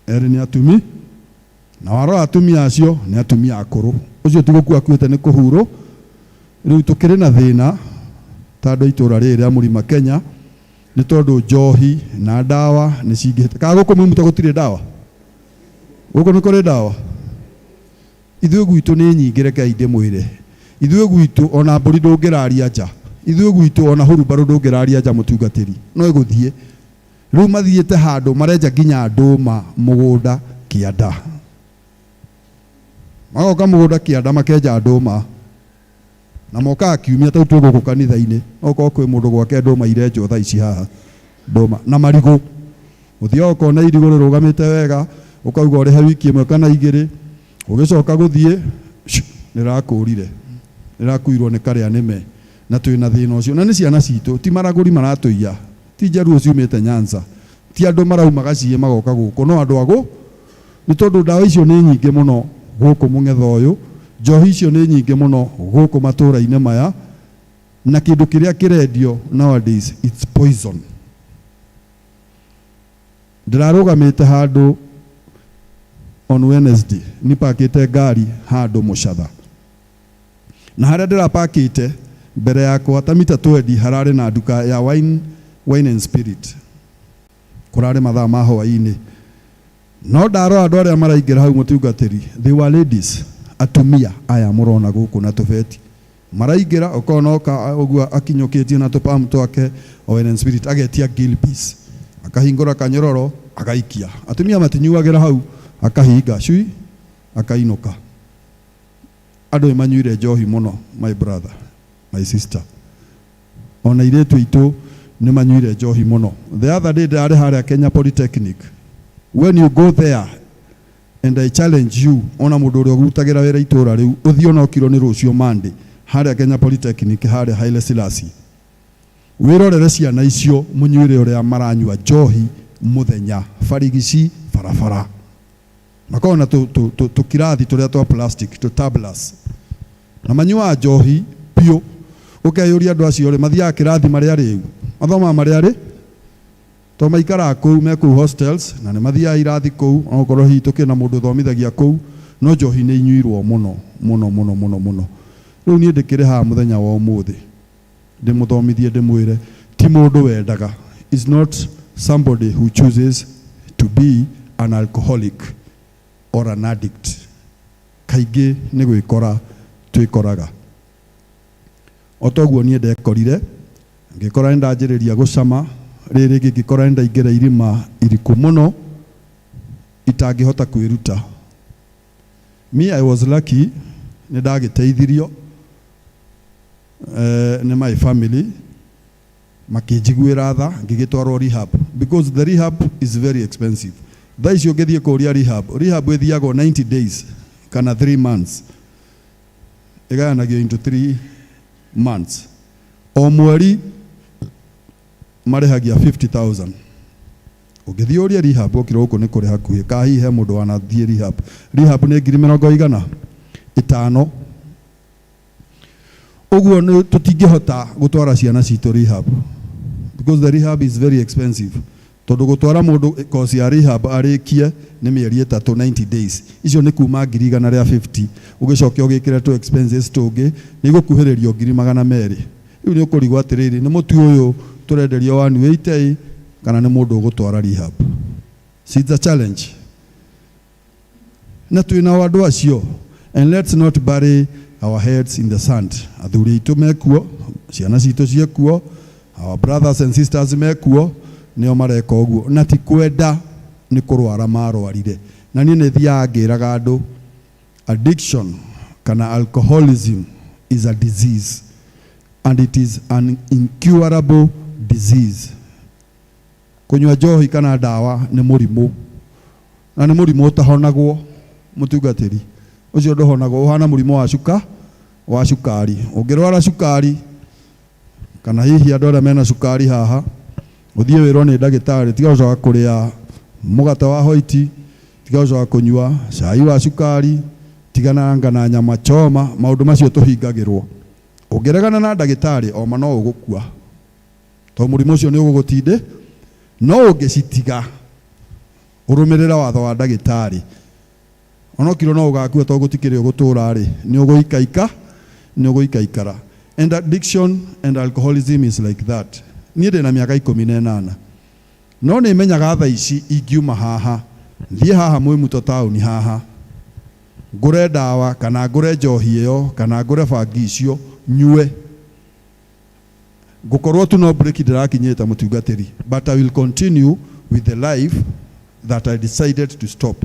erĩ nĩ atumi. Na warora atumia acio nĩ atumia akũrũ, ũcio ti gũkua akuĩte, nĩ kũhurũ. Rĩu tũkĩrĩ na thĩna ta andũ a itũũra rĩrĩ rĩa Mũrima Kenya, nĩ tondũ njohi na ndawa nĩ cingĩhĩte. Kana gũkũ mumĩte gũtirĩ ndawa? Gũkũ nĩ kũrĩ ndawa. Ithuĩ gwitũ nĩ nyingĩ. Rekei ndĩmwĩre, ithuĩ gwitũ ona mbũri ndũngĩraria nja, ithuĩ gwitũ ona hurumbarũ ndũngĩraria nja, mũtungatĩri, no ĩgũthiĩ. Rĩu mathiĩte handũ marenja nginya ndũma mũgũnda kĩanda, magoka mũgũnda kĩanda makenja ndũma, na mokaga kiumia. Tau twĩ gũkũ kanitha-inĩ, no gũkorwo kwĩ mũndũ gwake ndũma irenjwo thaa ici haha, ndũma na marigũ. Ũthiaga ũkona irigũ rĩrũgamĩte wega, ũkauga ũrĩhe wiki ĩmwe kana igĩrĩ, ũgĩcoka gũthiĩ rĩrakũrire, rĩrakuirwo nĩ karĩa nĩme. Na twĩna thĩna ũcio, na nĩ ciana citũ, ti maragũri maratũiya, ti njaruo ciumĩte Nyanza, ti andũ marauma gaciĩ magoka gũkũ, no andũ agũ, nĩ tondũ ndawa icio nĩ nyingĩ mũno gũkũ mũng'etho ũyũ, njohi icio nĩ nyingĩ mũno gũkũ matũũra-inĩ maya. Na kĩndũ kĩrĩa kĩrendio nowadays, it's poison. Ndĩrarũgamĩte handũ on Wednesday, nipakĩte ngari handũ mũcatha, na harĩa ndĩrapakĩte mbere yakwa ta mita 20 hararĩ na nduka ya wine and spirit. Kũrarĩ mathaa ma hwaĩ-inĩ, no ndarora andũ arĩa maraingĩra hau, mũtungatĩri, they were ladies, atumia aya mũrona gũkũ na tũbeti maraingĩra. Ũkona oka ũguo akinyũkĩtie na tũpamu twake wine and spirit, agetia Gilbey's, akahingũra kanyororo, agaikia. Atumia matinyuagĩra hau, akahinga cui, akainũka. Andũ nĩ manyuire njohi mũno, my brother, my sister, ona airĩtu aitũ nĩ manyuire njohi mũno. The other day ndĩrarĩ harĩa Kenya Polytechnic. When you go there, and I challenge you, ona mũndũ ũrĩa ũrutagĩra wĩra itũũra rĩu, ũthiĩ ona ũkirwo nĩ rũciũ Monday harĩa Kenya Polytechnic, harĩa Haile Selassie, wĩrorere ciana icio mũnyuĩre ũrĩa maranyua njohi mũthenya, barigici barabara, makoragwo na tũkirathi tũrĩa twa plastic, tũ tumblers, na manyuaga njohi biũ. Ũkeyũria andũ acio rĩ, mathiaga kĩrathi marĩa rĩu mathomaga marĩa rĩ, to maikaraga kũu, me kũu hostels, na nĩ mathiaga irathi kũu, no gũkorwo hihi tũkĩrĩ na mũndũ ũthomithagia kũu, no njohi nĩ inyuirwo mũno mũno mũno mũno mũno. Rĩu niĩ ndĩkĩrĩ haha mũthenya wa ũmũthĩ ndĩmũthomithie, ndĩmwĩre ti mũndũ wendaga, is not somebody who chooses to be an alcoholic or an addict. Kaingĩ nĩ gwĩkora twĩkoraga. O toguo niĩ ndekorire ngĩkora nĩ ndanjĩrĩria gũcama. Rĩrĩ rĩngĩ ngĩkora nĩ ndaingĩra irima iriku mũno itangĩhota kwĩruta. Me, I was lucky, nĩ ndagĩteithirio nĩ my family, makĩnjiguĩra tha, ngĩgĩtwarwo rehab, because the rehab is very expensive. Thaa ici ũngĩthiĩ kũũria rehab, rehab ĩthiagwo 90 days kana 3 months, ĩgayanagio into 3 months, o mweri marĩhagia 50,000. Ũngĩthiĩ ũrie rehab ũkĩrwo gũkũ nĩ kũrĩ hakuhĩ ka hihi he mũndũ wanathiĩ rehab, rehab nĩ ngiri mĩrongo igana ĩtano. Ũguo nĩ tũtingĩhota gũtwara ciana citũ rehab because the rehab is very expensive, tondũ gũtwara mũndũ kosi ya rehab arĩkie nĩ mĩeri 3, 90 days, icio nĩ kuma ngiri igana rĩa 50, ũgĩcoke ũgĩkĩre tũ expenses tũngĩ, nĩ igũkuhĩrĩrio ngiri magana merĩ. Rĩu nĩ ũkũrigwo atĩrĩrĩ, nĩ mũtu ũyũ tũrenderio 180 kana nĩ mũndũ ũgũtwara rehab? See, it's a challenge na twĩna andũ acio, and let's not bury our heads in the sand. Athuri aitũ mekuo, ciana citũ ciekuo, our brothers and sisters mekuo, nĩo mareka ũguo na ti kwenda, nĩ kũrwara marwarire. Na niĩ nĩ thiaga ngĩraga andũ, addiction kana alcoholism is a disease and it is an incurable disease. Kũnyua njohi kana ndawa nĩ mũrimũ, na nĩ mũrimũ ũtahonagwo. Mũtungatĩri ũcio ndũhonagwo, ũhana mũrimũ wa cuka wa cukari. Ũngĩrwara cukari, kana hihi andũ arĩa mena cukari haha, ũthiĩ wĩrwo nĩ ndagĩtarĩ tiga gũcoka kũrĩa mũgate wa hoiti, tiga gũcoka kũnyua cai wa cukari, tigananga na nyama choma, maũndũ macio tũhingagĩrwo. Ũngĩregana na ndagĩtarĩ oma no ũgũkua, tondũ mũrimũ ũcio nĩ ũgũgũtindĩ. No ũngĩcitiga ũrũmĩrĩre watho wa ndagĩtarĩ, onokirwo no ũgakua, tondũ gũtikĩrĩ ũgũtũra rĩ, nĩ ũgũikaika, nĩ ũgũikaikara. And addiction and alcoholism is like that. Niĩ ndĩna mĩaka 18, no nĩ menyaga thaa ici ingiuma haha thiĩ haha Mwĩmuto taũni haha ngũre ndawa kana ngũre njohi ĩyo kana ngũre bangi icio nyue, ngũkorwo tu no break ndĩrakinyĩte, mũtungatĩri, but I will continue with the life that I decided to stop,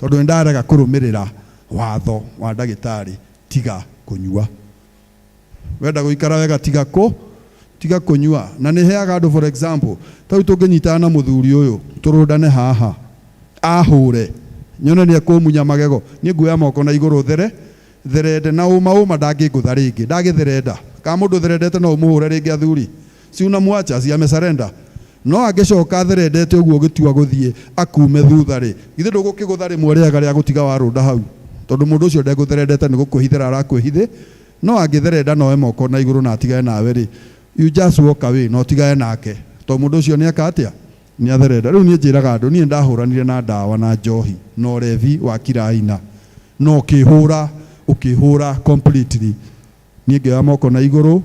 tondũ nĩ ndarega kũrũmĩrĩra watho wa ndagĩtarĩ. Tiga kũnyua, wenda gũikara wega, tiga kũnyua. Na nĩ heaga andũ for example, ta rĩu tũngĩnyitana na mũthuri ũyũ tũrũndane haha, ahũre nyone nĩ ekũmunya magego, niĩ nguoya moko na igũrũ there therende na ũma ũma, ndangĩngũtha rĩngĩ, ndagĩtherenda. Kana mũndũ therendete no ũmũhũre rĩngĩ? Athuri, si unamwacha, si amesurrender? No angĩcoka therendete ũguo, ũgĩtua gũthiĩ akume thutha rĩ, githĩ ndũgũkĩgũtha rĩmwe rĩega rĩa gũtiga warũnda hau? Tondũ mũndũ ũcio ndegũtherendete, nĩ gũkwĩhithĩra arakwĩhithĩ. No angĩtherenda noe moko na igũrũ na atigane nawe rĩ, you just walk away na ũtigane nake, tondũ mũndũ ũcio nĩ eka atĩa? Nĩ atherenda. Rĩu niĩ njĩraga andũ, niĩ ndahũranire na ndawa na njohi na ũrevi wa kila aina, no ũkĩhũra ũkĩhũra completely, niĩ ngĩoya moko na igũrũ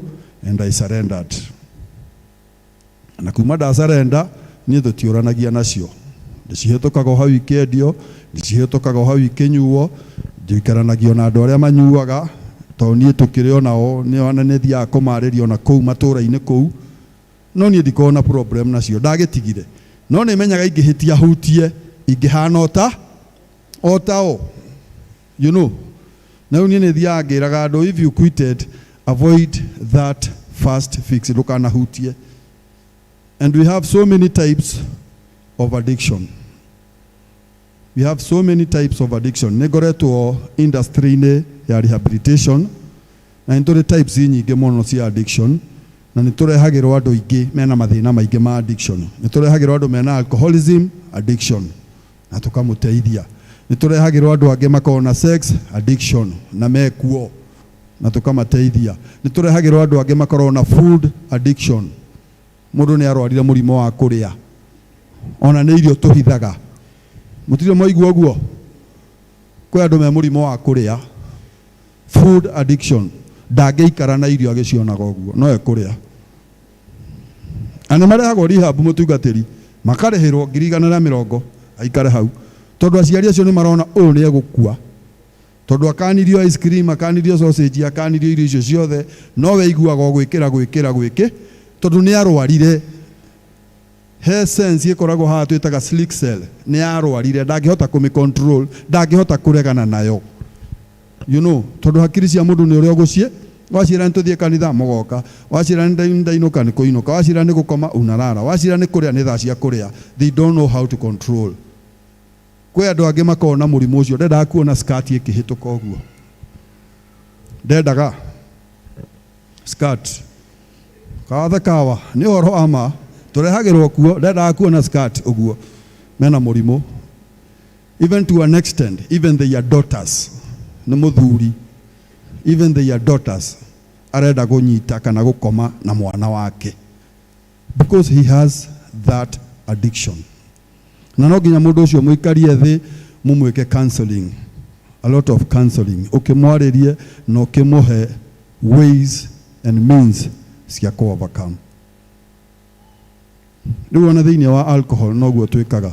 and I surrendered. Na kuma ndasurrender, niĩ tũtiũranagia nacio, ndĩcihĩtũkaga o hau ikĩendio, ndĩcihĩtũkaga o hau ikĩnyuo, ndĩikaranagio na andũ arĩa manyuaga, tondũ niĩ tũkĩrĩ o nao nĩ nĩ thiaga kũmarĩria ona kũu matũũra-inĩ kũu, no niĩ ndikoragwo na problem nacio, ndagĩtigire. No nĩ menyaga ingĩhĩtia hutie ingĩhana ota o tao. Na rĩu niĩ nĩ thiaga ngĩraga andũ, if you quitted, avoid that fast fix, ndũkanahutie. And we have so many types of addiction, we have so many types of addiction. Nĩ ngoretwo industry-inĩ ya rehabilitation, na nĩ tũrĩ types nyingĩ mũno cia addiction, na nĩ tũrehagĩrwo andũ aingĩ mena mathĩna maingĩ ma addiction. Nĩ tũrehagĩrwo andũ mena alcoholism addiction na tũkamũteithia. Nĩ tũrehagĩrwo andũ angĩ makoragwo na sex addiction na mekuo na tũkamateithia. Nĩ tũrehagĩrwo andũ angĩ makoragwo na food addiction. Mũndũ nĩ arwarire mũrimũ wa kũrĩa, ona nĩ irio tũhithaga. Mũtirĩ mwaigua ũguo? Kwĩ andũ me mũrimũ wa kũrĩa, food addiction, ndangĩikara na irio agĩcionaga ũguo, no ekũrĩa. Na nĩ marehagwo rehab, mũtungatĩri, makarĩhĩrwo ngiri igana rĩa mĩrongo aikare hau, tondũ aciari acio nĩ marona ũyũ nĩ egũkua, tondũ akanirio ice cream, akanirio sausage, akanirio irio icio ciothe, no we aiguaga o gwĩkĩra gwĩkĩra gwĩkĩ, tondũ nĩ arwarire. He sense ĩkoragwo haha twĩtaga slick cell, nĩ yarwarire, ndangĩhota kũmĩ control, ndangĩhota kũregana nayo. You know, tondũ hakiri cia mũndũ nĩ ũrĩa ũgũciĩ waciĩra nĩ tũthiĩ kanitha mũgoka, waciĩra nĩ ndainũka nĩ kũinũka, waciĩra nĩ gũkoma unarara, waciĩra nĩ kũrĩa nĩ thaa cia kũrĩa. They don't know how to control. Kwĩ andũ angĩ makoragwo na mũrimũ ũcio, ndendaga kuona skirt ĩkĩhĩtũka ũguo, ndendaga skirt kawathe kawa nĩ ũhoro wa ma tũrehagĩrwo kuo, ndendaga kuona skirt ũguo. Mena mũrimũ even to an extent, even their daughters, nĩ mũthuri, even their daughters arenda kũnyita kana gũkoma na mwana wake because he has that addiction. Na no nginya mũndũ ũcio mũikarie thĩ, mũmwĩke counseling, a lot of counseling, ũkĩmwarĩrie na ũkĩmũhe ways and means cia kũ overcome. Rĩu ona thĩinĩ wa alcohol noguo twĩkaga,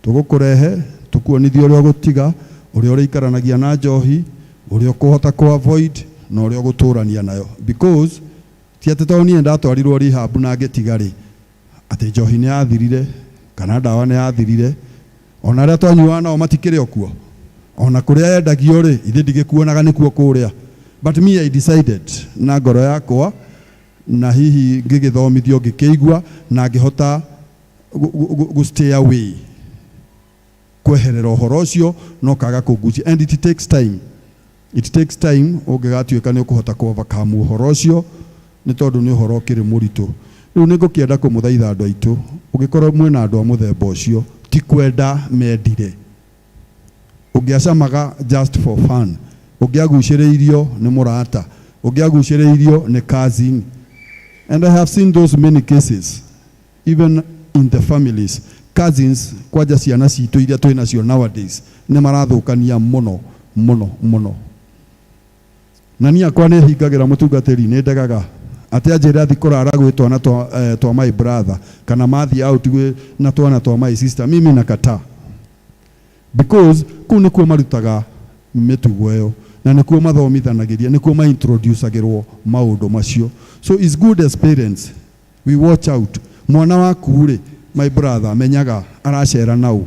tũgũkũrehe tũkuonithie ũrĩa ũgũtiga, ũrĩa ũrĩikaranagia na njohi, ũrĩa ũkũhota kũ avoid na ũrĩa ũgũtũrania nayo, because ti atĩ tondũ niĩ ndatwarirwo rehab na ngĩtiga rĩ, atĩ njohi nĩ yathirire kana ndawa nĩ yathirire. Ona arĩa twanyuaga nao matikĩrĩ o kuo, ona kũrĩa yendagio rĩ, ithe ndigĩkuonaga nĩkuo kũrĩa. But me, I decided na ngoro yakwa, na hihi ngĩgĩthomithio, ngĩkĩigua na ngĩhota gu stay away, kweherera ũhoro ũcio no kaga kũngucia. And it takes time, it takes time ũngĩgatuĩka nĩ ũkũhota kũ overcome ũhoro ũcio, nĩ tondũ nĩ ũhoro ũkĩrĩ mũritũ. Rĩu nĩ ngũkĩenda kũmũthaitha andũ aitũ, ũngĩkorwo mwĩna andũ a mũthemba ũcio, ti kwenda mendire, ũngĩacamaga just for fun, ũngĩagucĩrĩirio nĩ mũrata, ũngĩagucĩrĩirio nĩ cousin. And I have seen those many cases even in the families, cousins, kwanja ciana citũ iria twĩ nacio nowadays nĩ marathũkania mũno mũno mũno. Na niĩ akwa nĩ hingagĩra mũtungatĩri, nĩ ndegaga atĩ anjĩre athi kũrara gwĩ twana twa my brother kana mathiĩ out gwĩ na twana twa my sister, mimi nakataa, because kũu nĩkuo marutaga mĩtugo ĩyo na nĩkuo mathomithanagĩria, nĩkuo maintroducagĩrwo maũndũ macio. So it's good as parents we watch out. Mwana waku rĩ, my brother, menyaga aracera nau,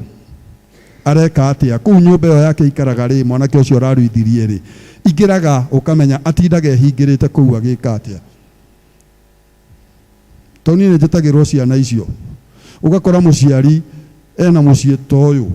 areka atĩa kũu nyũmba ĩyo yake ikaraga rĩ, mwanake ũcio ũraruithirie rĩ, ingĩraga ũkamenya atindaga ehingĩrĩte kũu agĩka atĩa. Tondũ niĩ nĩ njĩtagĩrwo ciana icio, ũgakora mũciari ena mũciĩ ta ũyũ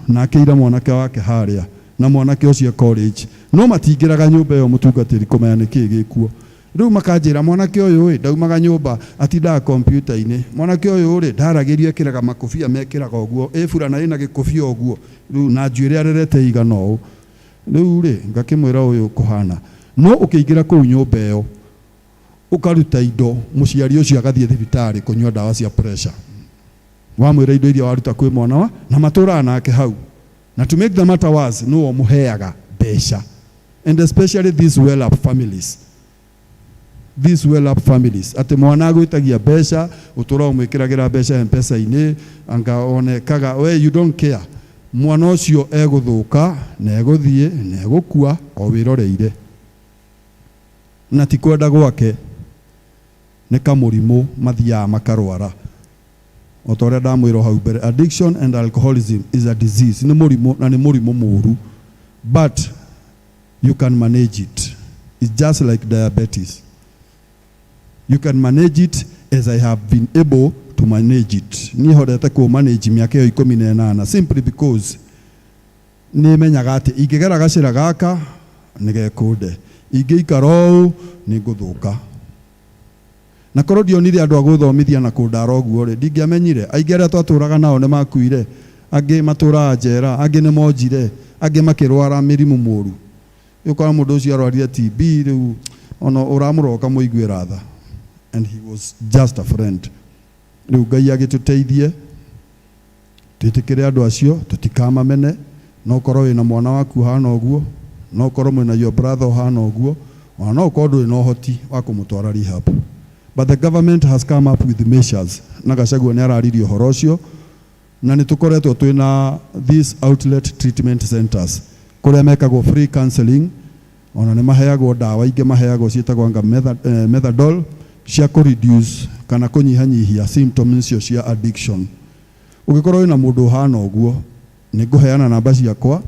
na akĩira mwanake wake harĩa, na mwanake ũcio college, no matingĩraga nyũmba ĩyo mũtungatĩri kũmenya nĩkĩĩ gĩkuo. Rĩu makanjĩra mwanake ũyũ ĩ ndaumaga nyũmba, atindaga kompiuta-inĩ, mwanake ũyũ rĩ ndaragĩrio, ekĩraga makobia mekĩraga ũguo, ĩ burana ĩna gĩkobia ũguo rĩu na njuĩrĩ arerete igana ũũ. Rĩu rĩ ngakĩmwĩra ũyũ kũhana no ũkĩingĩra kũu nyũmba ĩyo ũkaruta indo, mũciari ũcio agathiĩ thibitarĩ kũnyua ndawa cia pressure, wamwĩra indo iria waruta kwĩ mwana wa na matũraga nake hau. Na to make the matter worse, nĩwe ũmũheaga mbeca. And especially these well up families, these well up families, atĩ mwana agwĩtagia mbeca, ũtũra ũmwĩkĩragĩra mbeca M-Pesa-inĩ, anga onekaga we you don't care. Mwana ũcio egũthũka na egũthiĩ na egũkua o wĩroreire, na ti kwenda gwake, nĩ kamũrimũ mathiaga makarwara. O ta ũrĩa ndamwĩra hau mbere, addiction and alcoholism is a disease, nĩ mũrimũ na nĩ mũrimũ mũru, but you can manage it. It's just like diabetes, you can manage it as I have been able to manage it. Niĩ horete kũ manage mĩaka ĩyo 18 simply because nĩ menyaga atĩ ingĩgera gacĩra gaka nĩ gekũnde, ingĩikara ũũ nĩ ngũthũka. Na korwo ndionire andũ a gũthomithia na kũndara ũguo rĩ, ndingĩamenyire. Aingĩ arĩa twatũraga nao nĩ makuire, angĩ matũraga njera, angĩ nĩ monjire, angĩ makĩrwara mĩrimũ mũru. Ũkora mũndũ ũcio arwarire TB, rĩu ona ũramũrora ũkamũiguĩra tha, and he was just a friend. Rĩu Ngai agĩtũteithie twĩtĩkĩre andũ acio, tũtikamamene. No ũkorwo wĩna mwana waku ũhana ũguo, no ũkorwo mwĩna your brother ũhana ũguo, ona no ũkorwo ndũrĩ na ũhoti wa kũmũtwara rehab, but the government has come up with measures, na Gachagua nĩ araririe ũhoro ũcio, na nĩ tũkoretwo twĩna these outlet treatment centers kũrĩa mekagwo free counseling, ona nĩ maheagwo ndawa ingĩ maheagwo ciĩtagwo anga methadol cia kũ reduce kana kũnyihanyihia symptoms icio cia addiction. Ũngĩkorwo wĩna mũndũ ũhana ũguo, nĩ ngũheana namba ciakwa,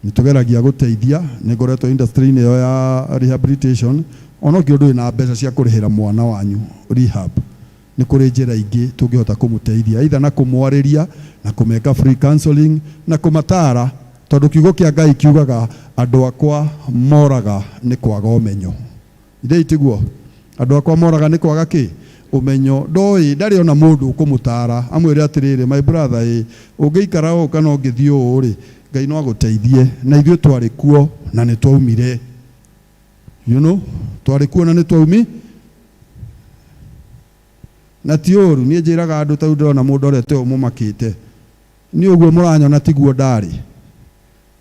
nĩ tũgeragia gũteithia, nĩ ngoretwo industry-inĩ ĩyo ya rehabilitation, ona ũngĩ ũndũ wĩna mbeca cia kũrĩhĩra mwana wanyu rehab, nĩ kũrĩ njĩra ingĩ tũngĩhota kũmũteithia, either na kũmwarĩria na kũmeka free counseling na kũmatara, tondũ kiugo kĩa Ngai kiugaga andũ akwa moraga nĩ kwaga ũmenyo. Ithĩ tiguo? Andũ akwa moraga nĩ kwaga kĩ? Ũmenyo. Ndoĩ, ndarĩ ona mũndũ ũkũmũtara amwĩre atĩrĩrĩ, my brother, ĩ ũngĩikara ũũ kana ũngĩthiĩ ũũ rĩ, Ngai no agũteithie. Na ithuĩ twarĩ kuo na nĩ twaumire. You know, twarĩ kuo na nĩ twaumi. Na ti ũru, niĩ njĩraga andũ ta rĩu ndĩrona mũndũ ũrĩa ũũ mũmakĩte. Niĩ ũguo mũranyona tiguo ndarĩ.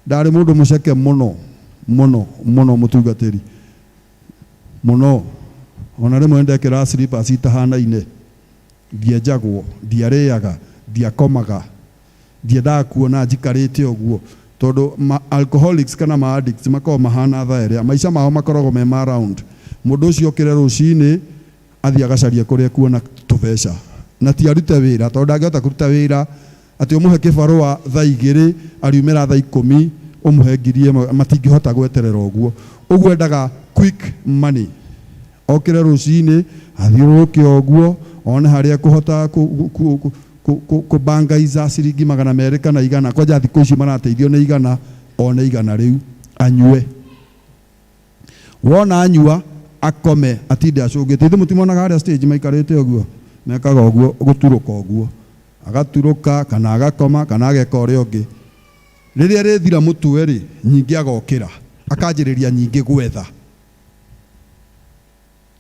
Ndarĩ mũndũ mũceke mũno, mũno, mũno mũtungatĩri. Mũno. Ona rĩmwe ndekĩraga slippers itahanaine. Ndienjagwo, ndiarĩaga, ndiakomaga. Ndiendaga kuona njikarĩte ũguo. Tondũ ma alcoholics kana ma addicts makoragwo mahana thaa ĩrĩa maica mao makoragwo me ma round. Mũndũ ũcio okĩre rũcinĩ athiĩ agacarie kũrĩa kuona tũbeca. Na ti arute wĩra, tondũ ndangĩhota kũruta wĩra atĩ ũmũhe kĩbarũa thaa 2 ariumĩra thaa 10 ũmũhe 1000, matingĩhota gweterera ũguo. Ũguo endaga quick money. Okĩre rũcinĩ athiũrũrũke ũguo one harĩa ekũhota kũbangaiza ciringi 200 kana 100. Kwanja thikũ ici marateithio nĩ 100, one 100 rĩu anyue. Wona anyua akome atinde acũngĩte. Ithuĩ mũtimonaga harĩa stage maikarĩte ũguo, mekaga ũguo gũturũka ũguo, agaturũka kana agakoma kana ageka ũrĩa ũngĩ. Rĩrĩa rĩthira mũtwe rĩ, nyingĩ agokĩra akanjĩrĩria nyingĩ gwetha,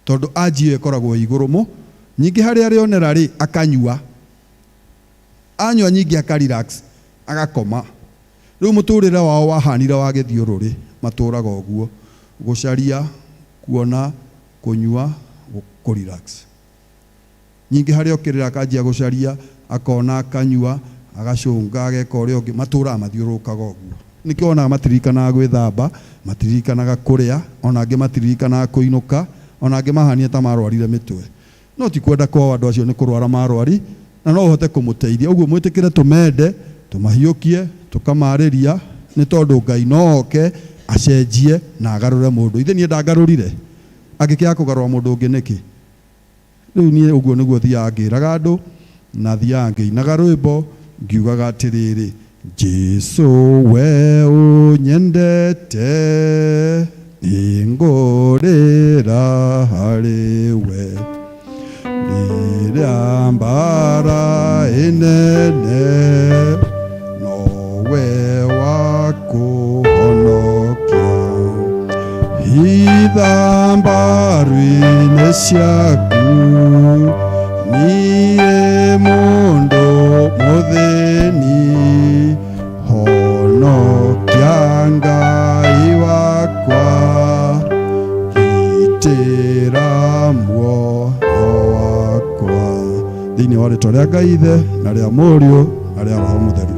tondũ anji ĩyo ĩkoragwo igũrũ mũ. Nyingĩ harĩa arĩonera rĩ, akanyua. Anyua nyingĩ aka relax, agakoma. Rĩu mũtũrĩre wao wahanire wa gĩthiũrũrĩ, matũraga ũguo, gũcaria, kuona, kũnyua, kũ relax. Nyingĩ harĩa okĩrĩra akanjia gũcaria, akona, akanyua, agacũnga, ageka ũrĩa ũngĩ, matũraga mathiũrũrũkaga ũguo. Nĩkĩo wonaga matiririkanaga gwĩthamba, matiririkanaga kũrĩa, ona angĩ matiririkanaga kũinũka, ona angĩ mahania ta marwarire mĩtwe. No ti kwenda kwao andũ acio nĩ kũrwara marwari, na no ũhote kũmũteithia. Ũguo mwĩtĩkĩre tũmende, tũmahiũkie, tũkamarĩria, nĩ tondũ Ngai no oke acenjie na agarũre mũndũ. Ithe niĩ ndangarũrire, angĩkĩaga kũgarũra mũndũ ũngĩ nĩkĩ? Rĩu niĩ ũguo nĩguo thiaga ngĩraga andũ, na thiaga ngĩinaga rwĩmbo ngiugaga atĩrĩrĩ, Jesu we ũnyendete, nĩngũrĩra harĩ we. Rĩrĩa mbara ĩnene, nowe wa kũhonokia. Hitha mbaru-inĩ ciaku, niĩ mũndũ mũthĩni, honokia Ngai wakwa, gitĩra muoyo wakwa. Thĩinĩ wa rĩtwa rĩa Ngai Ithe na rĩa Mũriũ na rĩa Roho Mũtheru.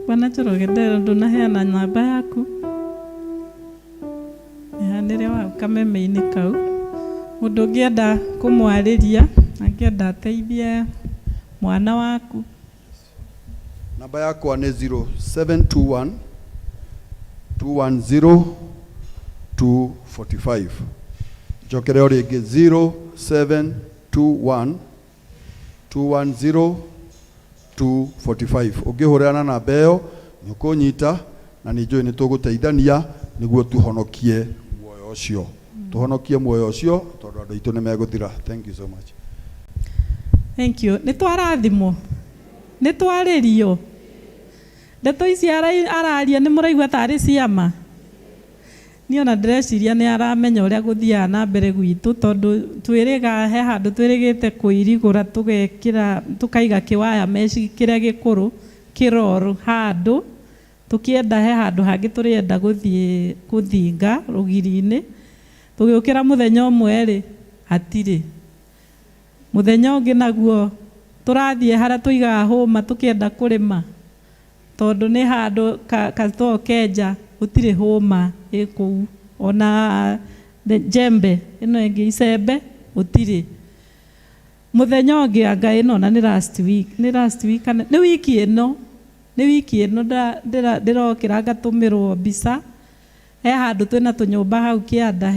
Bwana Njoroge, ndũnaheana namba yaku, heanĩre wa kameme-inĩ kau. Mũndũ ũngĩenda kũmwarĩria, angĩenda ateithie mwana waku. Namba yakwa nĩ 0721 210 245. Njokere o rĩngĩ 0721 210 245. Ũngĩhũrĩra na namba ĩyo nĩ ũkũnyita, na nĩ njũĩ nĩ tũgũteithania nĩguo tũhonokie muoyo ũcio. Tũhonokie muoyo ũcio tondũ andũ aitũ nĩ megũthira. Thank you so much. Thank you. Nĩ twarathimwo, nĩ twarĩrio. Ndeto ici araria nĩ mũraigua tarĩ ciama. Niĩ ona ndĩreciria nĩ aramenya ũrĩa gũthiaga na mbere gwitũ, tondũ twĩrĩga he handũ twĩrĩgĩte kũirigũra, tũgekĩra, tũkaiga kĩwaya mesh kĩrĩa gĩkũrũ kĩroro handũ, tũkĩenda he handũ hangĩ tũrĩenda gũthiĩ gũthinga rũgiri-inĩ. Tũgĩũkĩra mũthenya ũmwe rĩ, Hatirĩ. Mũthenya ũngĩ naguo tũrathiĩ harĩa tũigaga hũma tũkĩenda kũrĩma tondũ nĩ handũ katoo kenja gũtirĩ hũma ĩ kũu ona njembe ĩno ĩngĩ icembe gũtirĩ. Mũthenya ũngĩ anga ĩno na nĩ last week, nĩ last week kana nĩ wiki ĩno, nĩ wiki ĩno ndĩrokĩra ngatũmĩrwo mbica he handũ twĩna tũnyũmba hau kĩanda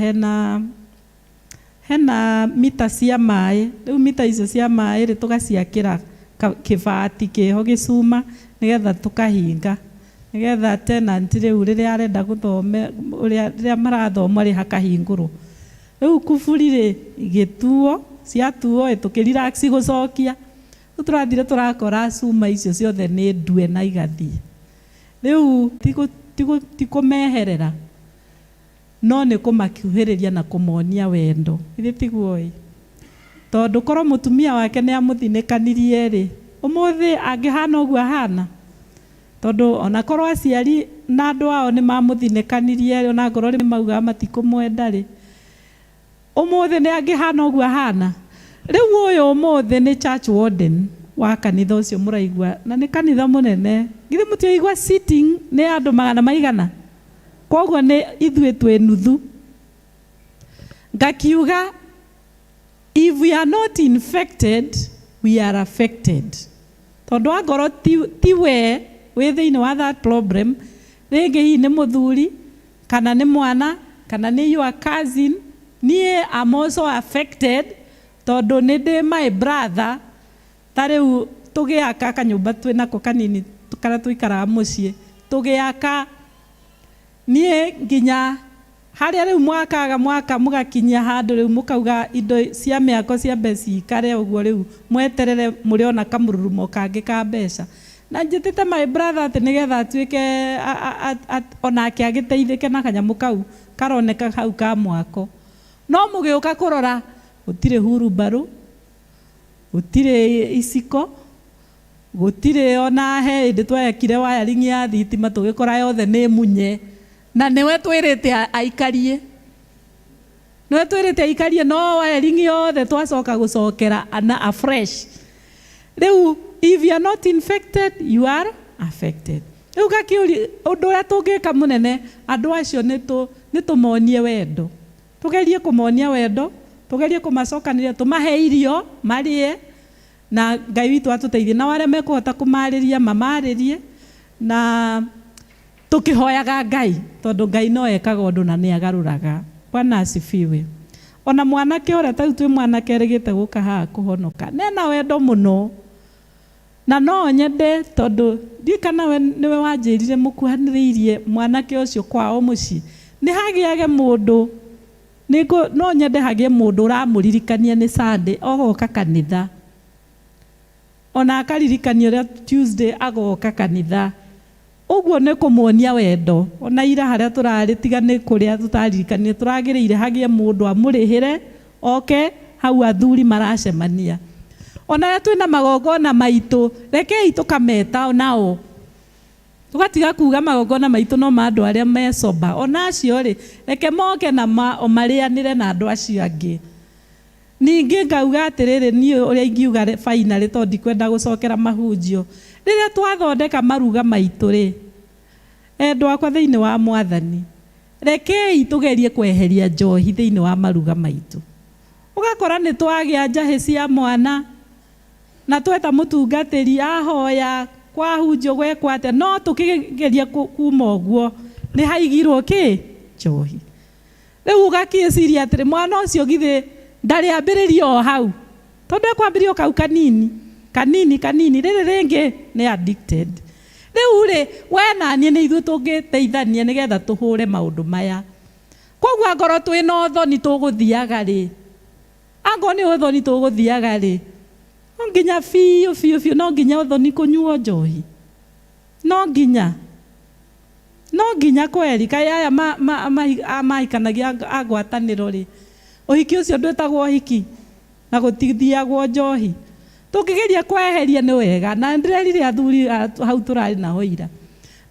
hena mita cia maĩ. Rĩu mita icio cia maĩ rĩ tũgaciakĩra kĩbati kĩho gĩcuma nĩgetha tũkahinga nĩgetha tenant rĩu rĩrĩa arenda gũthome ũrĩa rĩrĩa marathoma rĩ hakahingũrwo. Rĩu kuburi rĩ igĩtuo ciatuo ĩ tũkĩ relax gũcokia. Rĩu tũrathire tũrakora cuma icio ciothe nĩ ndue na igathiĩ. Rĩu ti kũmeherera no nĩ kũmakuhĩrĩria na kũmonia wendo. Githĩ tiguo ĩ? Tondũ korwo mũtumia wake nĩ amũthinĩkanirie rĩ, ũmũthĩ angĩhana ũguo ahana. Tondũ ona korwo aciari na andũ ao nĩ mamũthinĩkanirie ona ngorwo nĩ maugaga matikũmwenda rĩ, ũmũthĩ nĩ angĩhana ũguo ahana. Rĩu ũyũ ũmũthĩ nĩ church warden wa kanitha ũcio mũraigua, na nĩ kanitha mũnene. Githĩ mũtioigua sitting nĩ andũ magana maigana? Koguo nĩ ithuĩ twĩ nuthu. Ngakiuga if we are not infected, we are affected. Tondũ angorwo ti we wĩ thĩinĩ wa that problem, rĩngĩ hihi nĩ mũthuri, kana nĩ mwana, kana nĩ your cousin, niĩ am also affected, tondũ nĩ ndĩ my brother, ta rĩu tũgĩaka kanyũmba twĩnako kanini karĩa tũikaraga mũciĩ, tũgĩaka niĩ nginya harĩa rĩu mwakaga mwaka mũgakinyia handũ rĩu mũkauga indo cia mĩako cia mbeca cikare ũguo rĩu mweterere mũrĩona kamũrurumo kangĩ ka mbeca. Na njĩtĩte my brother atĩ nĩgetha atuĩke onake agĩteithĩke na kanyamũ kau karoneka hau ka mwako. No mũgĩũka kũrora gũtirĩ hurumbarũ, gũtirĩ iciko, gũtirĩ ona he hĩndĩ twekire wiring ya thitima tũgĩkora yothe nĩ munye. Na nĩwe twĩrĩte aikarie. Nĩwe twĩrĩte aikarie no wiring yothe twacoka gũcokera na afresh. Rĩu if you are not infected, you are affected. Rĩu gakĩũria ũndũ ũrĩa tũngĩka mũnene andũ acio nĩ tũmonie wendo. Tũgerie kũmonia wendo, tũgerie kũmacokanĩrĩria, tũmahe irio marĩe, na Ngai witũ atũteithie. Na arĩa mekũhota kũmarĩria mamarĩrie, na tũkĩhoyaga Ngai, tondũ Ngai no ekaga ũndũ na nĩ agarũraga. Bwana asifiwe. Ona mwanake ũrĩa ta rĩu twĩ mwanake erĩgĩte gũka haha kũhonoka, nena wendo mũno. Na no nyende tondũ ndiũĩ kana we nĩwe wanjĩrire mũkuhanĩrĩirie mwanake ũcio kwao mũciĩ. Nĩ hagĩage mũndũ, no nyende hagĩe mũndũ ũramũririkania nĩ Sunday ogoka kanitha. Ona akaririkania ũrĩa Tuesday agoka kanitha. Ũguo nĩ kũmuonia wendo. Ona ira harĩa tũrarĩ tiga nĩ kũrĩa tũtaririkanire, tũragĩrĩire hagĩe mũndũ amũrĩhĩre oke hau athuri maracemania. Ona rĩrĩa twĩna magongona maitũ, rekei tũkameta nao. Tũgatiga kuga magongona maitũ no ma andũ arĩa me sober. Ona acio rĩ, reke moke na marĩanĩre na andũ acio angĩ. Ningĩ ngauga atĩrĩrĩ, niĩ ũrĩa ingiuga finally tondũ ndikwenda gũcokera mahunjio. Rĩrĩa twathondeka maruga maitũ rĩ, endwa akwa thĩinĩ wa Mwathani, rekei tũgerie kweheria njohi thĩinĩ wa maruga maitũ. Ũgakora nĩ twagĩa njahĩ cia mwana, na tweta mũtungatĩri ahoya kwahunjio gwekwo atĩa, no tũkĩgeria kuma ũguo nĩ haigirwo kĩ? Njohi. Rĩu ũgakĩciria atĩrĩ, mwana ũcio githĩ ndarĩambĩrĩria o hau, tondũ ekwambĩrĩria o kau kanini kanini kanini, rĩrĩ rĩngĩ nĩ addicted. Rĩu rĩ, we na niĩ nĩ ithuĩ tũngĩteithania nĩgetha tũhũre maũndũ maya. Koguo angorwo twĩna ũthoni tũgũthiaga rĩ, angorwo nĩ ũthoni tũgũthiaga rĩ, no nginya biũ biũ biũ, no nginya ũthoni kũnyuo njohi. No nginya. No nginya kweri, kaĩ aya mahikanagia a ngwatanĩro rĩ, ũhiki ũcio ndwĩtagwo ũhiki na gũtithiagwo njohi. Tũngĩgeria kweheria nĩ wega, na ndĩrerire athuri hau tũrarĩ nao ira.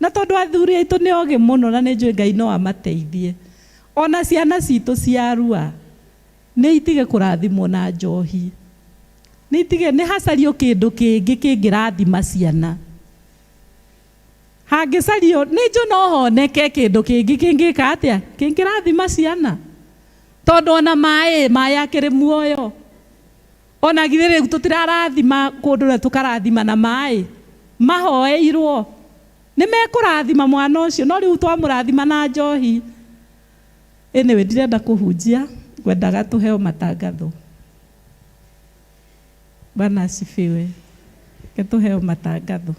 Na tondũ athuri aitũ nĩ ogĩ mũno na nĩ njũĩ Ngai no amateithie. Ona ciana citũ ciarua, Nĩ itige kũrathimwo na njohi. Nĩ itige nĩ hacario kĩndũ kĩngĩ kĩngĩrathima ciana. Hangĩcario nĩ njũ no honeke kĩndũ kĩngĩ kĩngĩka atĩa? Kĩngĩrathima ciana. Tondũ ona maĩ, maĩ akĩrĩ muoyo. Ona githĩ rĩu tũtirarathima kũndũ na tũkarathima na maĩ. Mahoeirwo. Nĩ mekũrathima mwana ũcio, no rĩu twamũrathima na njohi. Anyway, ndirenda kũhunjia, ngwendaga tũheo matangatho. Bwana asifiwe. Reke tũheo matangatho.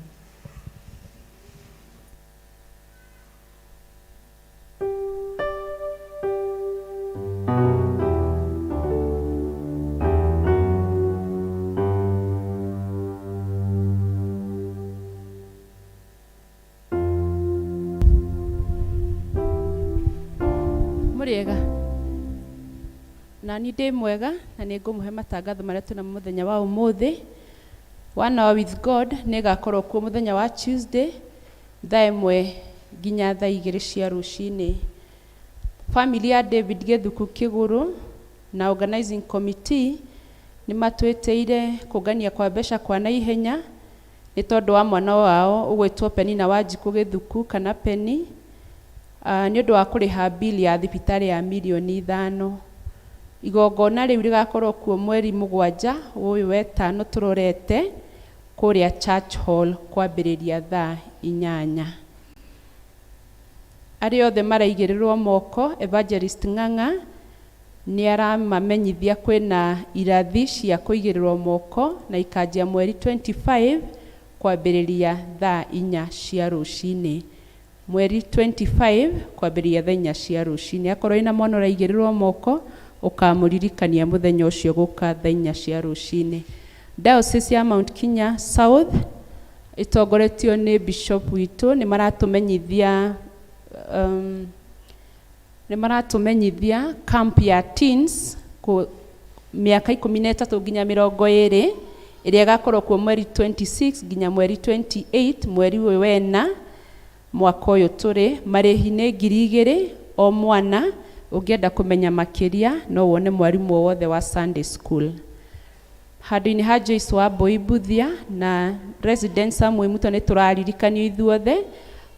Mũrĩega na niĩ ndĩ mwega na nĩ ngũmũhe matangatho marĩa twĩnamo mũthenya wa ũmũthĩ. One Hour with God nĩ ĩgakorwo kuo mũthenya wa Tuesday thaa 1 nginya thaa 2 cia rũcinĩ. Family ya David Gĩthuku Kĩgũrũ na organizing committee nĩ matwĩtĩire kũngania kwa mbeca kwa naihenya nĩ tondũ wa mwana wao ũgwĩtwo Penina Wanjikũ Gĩthuku kana Penny, nĩ ũndũ wa kũrĩha bill ya thibitarĩ ya mirioni 5. Igongona rĩu rĩgakorwo kuo mweri 7 ũyũ wetano tũrorete kũrĩa Church Hall kwambĩrĩria thaa 8. Arĩa othe maraigĩrĩrwo moko, Evangelist Ng'ang'a nĩ aramamenyithia kwĩna irathi cia kũigĩrĩrwo moko na ikanjia mweri 25 kwambĩrĩria thaa 4 cia rũcinĩ. Mweri 25 kwambĩrĩria thaa 4 cia rũcinĩ. Akorwo wĩna mwana ũraigĩrĩrwo moko, ũkamũririkania mũthenya ũcio gũka thaa 4 cia rũcinĩ. Diocese ya Mount Kenya South ĩtongoretio nĩ Bishop witũ nĩ maratũmenyithia camp ya teens mĩaka 13 nginya 20 ĩrĩa ĩgakorwo kuo mweri 26 nginya mweri 28 mweri ũyũ wena mwaka ũyũ tũrĩ. Marĩhi nĩ 2,000 o mwana. Ũngĩenda kũmenya makĩria no wone mwarimũ o wothe wa Sunday school. Handũ-inĩ ha Joyce wa Mbui Mbuthia na residents a Mwĩmuto nĩ tũraririkanio ithuothe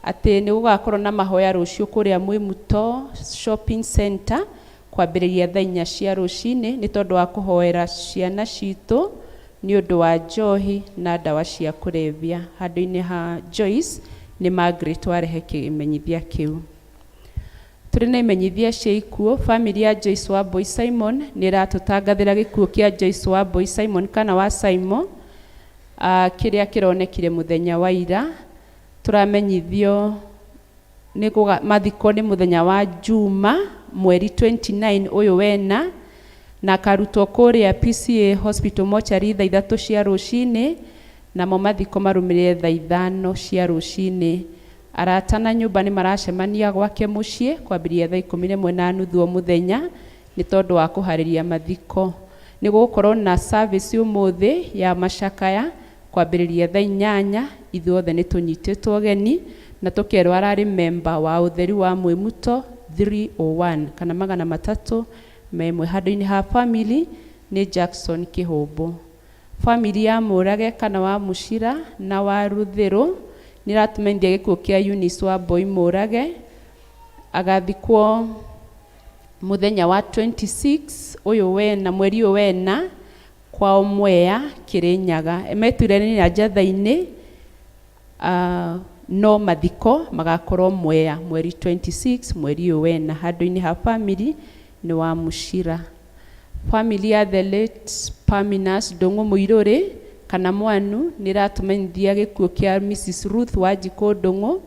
atĩ nĩ gũgakorwo na mahoya rũciũ kũrĩa Mwĩmuto Shopping Center kwambĩrĩria thaa 4 cia rũcinĩ nĩ tondũ wa kũhoera ciana citũ nĩ ũndũ wa njohi na ndawa cia kũrebia. Handũ-inĩ ha Joyce nĩ Margaret warehe kĩmenyithia kĩu. Tũrĩ na imenyithia cia ikuũ. Family ya Joyce wa Mbui Simon nĩ ĩratũtangathĩra gĩkuũ kĩa Joyce wa Mbui Simon kana wa Simon, kĩrĩa kĩronekire mũthenya wa ira. Tũramenyithio nĩ mathiko nĩ mũthenya wa Juma mweri 29 ũyũ wena na akarutwo kũrĩa PCA Hospital mortuary thaa 3 cia rũcinĩ, namo mathiko marũmĩrĩre thaa 5 cia rũcinĩ. Arata na nyũmba nĩ maracemania gwake mũciĩ kwambĩrĩria thaa 11:30 o mũthenya nĩ tondũ wa kũharĩria mathiko. Nĩ gũgũkorwo na service ũmũthĩ ya macakaya kwambĩrĩria thaa 8. Ithuothe nĩ tũnyitĩtwo ũgeni na tũkerwo ararĩ member wa ũtheru wa Mwĩmuto 301 kana 301. Handũ-inĩ ha family nĩ Jackson Kĩhũmbũ. Family ya Mũrage kana wa Mũcira na wa Rũthĩrũ nĩ ĩratũmenyithia gĩkuũ kĩa Eunice wa Mbui Mũrage, agathikwo mũthenya wa 26 ũyũ wena mweri ũyũ wena kwao Mwea Kĩrĩnyaga. Metuire nĩ Njatha-inĩ, no mathiko magakorwo Mwea mweri 26 mweri ũyũ wena. Handũ-inĩ ha family nĩ wa Mũcira. Family ya the late Parmenas Ndũng'ũ Mũirũrĩ kana Mwanu nĩ ĩratũmenyithia gĩkuũ kĩa Mrs Ruth Wanjikũ Ndũng'ũ.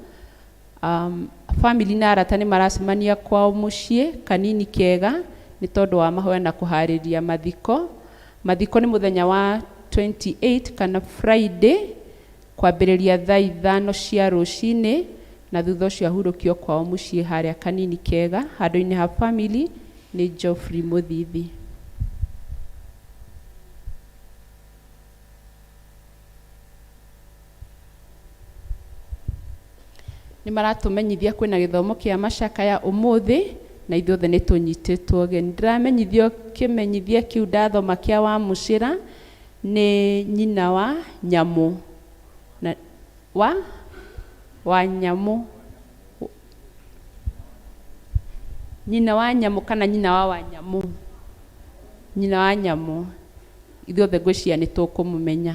Family na arata nĩ maracemania kwao mũciĩ kanini kega nĩ tondũ wa mahoya na kũharĩria mathiko. Mathiko nĩ mũthenya wa 28 kana Friday kwambĩrĩria thaa 5 cia rũcinĩ na thutha ũcio ahurũkio kwao mũciĩ harĩa kanini kega. Handũ-inĩ ha family nĩ Geoffrey Mũthithi. Nĩ maratũmenyithia kwĩna gĩthomo kĩa macakaya ũmũthĩ Na ithuothe nĩ tũnyitĩtwo ũgeni. Ndĩramenyithio kĩmenyithia kĩu ndathoma kĩa Wamũcĩra nĩ nyina wa nyamũ na, wa wa nyamũ, nyina wa nyamũ kana nyina wa wanyamũ, nyina wa nyamũ. Ithuothe ngwĩciria nĩ tũkũmũmenya.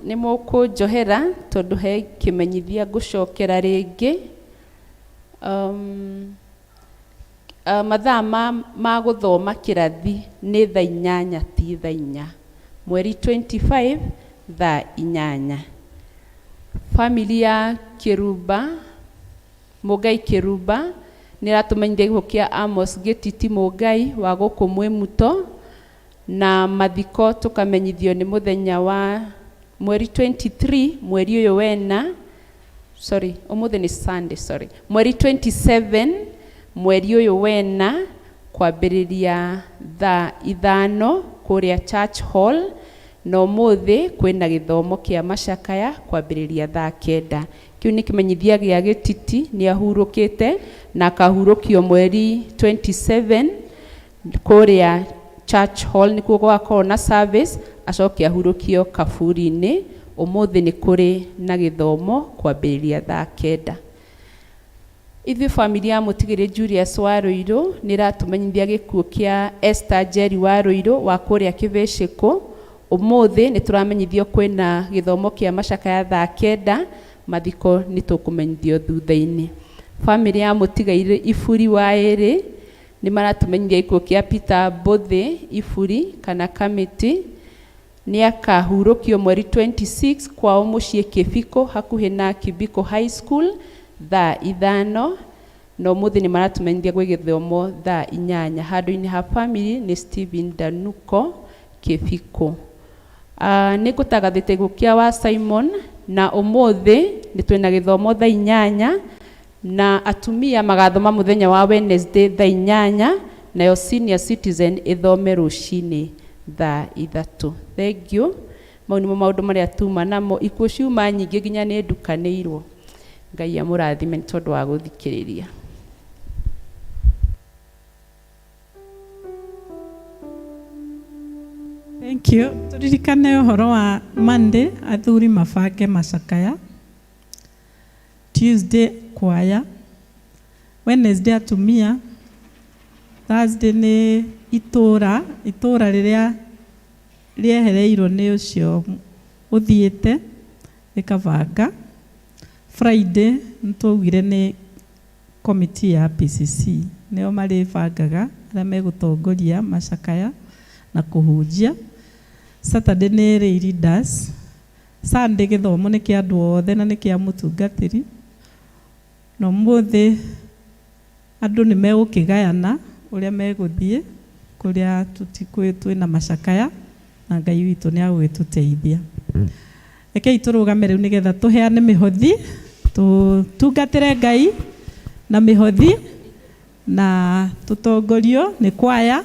Nĩ mũkũnjohera tondũ he kĩmenyithia ngũcokera rĩngĩ. Mathaa ma gũthoma kĩrathi nĩ thaa 8 ti thaa 4, mweri 25 thaa 8. Family ya Kĩrumba, Mũngai Kĩrumba nĩ ĩratũmenyithia gĩkuũ kĩa Amos Gĩtiti Mũngai wa gũkũ Mwĩmuto, na mathiko tũkamenyithio nĩ mũthenya wa mweri 23 mweri ũyũ wena, sorry, ũmũthĩ nĩ Sunday, sorry, mweri 27 mweri ũyũ wena kwambĩrĩria thaa 5 kũrĩa Church Hall, na ũmũthĩ kwĩna gĩthomo kĩa macakaya kwambĩrĩria thaa 9. Kĩu nĩ kĩmenyithia gĩa Gĩtiti, nĩ ahurũkĩte na akahurũkio mweri 27 kũrĩa Church Hall, nĩkuo gũgakorwo na service, acoke ahurũkio kaburi-inĩ. Ũmũthĩ nĩ kũrĩ na gĩthomo kwambĩrĩria thaa 9. Ithuĩ family ya Mũtigĩrĩ Julius wa Rũirũ nĩ ĩratũmenyithia gĩkuũ kĩa Esther Njeri wa Rũirũ wa kũrĩa Kĩbĩcĩkũ. Ũmũthĩ nĩ tũramenyithio kwĩna gĩthomo kĩa macakaya thaa 9, mathiko nĩ tũkũmenyithio thutha-inĩ. Family ya Mũtigairĩ Iburi wa ĩrĩ nĩ maratũmenyithia gĩkuũ kĩa Peter Mbũthĩ Iburi kana Kamiti, nĩ akahurũkio mweri 26 kwao mũciĩ Kĩbiko hakuhĩ na Kibiko High School thaa 5, na ũmũthĩ nĩ maratũmenyithia gwĩ gĩthomo thaa 8. Handũ-inĩ ha family nĩ Stephen Danuko Kĩbiko. Nĩ ngũtangathĩte gĩkuũ kĩa wa Simon, na ũmũthĩ nĩ twĩna gĩthomo thaa 8, na atumia magathoma mũthenya wa Wednesday thaa 8, nayo senior citizen ĩthome rũcinĩ thaa 3. Thank you. Mau nĩmo maũndũ marĩa tuma namo. Ikuũ ciuma nyingĩ nginya nĩ ndukanĩirwo. Ngai amũrathime nĩ tondũ wa gũthikĩrĩria. Thank you. Turirikane ũhoro wa Monday, athuri mabange macakaya, Tuesday kwaya, Wednesday atumia, Thursday nĩ itũra, itũra rĩrĩa rĩehereirwo nĩ ũcio ũthiĩte rĩkabanga. Friday nĩ twaugire nĩ committee ya PCC, nĩo marĩbangaga arĩa megũtongoria macakaya na kũhunjia. Saturday nĩ lay leaders. Sunday gĩthomo nĩ kĩa andũ othe na nĩ kĩa mũtungatĩri. Na ũmũthĩ andũ nĩ megũkĩgayana ũrĩa megũthiĩ kũrĩa twĩna macakaya, na Ngai witũ nĩ agũgĩtũteithia. Rekei tũrũgame rĩu nĩgetha tũheane mĩhothi, tũtungatĩre Ngai na mĩhothi, na tũtongorio nĩ kwaya.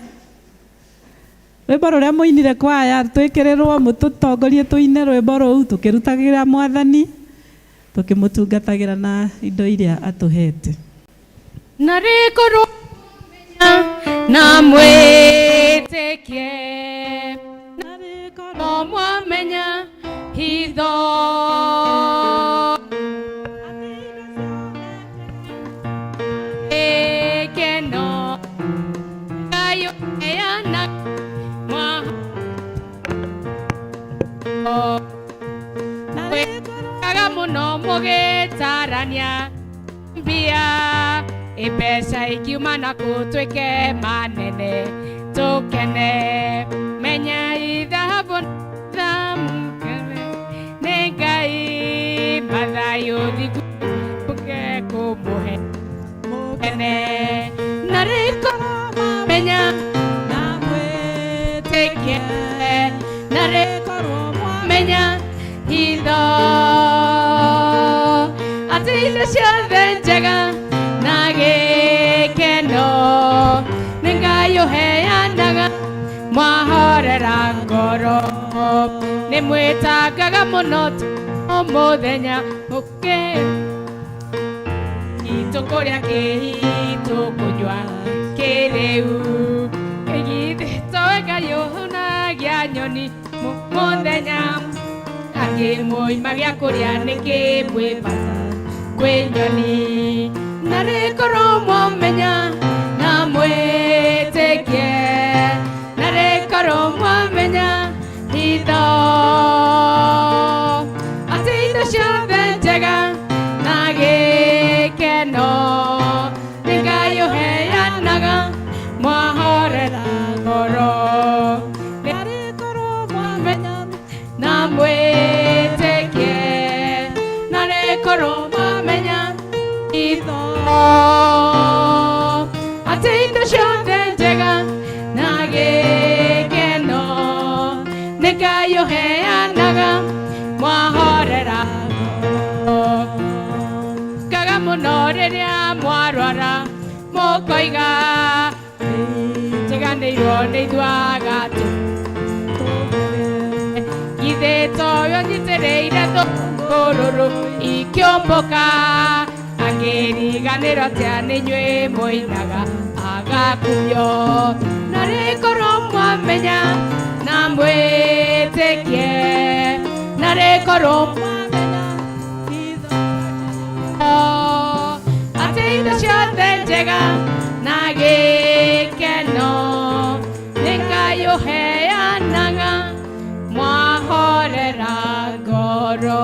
Rwĩmbo rũrĩa mũinire kwaya twĩkĩrĩrwo mũtũtongorie tũine rwĩmbo rũu tũkĩrutagĩra Mwathani, tũkĩmũtungatagĩra na indo iria atũhete. Na rĩkorwo na mwĩtĩkie, na rĩkorwo mwamenya hitho, gĩkeno Ngai ũheana mwĩkaga mũno mũgĩtarania mbia, mbeca ikiuma na kũ twĩke manene tũkene, menya ithabu thamukene nĩ Ngai mathayũ thingu kũmũhe mũkene, na rĩkorwo menya na mwĩtĩkie, na rĩkorwo mwamenya hitho, Atĩ indo ciothe njega na gĩkeno nĩ Ngai ũheanaga mwahorera ngoro. Nĩ mwĩtangaga mũno o mũthenya mũkĩ itũ kũrĩa kĩhitũ kũnyua kĩrĩu githĩ towe Ngai ũhũnagia nyoni mũthenya akĩmũima gĩa kũrĩa nĩkĩ mwĩ bata kwĩ nyoni. Na rĩkorwo mwamenya na mwĩtĩkie, na rĩkorwo mwamenya hitho atĩ indo ciothe njega na gĩkeno nĩ Ngai ũheanaga mwahorera ngoro. Na rĩkorwo mwamenya na mwĩtĩkie, na rĩkorwo mwamenya hitho atĩ indo ciothe njega na gĩkeno nĩ Ngai ũheanaga mwahorera ngoro. Kaga mũno rĩrĩa mwarwara mũkoiga tiganĩirwo nĩ ithuaga tu githĩ toyo nyitĩrĩire thũngũrũrũ ikĩũmbũka akĩriganĩrwo atĩa nĩ inyuĩ mũinaga agakumio. Na rĩkorwo mwamenya na mwĩtĩkie, na rĩkorwo mwamenya atĩ indo ciothe njega na gĩkeno nĩ Ngai ũheanaga mwahorera ngoro.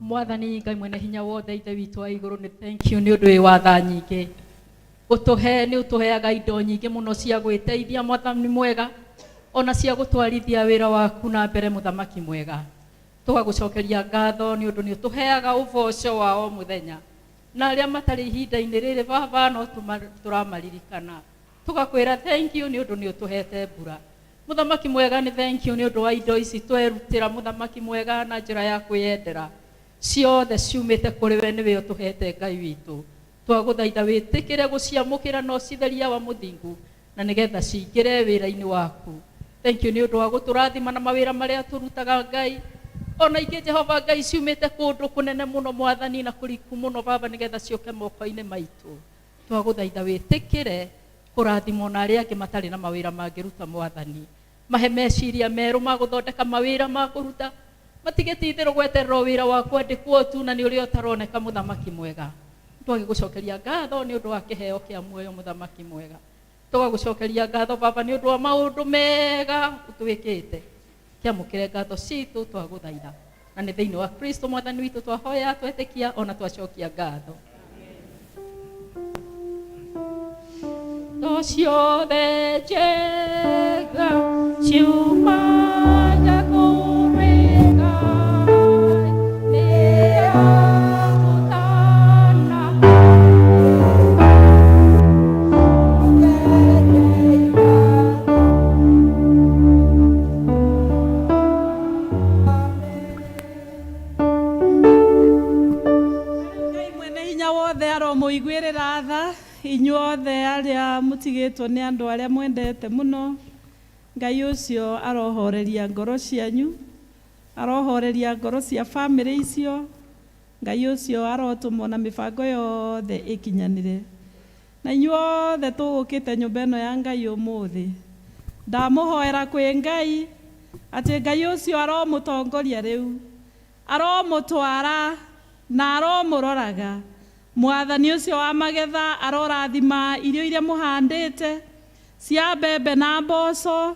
Mwathani Ngai mwene hinya wothe Ithe witũ wa igũrũ, nĩ thank you nĩ ũndũ wĩ wa tha nyingĩ ũtũhe, nĩ ũtũheaga indo nyingĩ mũno cia gwĩteithia Mwathani mwega, ona cia gũtwarithia wĩra waku na mbere Mũthamaki mwega. Tũgagũcokeria ngatho nĩ ũndũ nĩ ũtũheaga ũboco wa o mũthenya, na arĩa matarĩ ihinda-inĩ rĩrĩ Baba no tũramaririkana. Tũgakwĩra thank you nĩ ũndũ nĩ ũtũhete mbura. Mũthamaki mwega, nĩ thank you nĩ ũndũ wa indo ici twerutĩra Mũthamaki mwega na njĩra ya kwĩyendera, ciothe ciumĩte kũrĩ we, nĩwe ũtũhete Ngai witũ. Twagũthaitha wĩtĩkĩre gũciamũkĩra na ũcitheria wa mũthingu, na nĩgetha cingĩre wĩra-inĩ waku. Thank you nĩ ũndũ wa gũtũrathima na mawĩra marĩa tũrutaga Ngai. Ona ingĩ Jehova Ngai ciumĩte kũndũ kũnene mũno Mwathani na kũriku mũno Baba, nĩgetha ciũke moko-inĩ maitũ. Twagũthaitha wĩtĩkĩre kũrathimwo na arĩa angĩ matarĩ na mawĩra mangĩruta Mwathani. Mahe meciria merũ ma gũthondeka mawĩra ma kũruta, matige ti-itherũ gweterera wĩra wa kwandĩkwo tu na nĩ ũrĩa ũtaroneka Mũthamaki mwega. Twagĩgũcokeria ngatho nĩ ũndũ wa kĩheo kĩa muoyo Mũthamaki mwega. Tũgagũcokeria ngatho Baba nĩ ũndũ wa maũndũ mega ũtwĩkĩte. Kĩamũkĩre ngatho citũ twagũthaitha, na nĩ thĩinĩ wa Kristo Mwathani witũ twahoya twetĩkia ona twacokia ngatho. Ndo ciothe njega ciumaga kũrĩ Ngai, nĩ agũtana. Ngai mwene hinya wothe aromũiguĩrĩra tha inyuothe arĩa mũtigĩtwo nĩ andũ arĩa mwendete mũno. Ngai ũcio arohoreria ngoro cianyu, arohoreria ngoro cia bamĩrĩ icio. Ngai ũcio arotũmwo na mĩbango yothe ĩkinyanĩre. Na inyuothe tũgũkĩte nyũmba ĩno ya Ngai ũmũthĩ, ndamũhoera kwĩ Ngai atĩ Ngai ũcio aromũtongoria rĩu, aromũtwara na aromũroraga. Mwathani ũcio wa magetha arorathima irio iria mũhandĩte cia mbembe na mboco,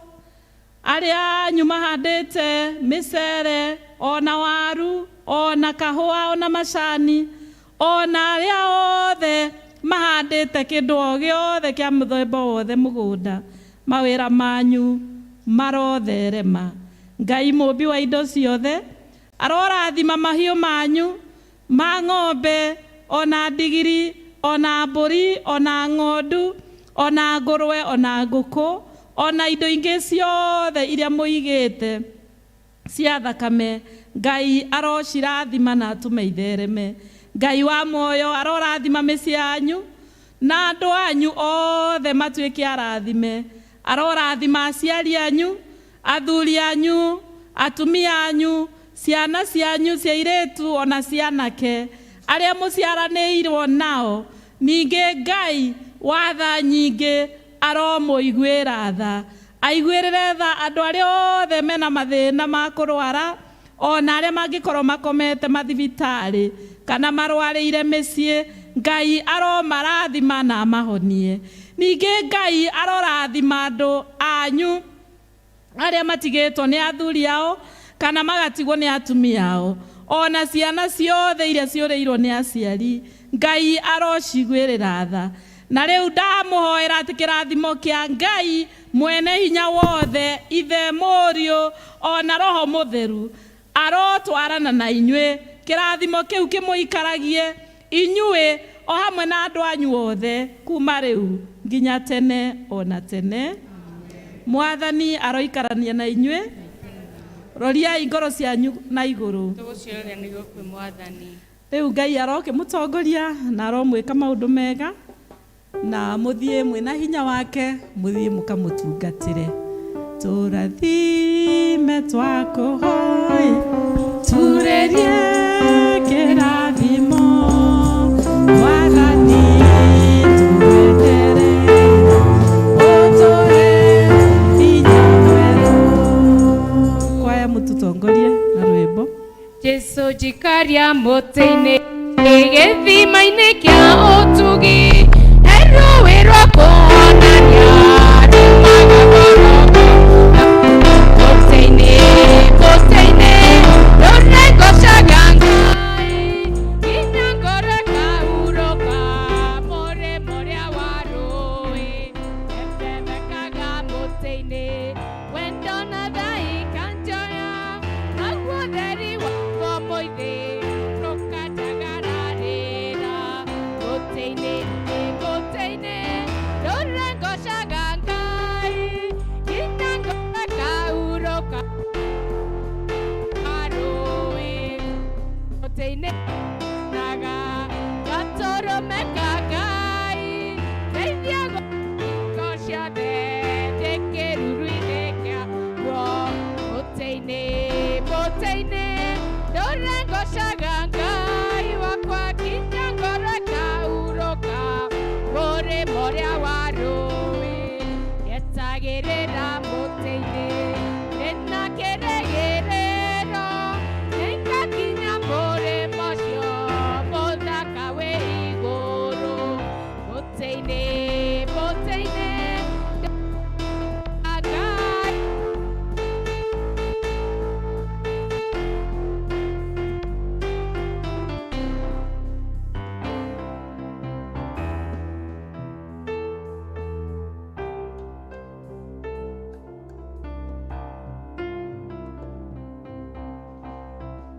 arĩa anyu mahandĩte mĩcere ona waru ona kahũa ona macani, ona arĩa othe mahandĩte kĩndũ o gĩothe kĩa mũthemba wothe mũgũnda, mawĩra manyu marotherema. Ngai mũmbi wa indo ciothe arorathima mahiũ manyu ma ng'ombe ona ndigiri ona mbũri ona ng'ondu ona ngũrwe ona ngũkũ ona indo ingĩ ciothe iria mũigĩte cia thakame. Ngai arocirathima na atũme ithereme. Ngai wa muoyo arorathima mĩciĩ yanyu na andũ anyu othe matuĩke arathime. Arorathima aciari anyu, athuri anyu, atumia anyu, ciana cianyu cia airĩtu ona cia anake arĩa mũciaranĩirwo nao. Ningĩ Ngai wa tha nyingĩ aromũiguĩra tha, aiguĩrĩre tha andũ arĩa othe mena mathĩna ma kũrwara ona arĩa mangĩkorwo makomete mathibitarĩ kana marwarĩire mĩciĩ. Ngai aromarathima na amahonie. Ningĩ Ngai arorathima andũ anyu arĩa matigĩtwo nĩ athuri ao kana magatigwo nĩ atumia ao ona ciana ciothe iria ciũrĩirwo nĩ aciari. Ngai arociguĩrĩra tha. Na rĩu ndamũhoera atĩ kĩrathimo kĩa Ngai mwene hinya wothe, Ithe, Mũriũ ona Roho Mũtheru arotwarana na inyuĩ. Kĩrathimo kĩu kĩmũikaragie inyuĩ o hamwe na andũ anyu othe kuma rĩu nginya tene ona tene. Mwathani aroikarania na inyuĩ. Roriai ngoro cianyu na igũrũ. Tũgũciroria nĩguo kwĩ Mwathani. Rĩu Ngai arokĩmũtongoria na aromwĩka maũndũ mega na mũthiĩ mwĩna hinya wake, mũthiĩ mũkamũtungatĩre. Tũrathime twakũhoya, turĩrie kĩrathimo Mwathani tũwetere, ũtũhe hinya mwerũ. Kwaya mũtũtongorie na rwĩmbo. Jesu njikaria mũtĩ-inĩ gĩthima-inĩ kĩa ũtugi, he rũĩ rwa kũhonania rumaga ngoro. Mũtĩ-inĩ, mũtĩ-inĩ rũrengocaga Ngai, nginya ngoro ĩkahurũka mũrĩmo ũrĩa wa rũĩ. Ĩthemekaga mũtĩ-inĩ, wendo na tha ikanjoya, naguo ũtheri wakwa mũingĩ rũkanjagararĩra. Mũtĩ-inĩ, mũtĩ-inĩ rũrengocaga Ngai, nginya ngoro ĩkahurũka rũĩ. Mũtĩ-inĩ naga gatũrũme ka Ngai, ndeithia ngo ciothe ndĩ kĩruru-inĩ kĩaguo. Mũtĩ-inĩ, mũtĩ-inĩ rũrengocaga Ngai.